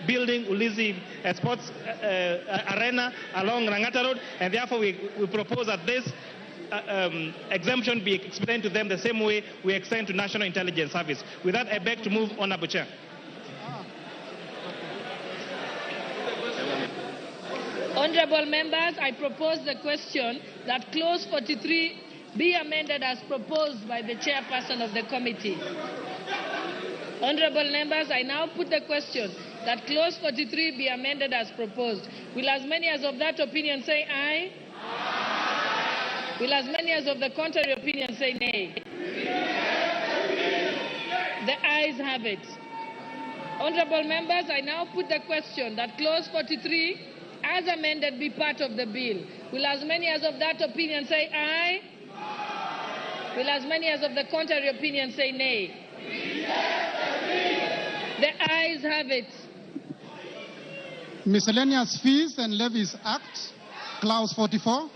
building Ulinzi Sports Arena along Langata Road, and therefore we propose that this exemption be explained to them the same way we extend to National Intelligence Service. With that, I beg to move, Honorable Chair. Honorable members, I propose the question that Clause 43 be amended as proposed by the chairperson of the committee. Honorable members, I now put the question that Clause 43 be amended as proposed. Will as many as of that opinion say aye? Aye. Will as many as of the contrary opinion say nay? The ayes have it. Honorable members, I now put the question that Clause 43, as amended, be part of the bill. Will as many as of that opinion say aye? Aye. Will as many as of the contrary opinion say nay? The ayes have it. Miscellaneous Fees and Levies Act, Clause 44.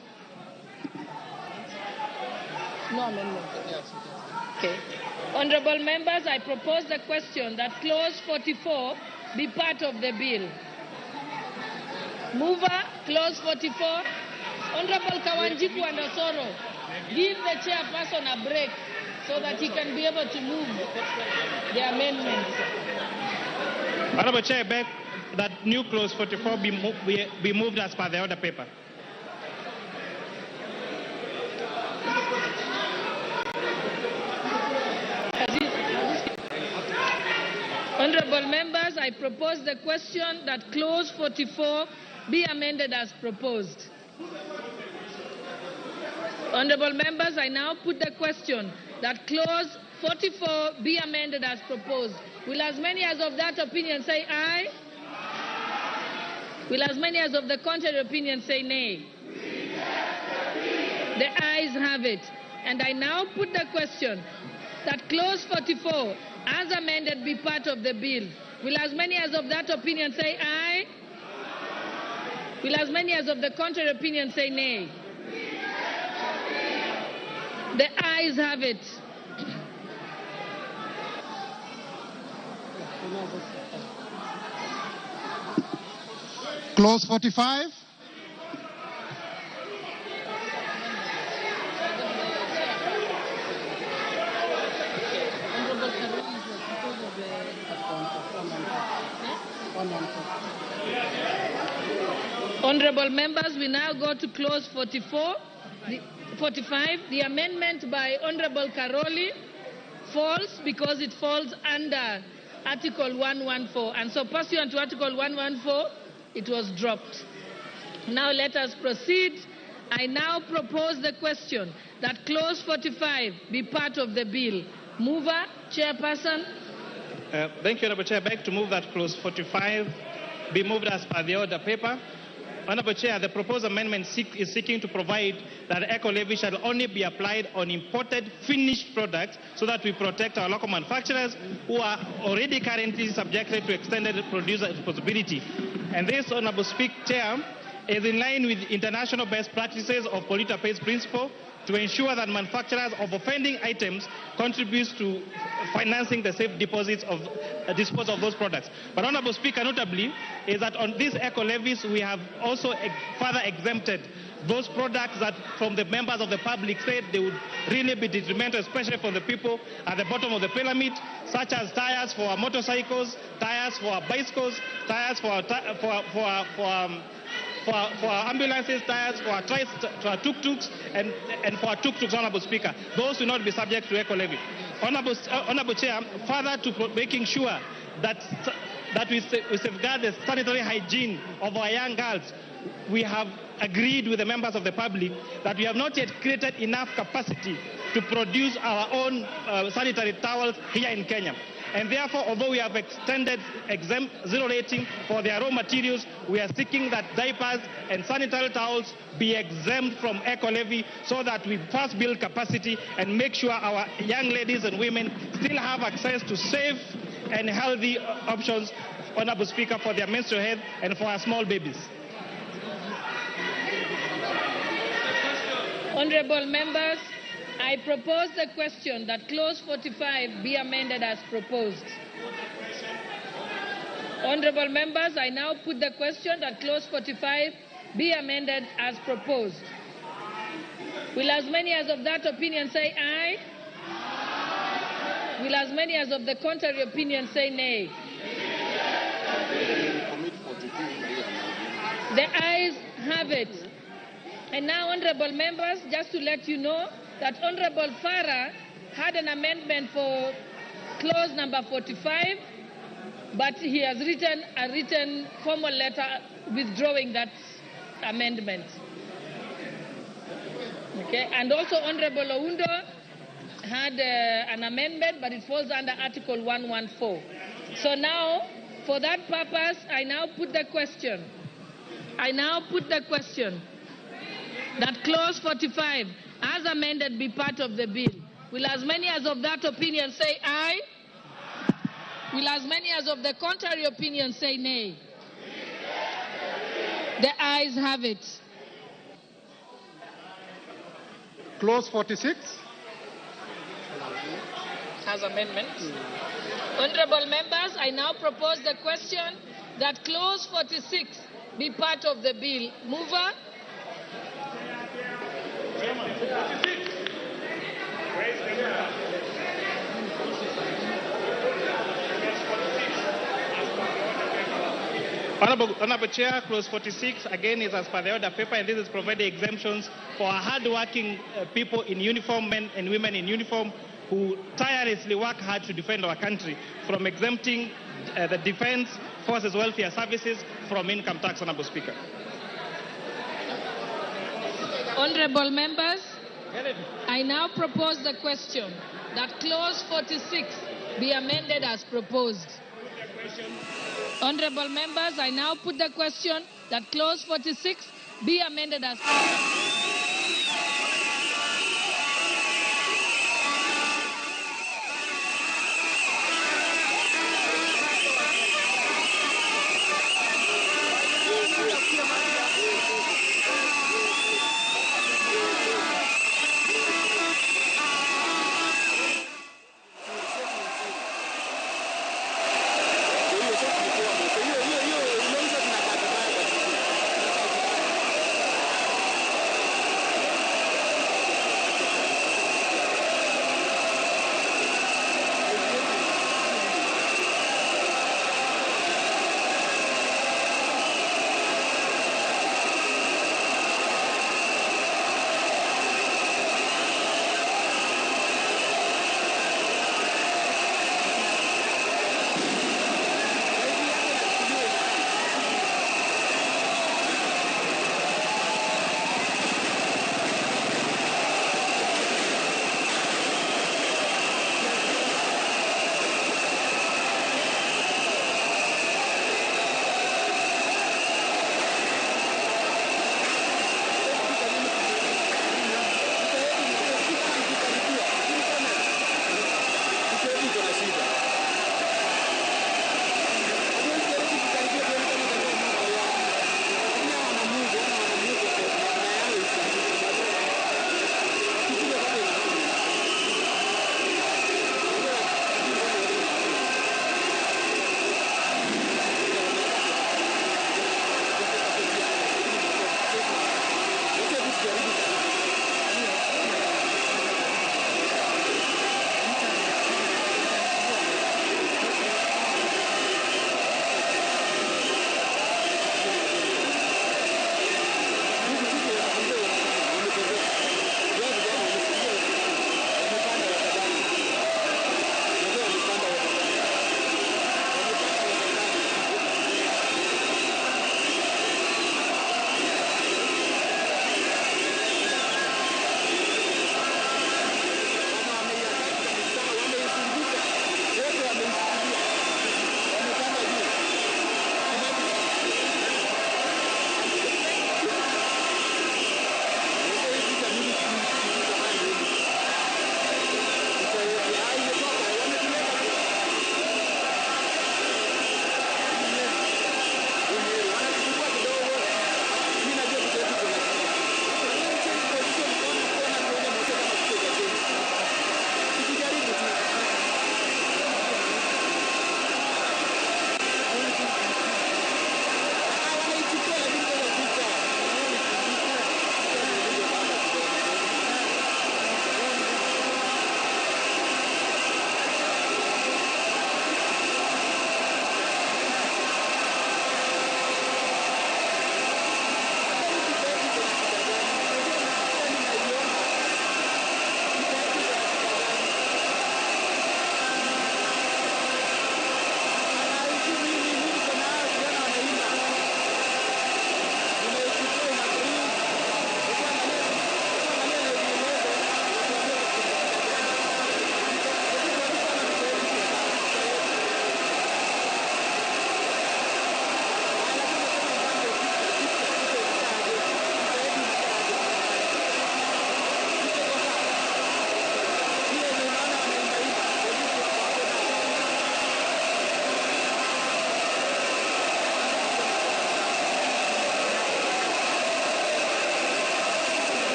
No amendment. Okay. Honorable members, I propose the question that clause 44 be part of the bill. Mover, clause 44. Honorable Kawanjiku and Osoro, give the chairperson a break so that he can be able to move the amendments. Honorable Chair, I beg that new clause 44 be moved as per the order paper. Honorable members, I propose the question that clause 44 be amended as proposed. Honorable members, I now put the question that clause 44 be amended as proposed. Will as many as of that opinion say aye? Will as many as of the contrary opinion say nay? The ayes have it. And I now put the question that clause 44, as amended, be part of the bill. Will as many as of that opinion say aye? Will as many as of the contrary opinion say nay? The ayes have it. Clause 45. Honorable members, we now go to clause 44, 45. The amendment by Honorable Karoli falls because it falls under Article 114. And so pursuant to Article 114, it was dropped. Now let us proceed. I now propose the question that clause 45 be part of the bill. Mover, Chairperson. Thank you, Honorable Chair. I beg to move that clause 45 be moved as per the order paper. Honorable Chair, the proposed amendment is seeking to provide that eco levy shall only be applied on imported finished products so that we protect our local manufacturers who are already currently subjected to extended producer responsibility. And this, Honorable Speaker, Chair, is in line with international best practices of polluter pays principle to ensure that manufacturers of offending items contribute to financing the safe deposits of disposal of those products. But Honorable Speaker, notably, is that on these eco levies, we have also further exempted those products that from the members of the public said they would really be detrimental, especially for the people at the bottom of the pyramid, such as tires for our motorcycles, tires for our bicycles, tires for our ambulances, tires for our tuk-tuks, and for our tuk-tuks, Honorable Speaker. Those will not be subject to eco levy. Honorable Chair, further to making sure that we safeguard the sanitary hygiene of our young girls, we have agreed with the members of the public that we have not yet created enough capacity to produce our own sanitary towels here in Kenya. And therefore, although we have extended exempt zero rating for their raw materials, we are seeking that diapers and sanitary towels be exempt from eco levy so that we first build capacity and make sure our young ladies and women still have access to safe and healthy options, Honorable Speaker, for their menstrual health and for our small babies. Honorable members, I propose the question that clause 45 be amended as proposed. Honorable members, I now put the question that clause 45 be amended as proposed. Will as many as of that opinion say aye? Will as many as of the contrary opinion say nay? The ayes have it. And now, honorable members, just to let you know that Honorable Farah had an amendment for clause number 45, but he has written a written formal letter withdrawing that amendment. Okay, and also Honorable Oundo had an amendment, but it falls under Article 114. So now, for that purpose, I now put the question. I now put the question that clause 45, as amended, be part of the bill. Will as many as of that opinion say aye? Will as many as of the contrary opinion say nay? The ayes have it. Clause 46. As amendment. Honorable members, I now propose the question that clause 46 be part of the bill. Mover. Honorable Chair, Clause 46 again is as per the order paper, and this is providing exemptions for hard-working people in uniform, men and women in uniform, who tirelessly work hard to defend our country, from exempting the Defense Forces Welfare Services from income tax, Honorable Speaker. Honorable members, I now propose the question that Clause 46 be amended as proposed. Honorable members, I now put the question that Clause 46 be amended as proposed.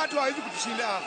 Watu hawezi kutushinda hapa.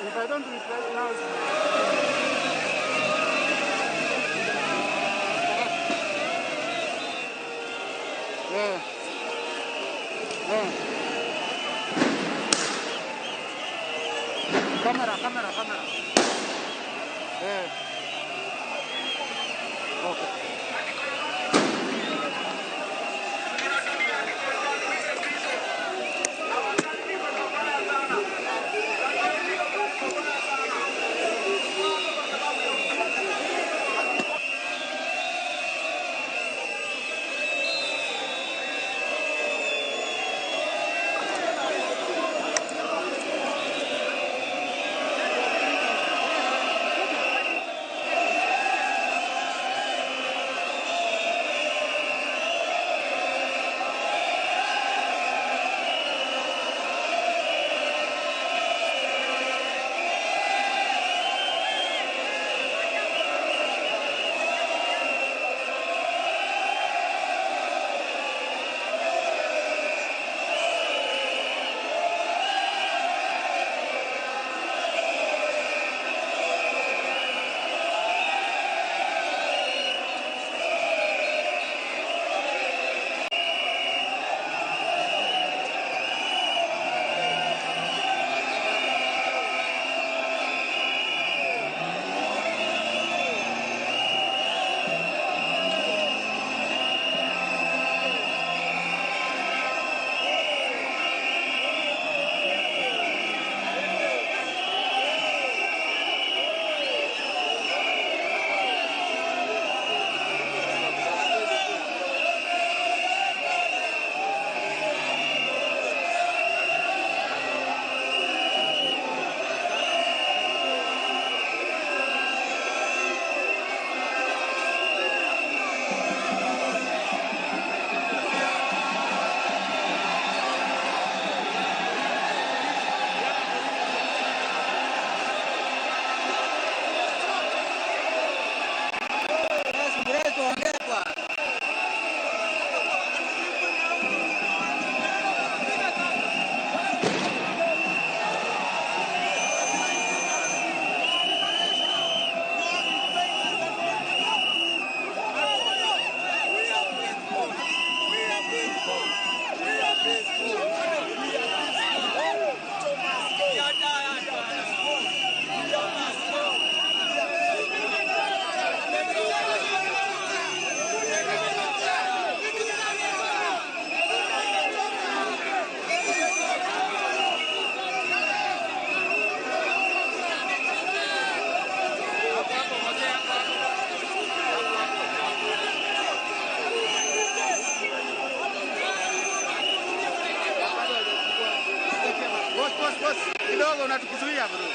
If I don't do it right now, yeah. Yeah. Camera, camera, camera. Yeah. Okay. Boss, boss, kidogo unatukuzuia bro.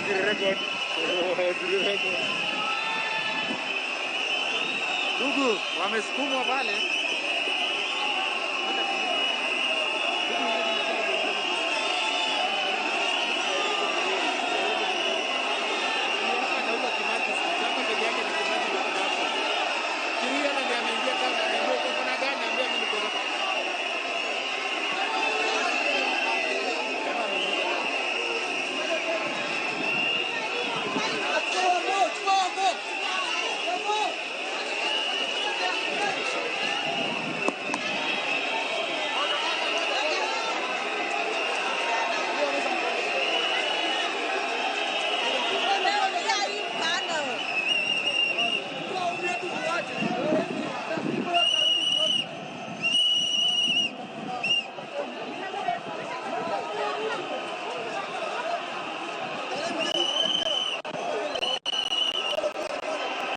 Record. Ndugu, wamesukumwa pale.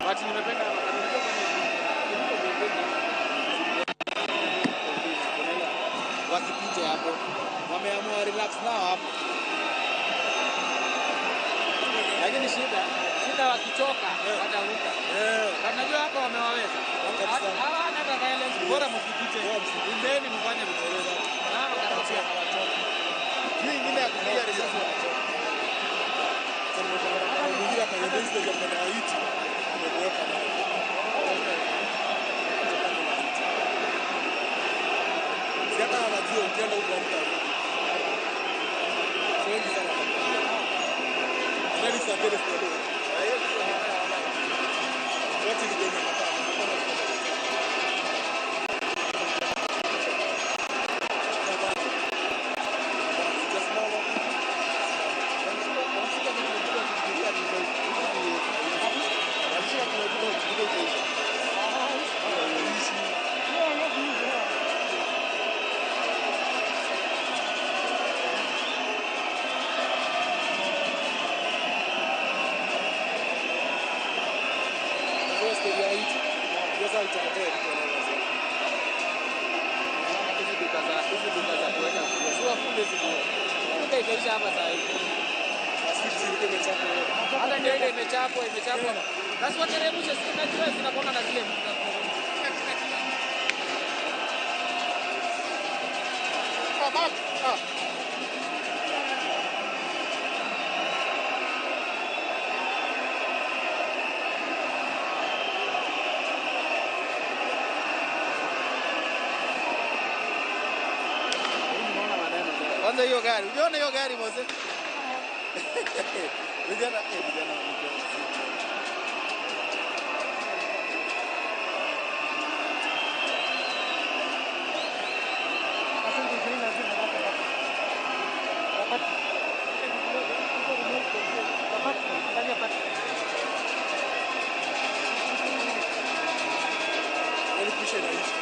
But nimependa wasipite hapo, wameamua relax nao hapo, lakini shida wakichoka wataruka. Unajua hapa wamewaweza, hawana hata violence, bora msipite, indeni mfanye mchezo na wakarosia hawachoki. Hii ingine ya kupiga risasi wanachoka. Mwingine akaenda stage ya kwenda Haiti amekuweka nayo. Si hata anajua ukienda huko hamtarudi. Si wengi sana watakuja. Yaani saa mbili kwa leo. Wote ni kwenye matano. Hata ndio ile imechapwa. Sasa wateremshe, si unajua zinakuwa na zile. Kwanza hiyo gari, uliona hiyo gari mose? Vijana, vijana wamekuwa. Yaani pisha inaisha.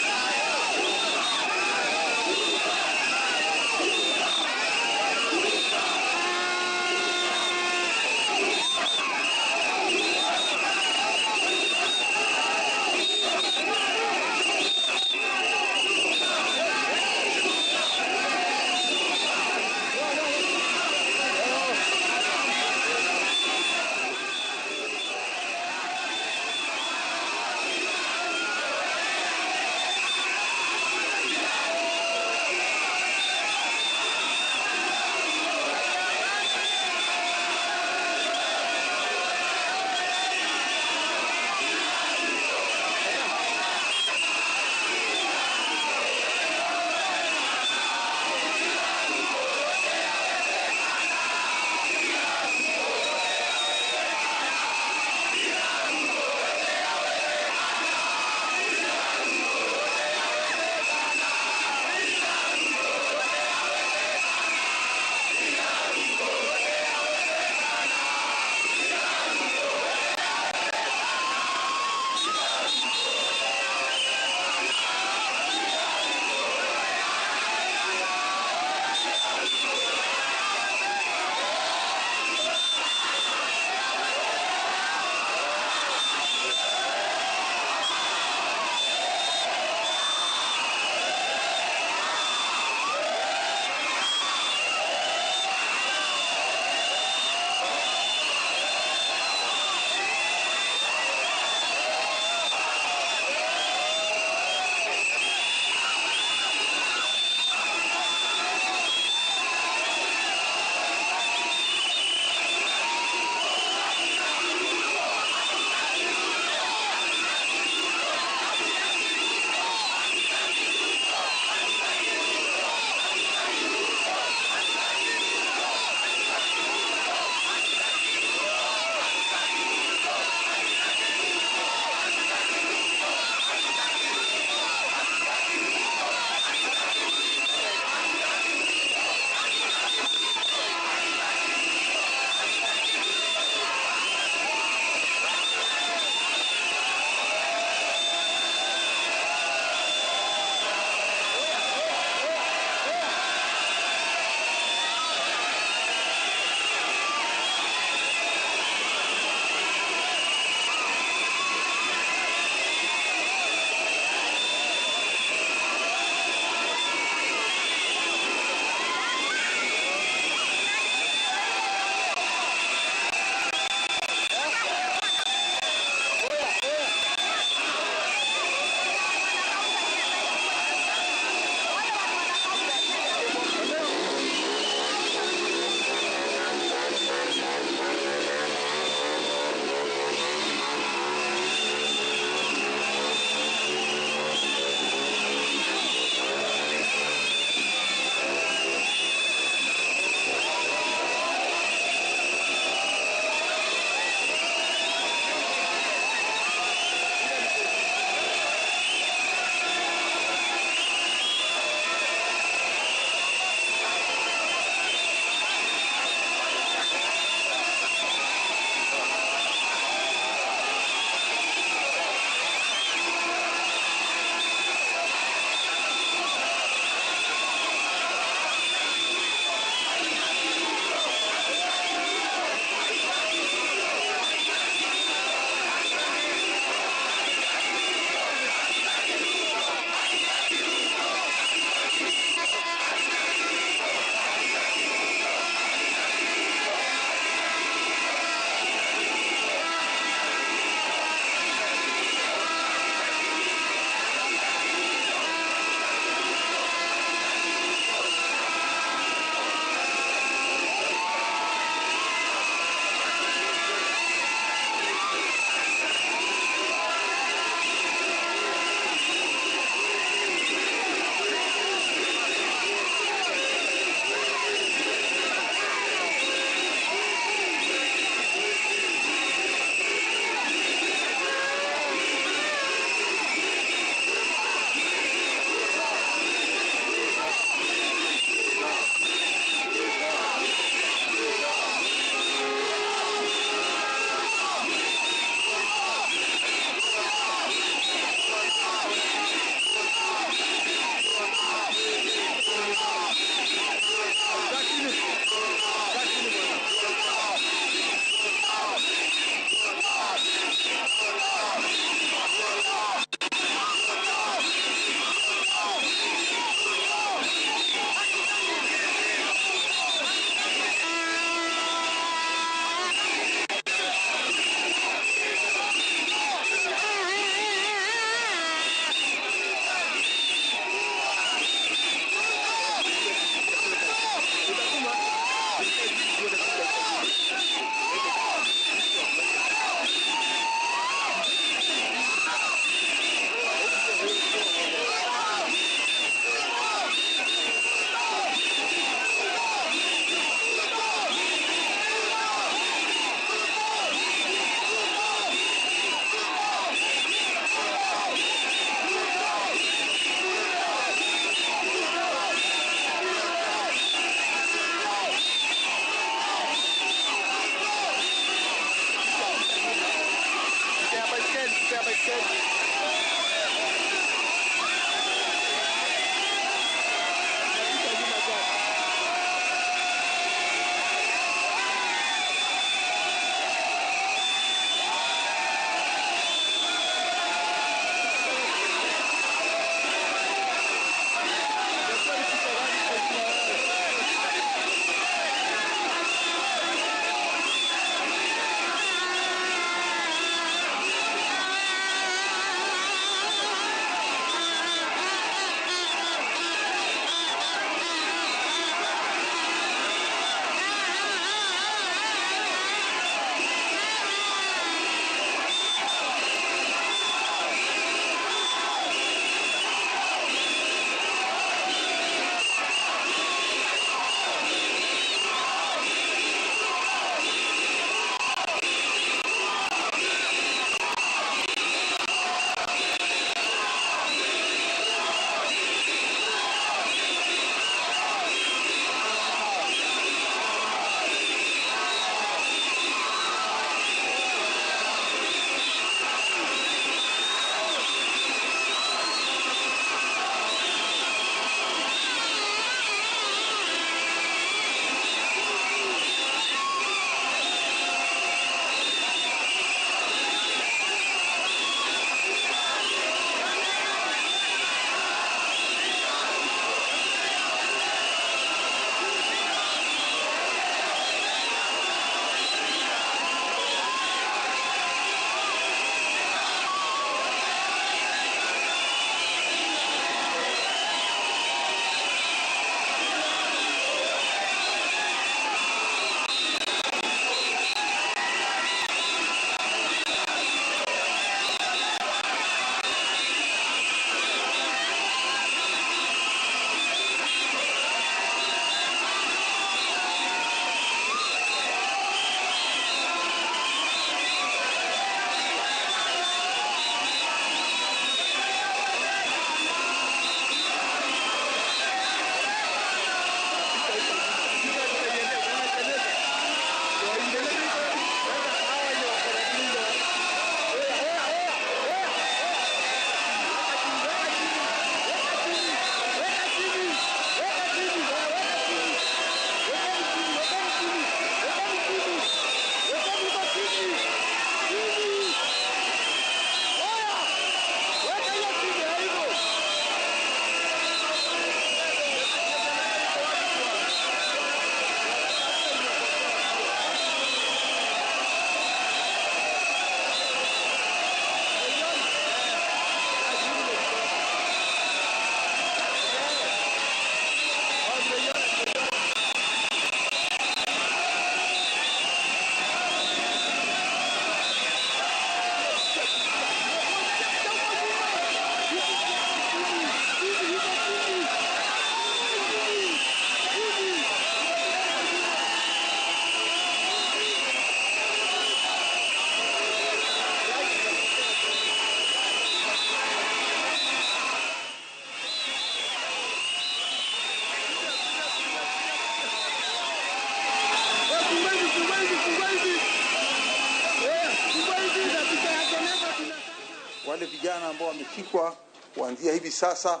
Wale vijana ambao wameshikwa kuanzia hivi sasa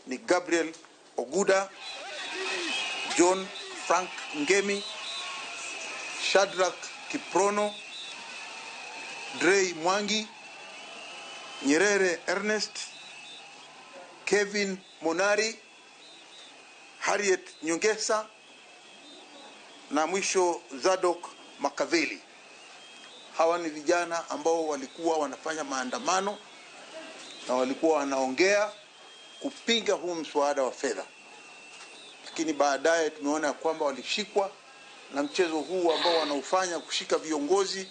ni Gabriel Oguda, John Frank Ngemi, Shadrack Kiprono, Drey Mwangi, Nyerere Ernest, Kevin Monari, Harriet Nyongesa na mwisho Zadok Makaveli. Hawa ni vijana ambao walikuwa wanafanya maandamano na walikuwa wanaongea kupinga huu mswada wa fedha, lakini baadaye tumeona kwamba walishikwa na mchezo huu ambao wanaufanya kushika viongozi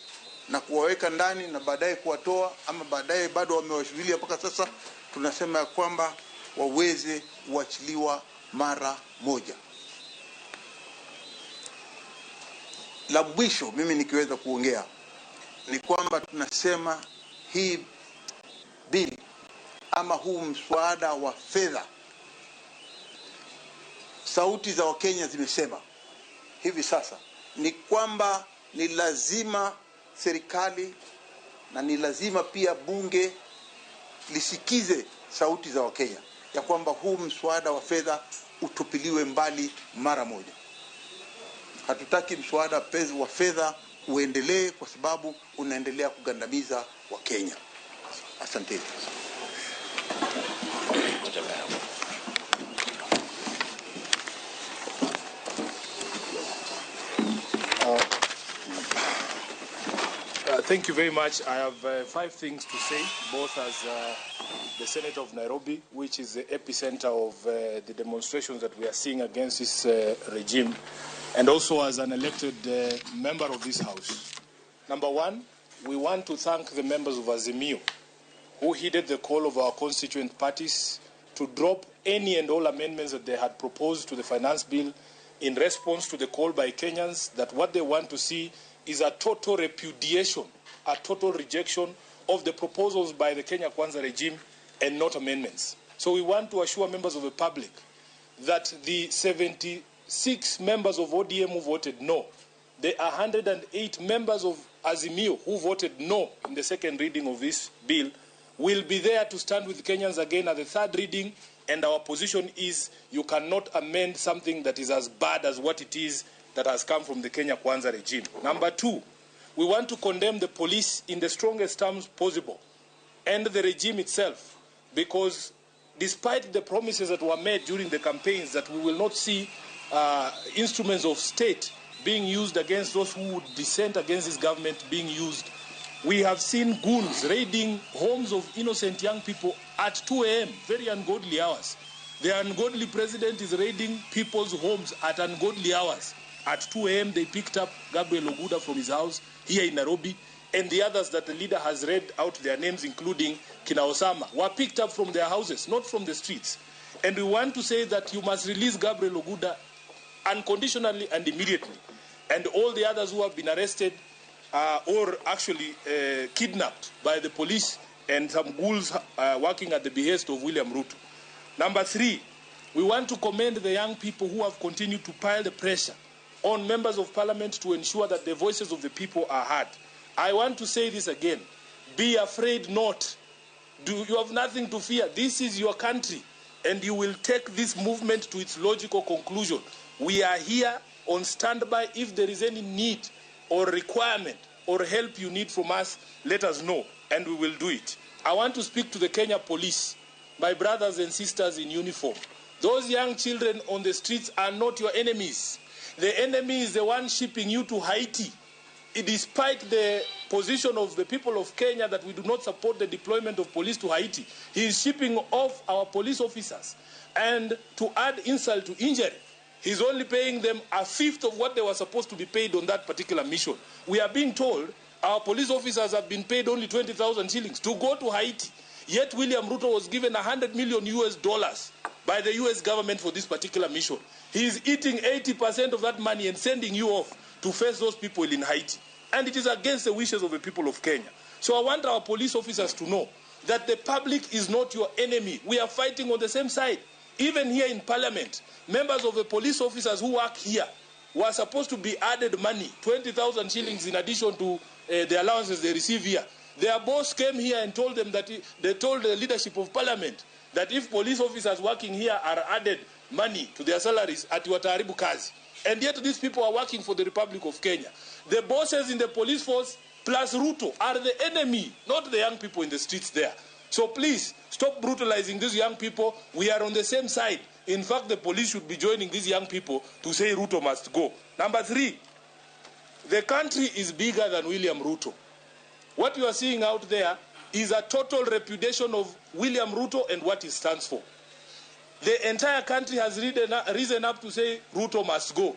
na kuwaweka ndani na baadaye kuwatoa, ama baadaye bado wamewashikilia mpaka sasa. Tunasema ya kwamba waweze kuachiliwa mara moja. La mwisho mimi nikiweza kuongea ni kwamba tunasema hii bill ama huu mswada wa fedha, sauti za Wakenya zimesema hivi sasa ni kwamba ni lazima serikali na ni lazima pia bunge lisikize sauti za Wakenya ya kwamba huu mswada wa fedha utupiliwe mbali mara moja. Hatutaki mswada wa fedha uendelee kwa sababu unaendelea kugandamiza Wakenya. Asante. Thank you very much. I have 5 things to say, both as the Senator of Nairobi, which is the epicenter of the demonstrations that we are seeing against this regime, and also as an elected member of this House. Number one, we want to thank the members of Azimio who heeded the call of our constituent parties to drop any and all amendments that they had proposed to the finance bill in response to the call by Kenyans that what they want to see is a total repudiation, a total rejection of the proposals by the Kenya Kwanza regime and not amendments. So we want to assure members of the public that the 76 members of ODM who voted no, the 108 members of Azimio who voted no in the second reading of this bill will be there to stand with Kenyans again at the third reading, and our position is you cannot amend something that is as bad as what it is that has come from the Kenya Kwanza regime. Number two, we want to condemn the police in the strongest terms possible and the regime itself, because despite the promises that were made during the campaigns that we will not see instruments of state being used against those who would dissent against this government being used, we have seen goons raiding homes of innocent young people at 2 a.m., very ungodly hours. The ungodly president is raiding people's homes at ungodly hours. At 2 a.m., they picked up Gabriel Oguda from his house here in Nairobi, and the others that the leader has read out their names, including Kina Osama, were picked up from their houses, not from the streets. And we want to say that you must release Gabriel Oguda unconditionally and immediately. And all the others who have been arrested or actually kidnapped by the police and some ghouls working at the behest of William Ruto. Number three, we want to commend the young people who have continued to pile the pressure on members of parliament to ensure that the voices of the people are heard. I want to say this again. Be afraid not. You have nothing to fear. This is your country, and you will take this movement to its logical conclusion. We are here on standby. If there is any need or requirement or help you need from us, let us know, and we will do it. I want to speak to the Kenya police, my brothers and sisters in uniform. Those young children on the streets are not your enemies. The enemy is the one shipping you to Haiti. Despite the position of the people of Kenya that we do not support the deployment of police to Haiti, he is shipping off our police officers. And to add insult to injury, he's only paying them a fifth of what they were supposed to be paid on that particular mission. We are being told our police officers have been paid only 20,000 shillings to go to Haiti. Yet William Ruto was given $100 million US by the US government for this particular mission. He is eating 80% of that money and sending you off to face those people in Haiti. And it is against the wishes of the people of Kenya. So I want our police officers to know that the public is not your enemy. We are fighting on the same side. Even here in parliament, members of the police officers who work here were supposed to be added money, 20,000 shillings in addition to the allowances they receive here. Their boss came here and told them that they told the leadership of parliament that if police officers working here are added money to their salaries, ati wataharibu kazi. And yet these people are working for the Republic of Kenya. The bosses in the police force plus Ruto are the enemy, not the young people in the streets there. So please, stop brutalizing these young people. We are on the same side. In fact, the police should be joining these young people to say Ruto must go. Number three, the country is bigger than William Ruto. What you are seeing out there is a total repudiation of William Ruto and what he stands for. The entire country has risen up to say Ruto must go.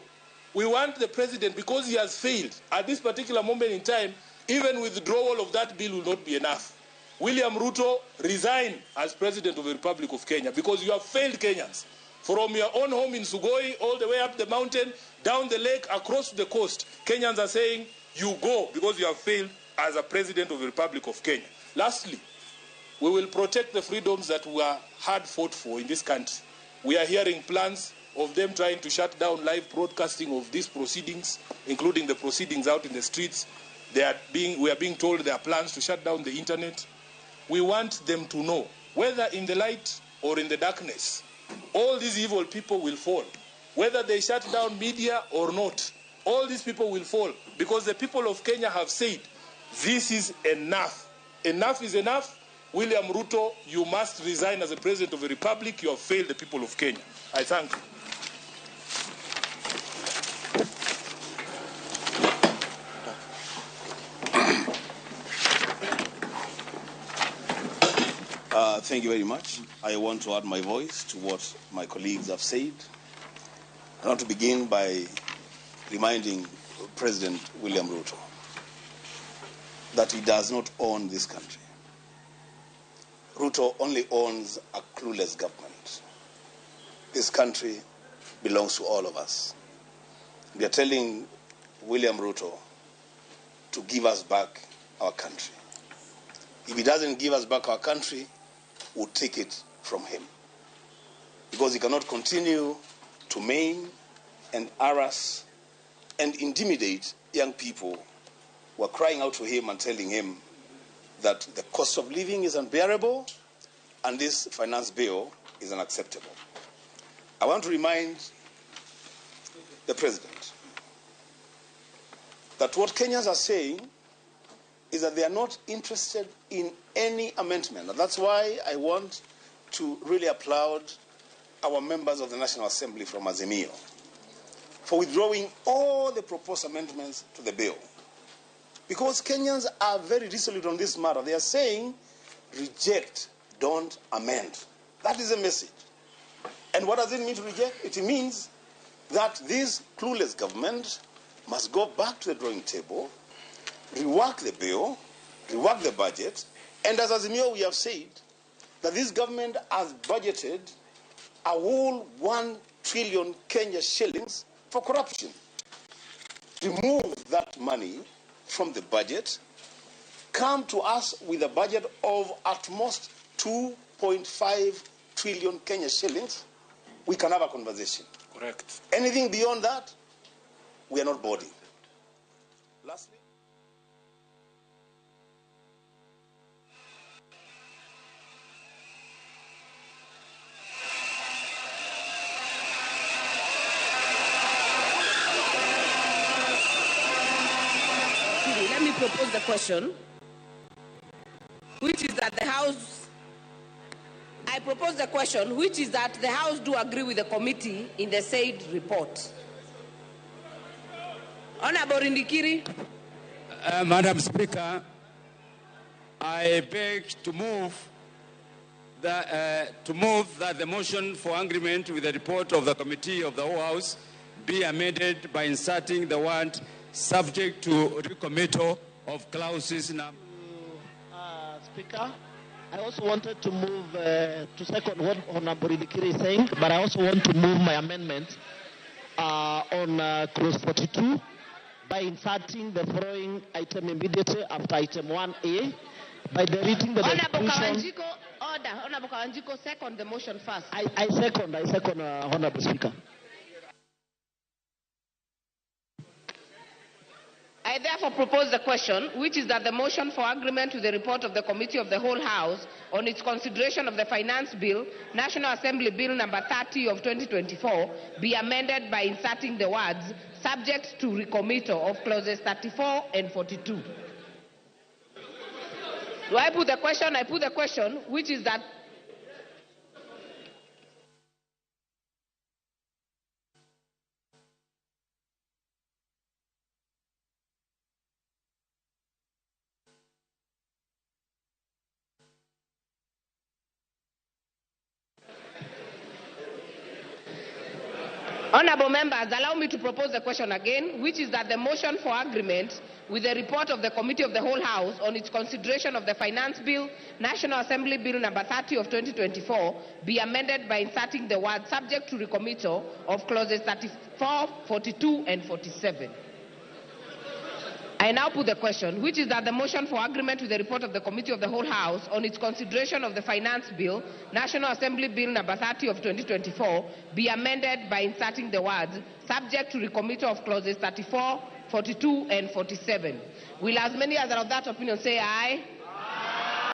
We want the president, because he has failed. At this particular moment in time, even withdrawal of that bill will not be enough. William Ruto, resign as president of the Republic of Kenya, because you have failed Kenyans. From your own home in Sugoi, all the way up the mountain, down the lake, across the coast, Kenyans are saying, you go, because you have failed as a president of the Republic of Kenya. Lastly, we will protect the freedoms that were hard fought for in this country. We are hearing plans of them trying to shut down live broadcasting of these proceedings, including the proceedings out in the streets. We are being told there are plans to shut down the internet. We want them to know, whether in the light or in the darkness, all these evil people will fall. Whether they shut down media or not, all these people will fall, because the people of Kenya have said, this is enough. Enough is enough. William Ruto, you must resign as the president of the Republic. You have failed the people of Kenya. I thank you. Thank you very much. I want to add my voice to what my colleagues have said. I want to begin by reminding President William Ruto that he does not own this country. Ruto only owns a clueless government. This country belongs to all of us. We are telling William Ruto to give us back our country. If he doesn't give us back our country, we'll take it from him. Because he cannot continue to maim and harass and intimidate young people who are crying out to him and telling him that the cost of living is unbearable and this finance bill is unacceptable. I want to remind the president that what Kenyans are saying is that they are not interested in any amendment. And that's why I want to really applaud our members of the National Assembly from Azimio for withdrawing all the proposed amendments to the bill. Because Kenyans are very resolute on this matter. They are saying, reject, don't amend. That is a message. And what does it mean to reject? It means that this clueless government must go back to the drawing table, rework the bill, rework the budget, and as Azimio we have said that this government has budgeted a whole 1 trillion Kenya shillings for corruption. Remove that money from the budget, come to us with a budget of at most 2.5 trillion Kenya shillings, we can have a conversation. Correct. Anything beyond that, we are not boarding. Lastly, let me propose the question, which is that the House, I propose the question, which is that the House do agree with the committee in the said report. Honorable Rindikiri. Madam Speaker, I beg to move that, the motion for agreement with the report of the committee of the whole House be amended by inserting the word subject to recommittal of clauses number. Speaker, I also wanted to move to second what Honorable Rindikiri is saying, but I also want to move my amendment on clause 42 by inserting the following item immediately after item 1A by deleting the Honorable description. Kawanjiku, order. Honorable Kawanjiku, second the motion first. I second, Honorable Speaker. I I therefore propose the question, which is that the motion for agreement with the report of the Committee of the Whole House on its consideration of the Finance Bill, National Assembly Bill number 30 of 2024, be amended by inserting the words subject to recommittal of clauses 34 and 42. Do I put the question? I put the question, which is that Honourable members, allow me to propose the question again, which is that the motion for agreement with the report of the Committee of the Whole House on its consideration of the Finance Bill, National Assembly Bill number 30 of 2024, be amended by inserting the word subject to recommittal of clauses 34, 42, and 47. I now put the question, which is that the motion for agreement with the report of the Committee of the Whole House on its consideration of the Finance Bill, National Assembly Bill number 30 of 2024, be amended by inserting the words subject to recommittal of clauses 34, 42, and 47. Will as many as are of that opinion say aye?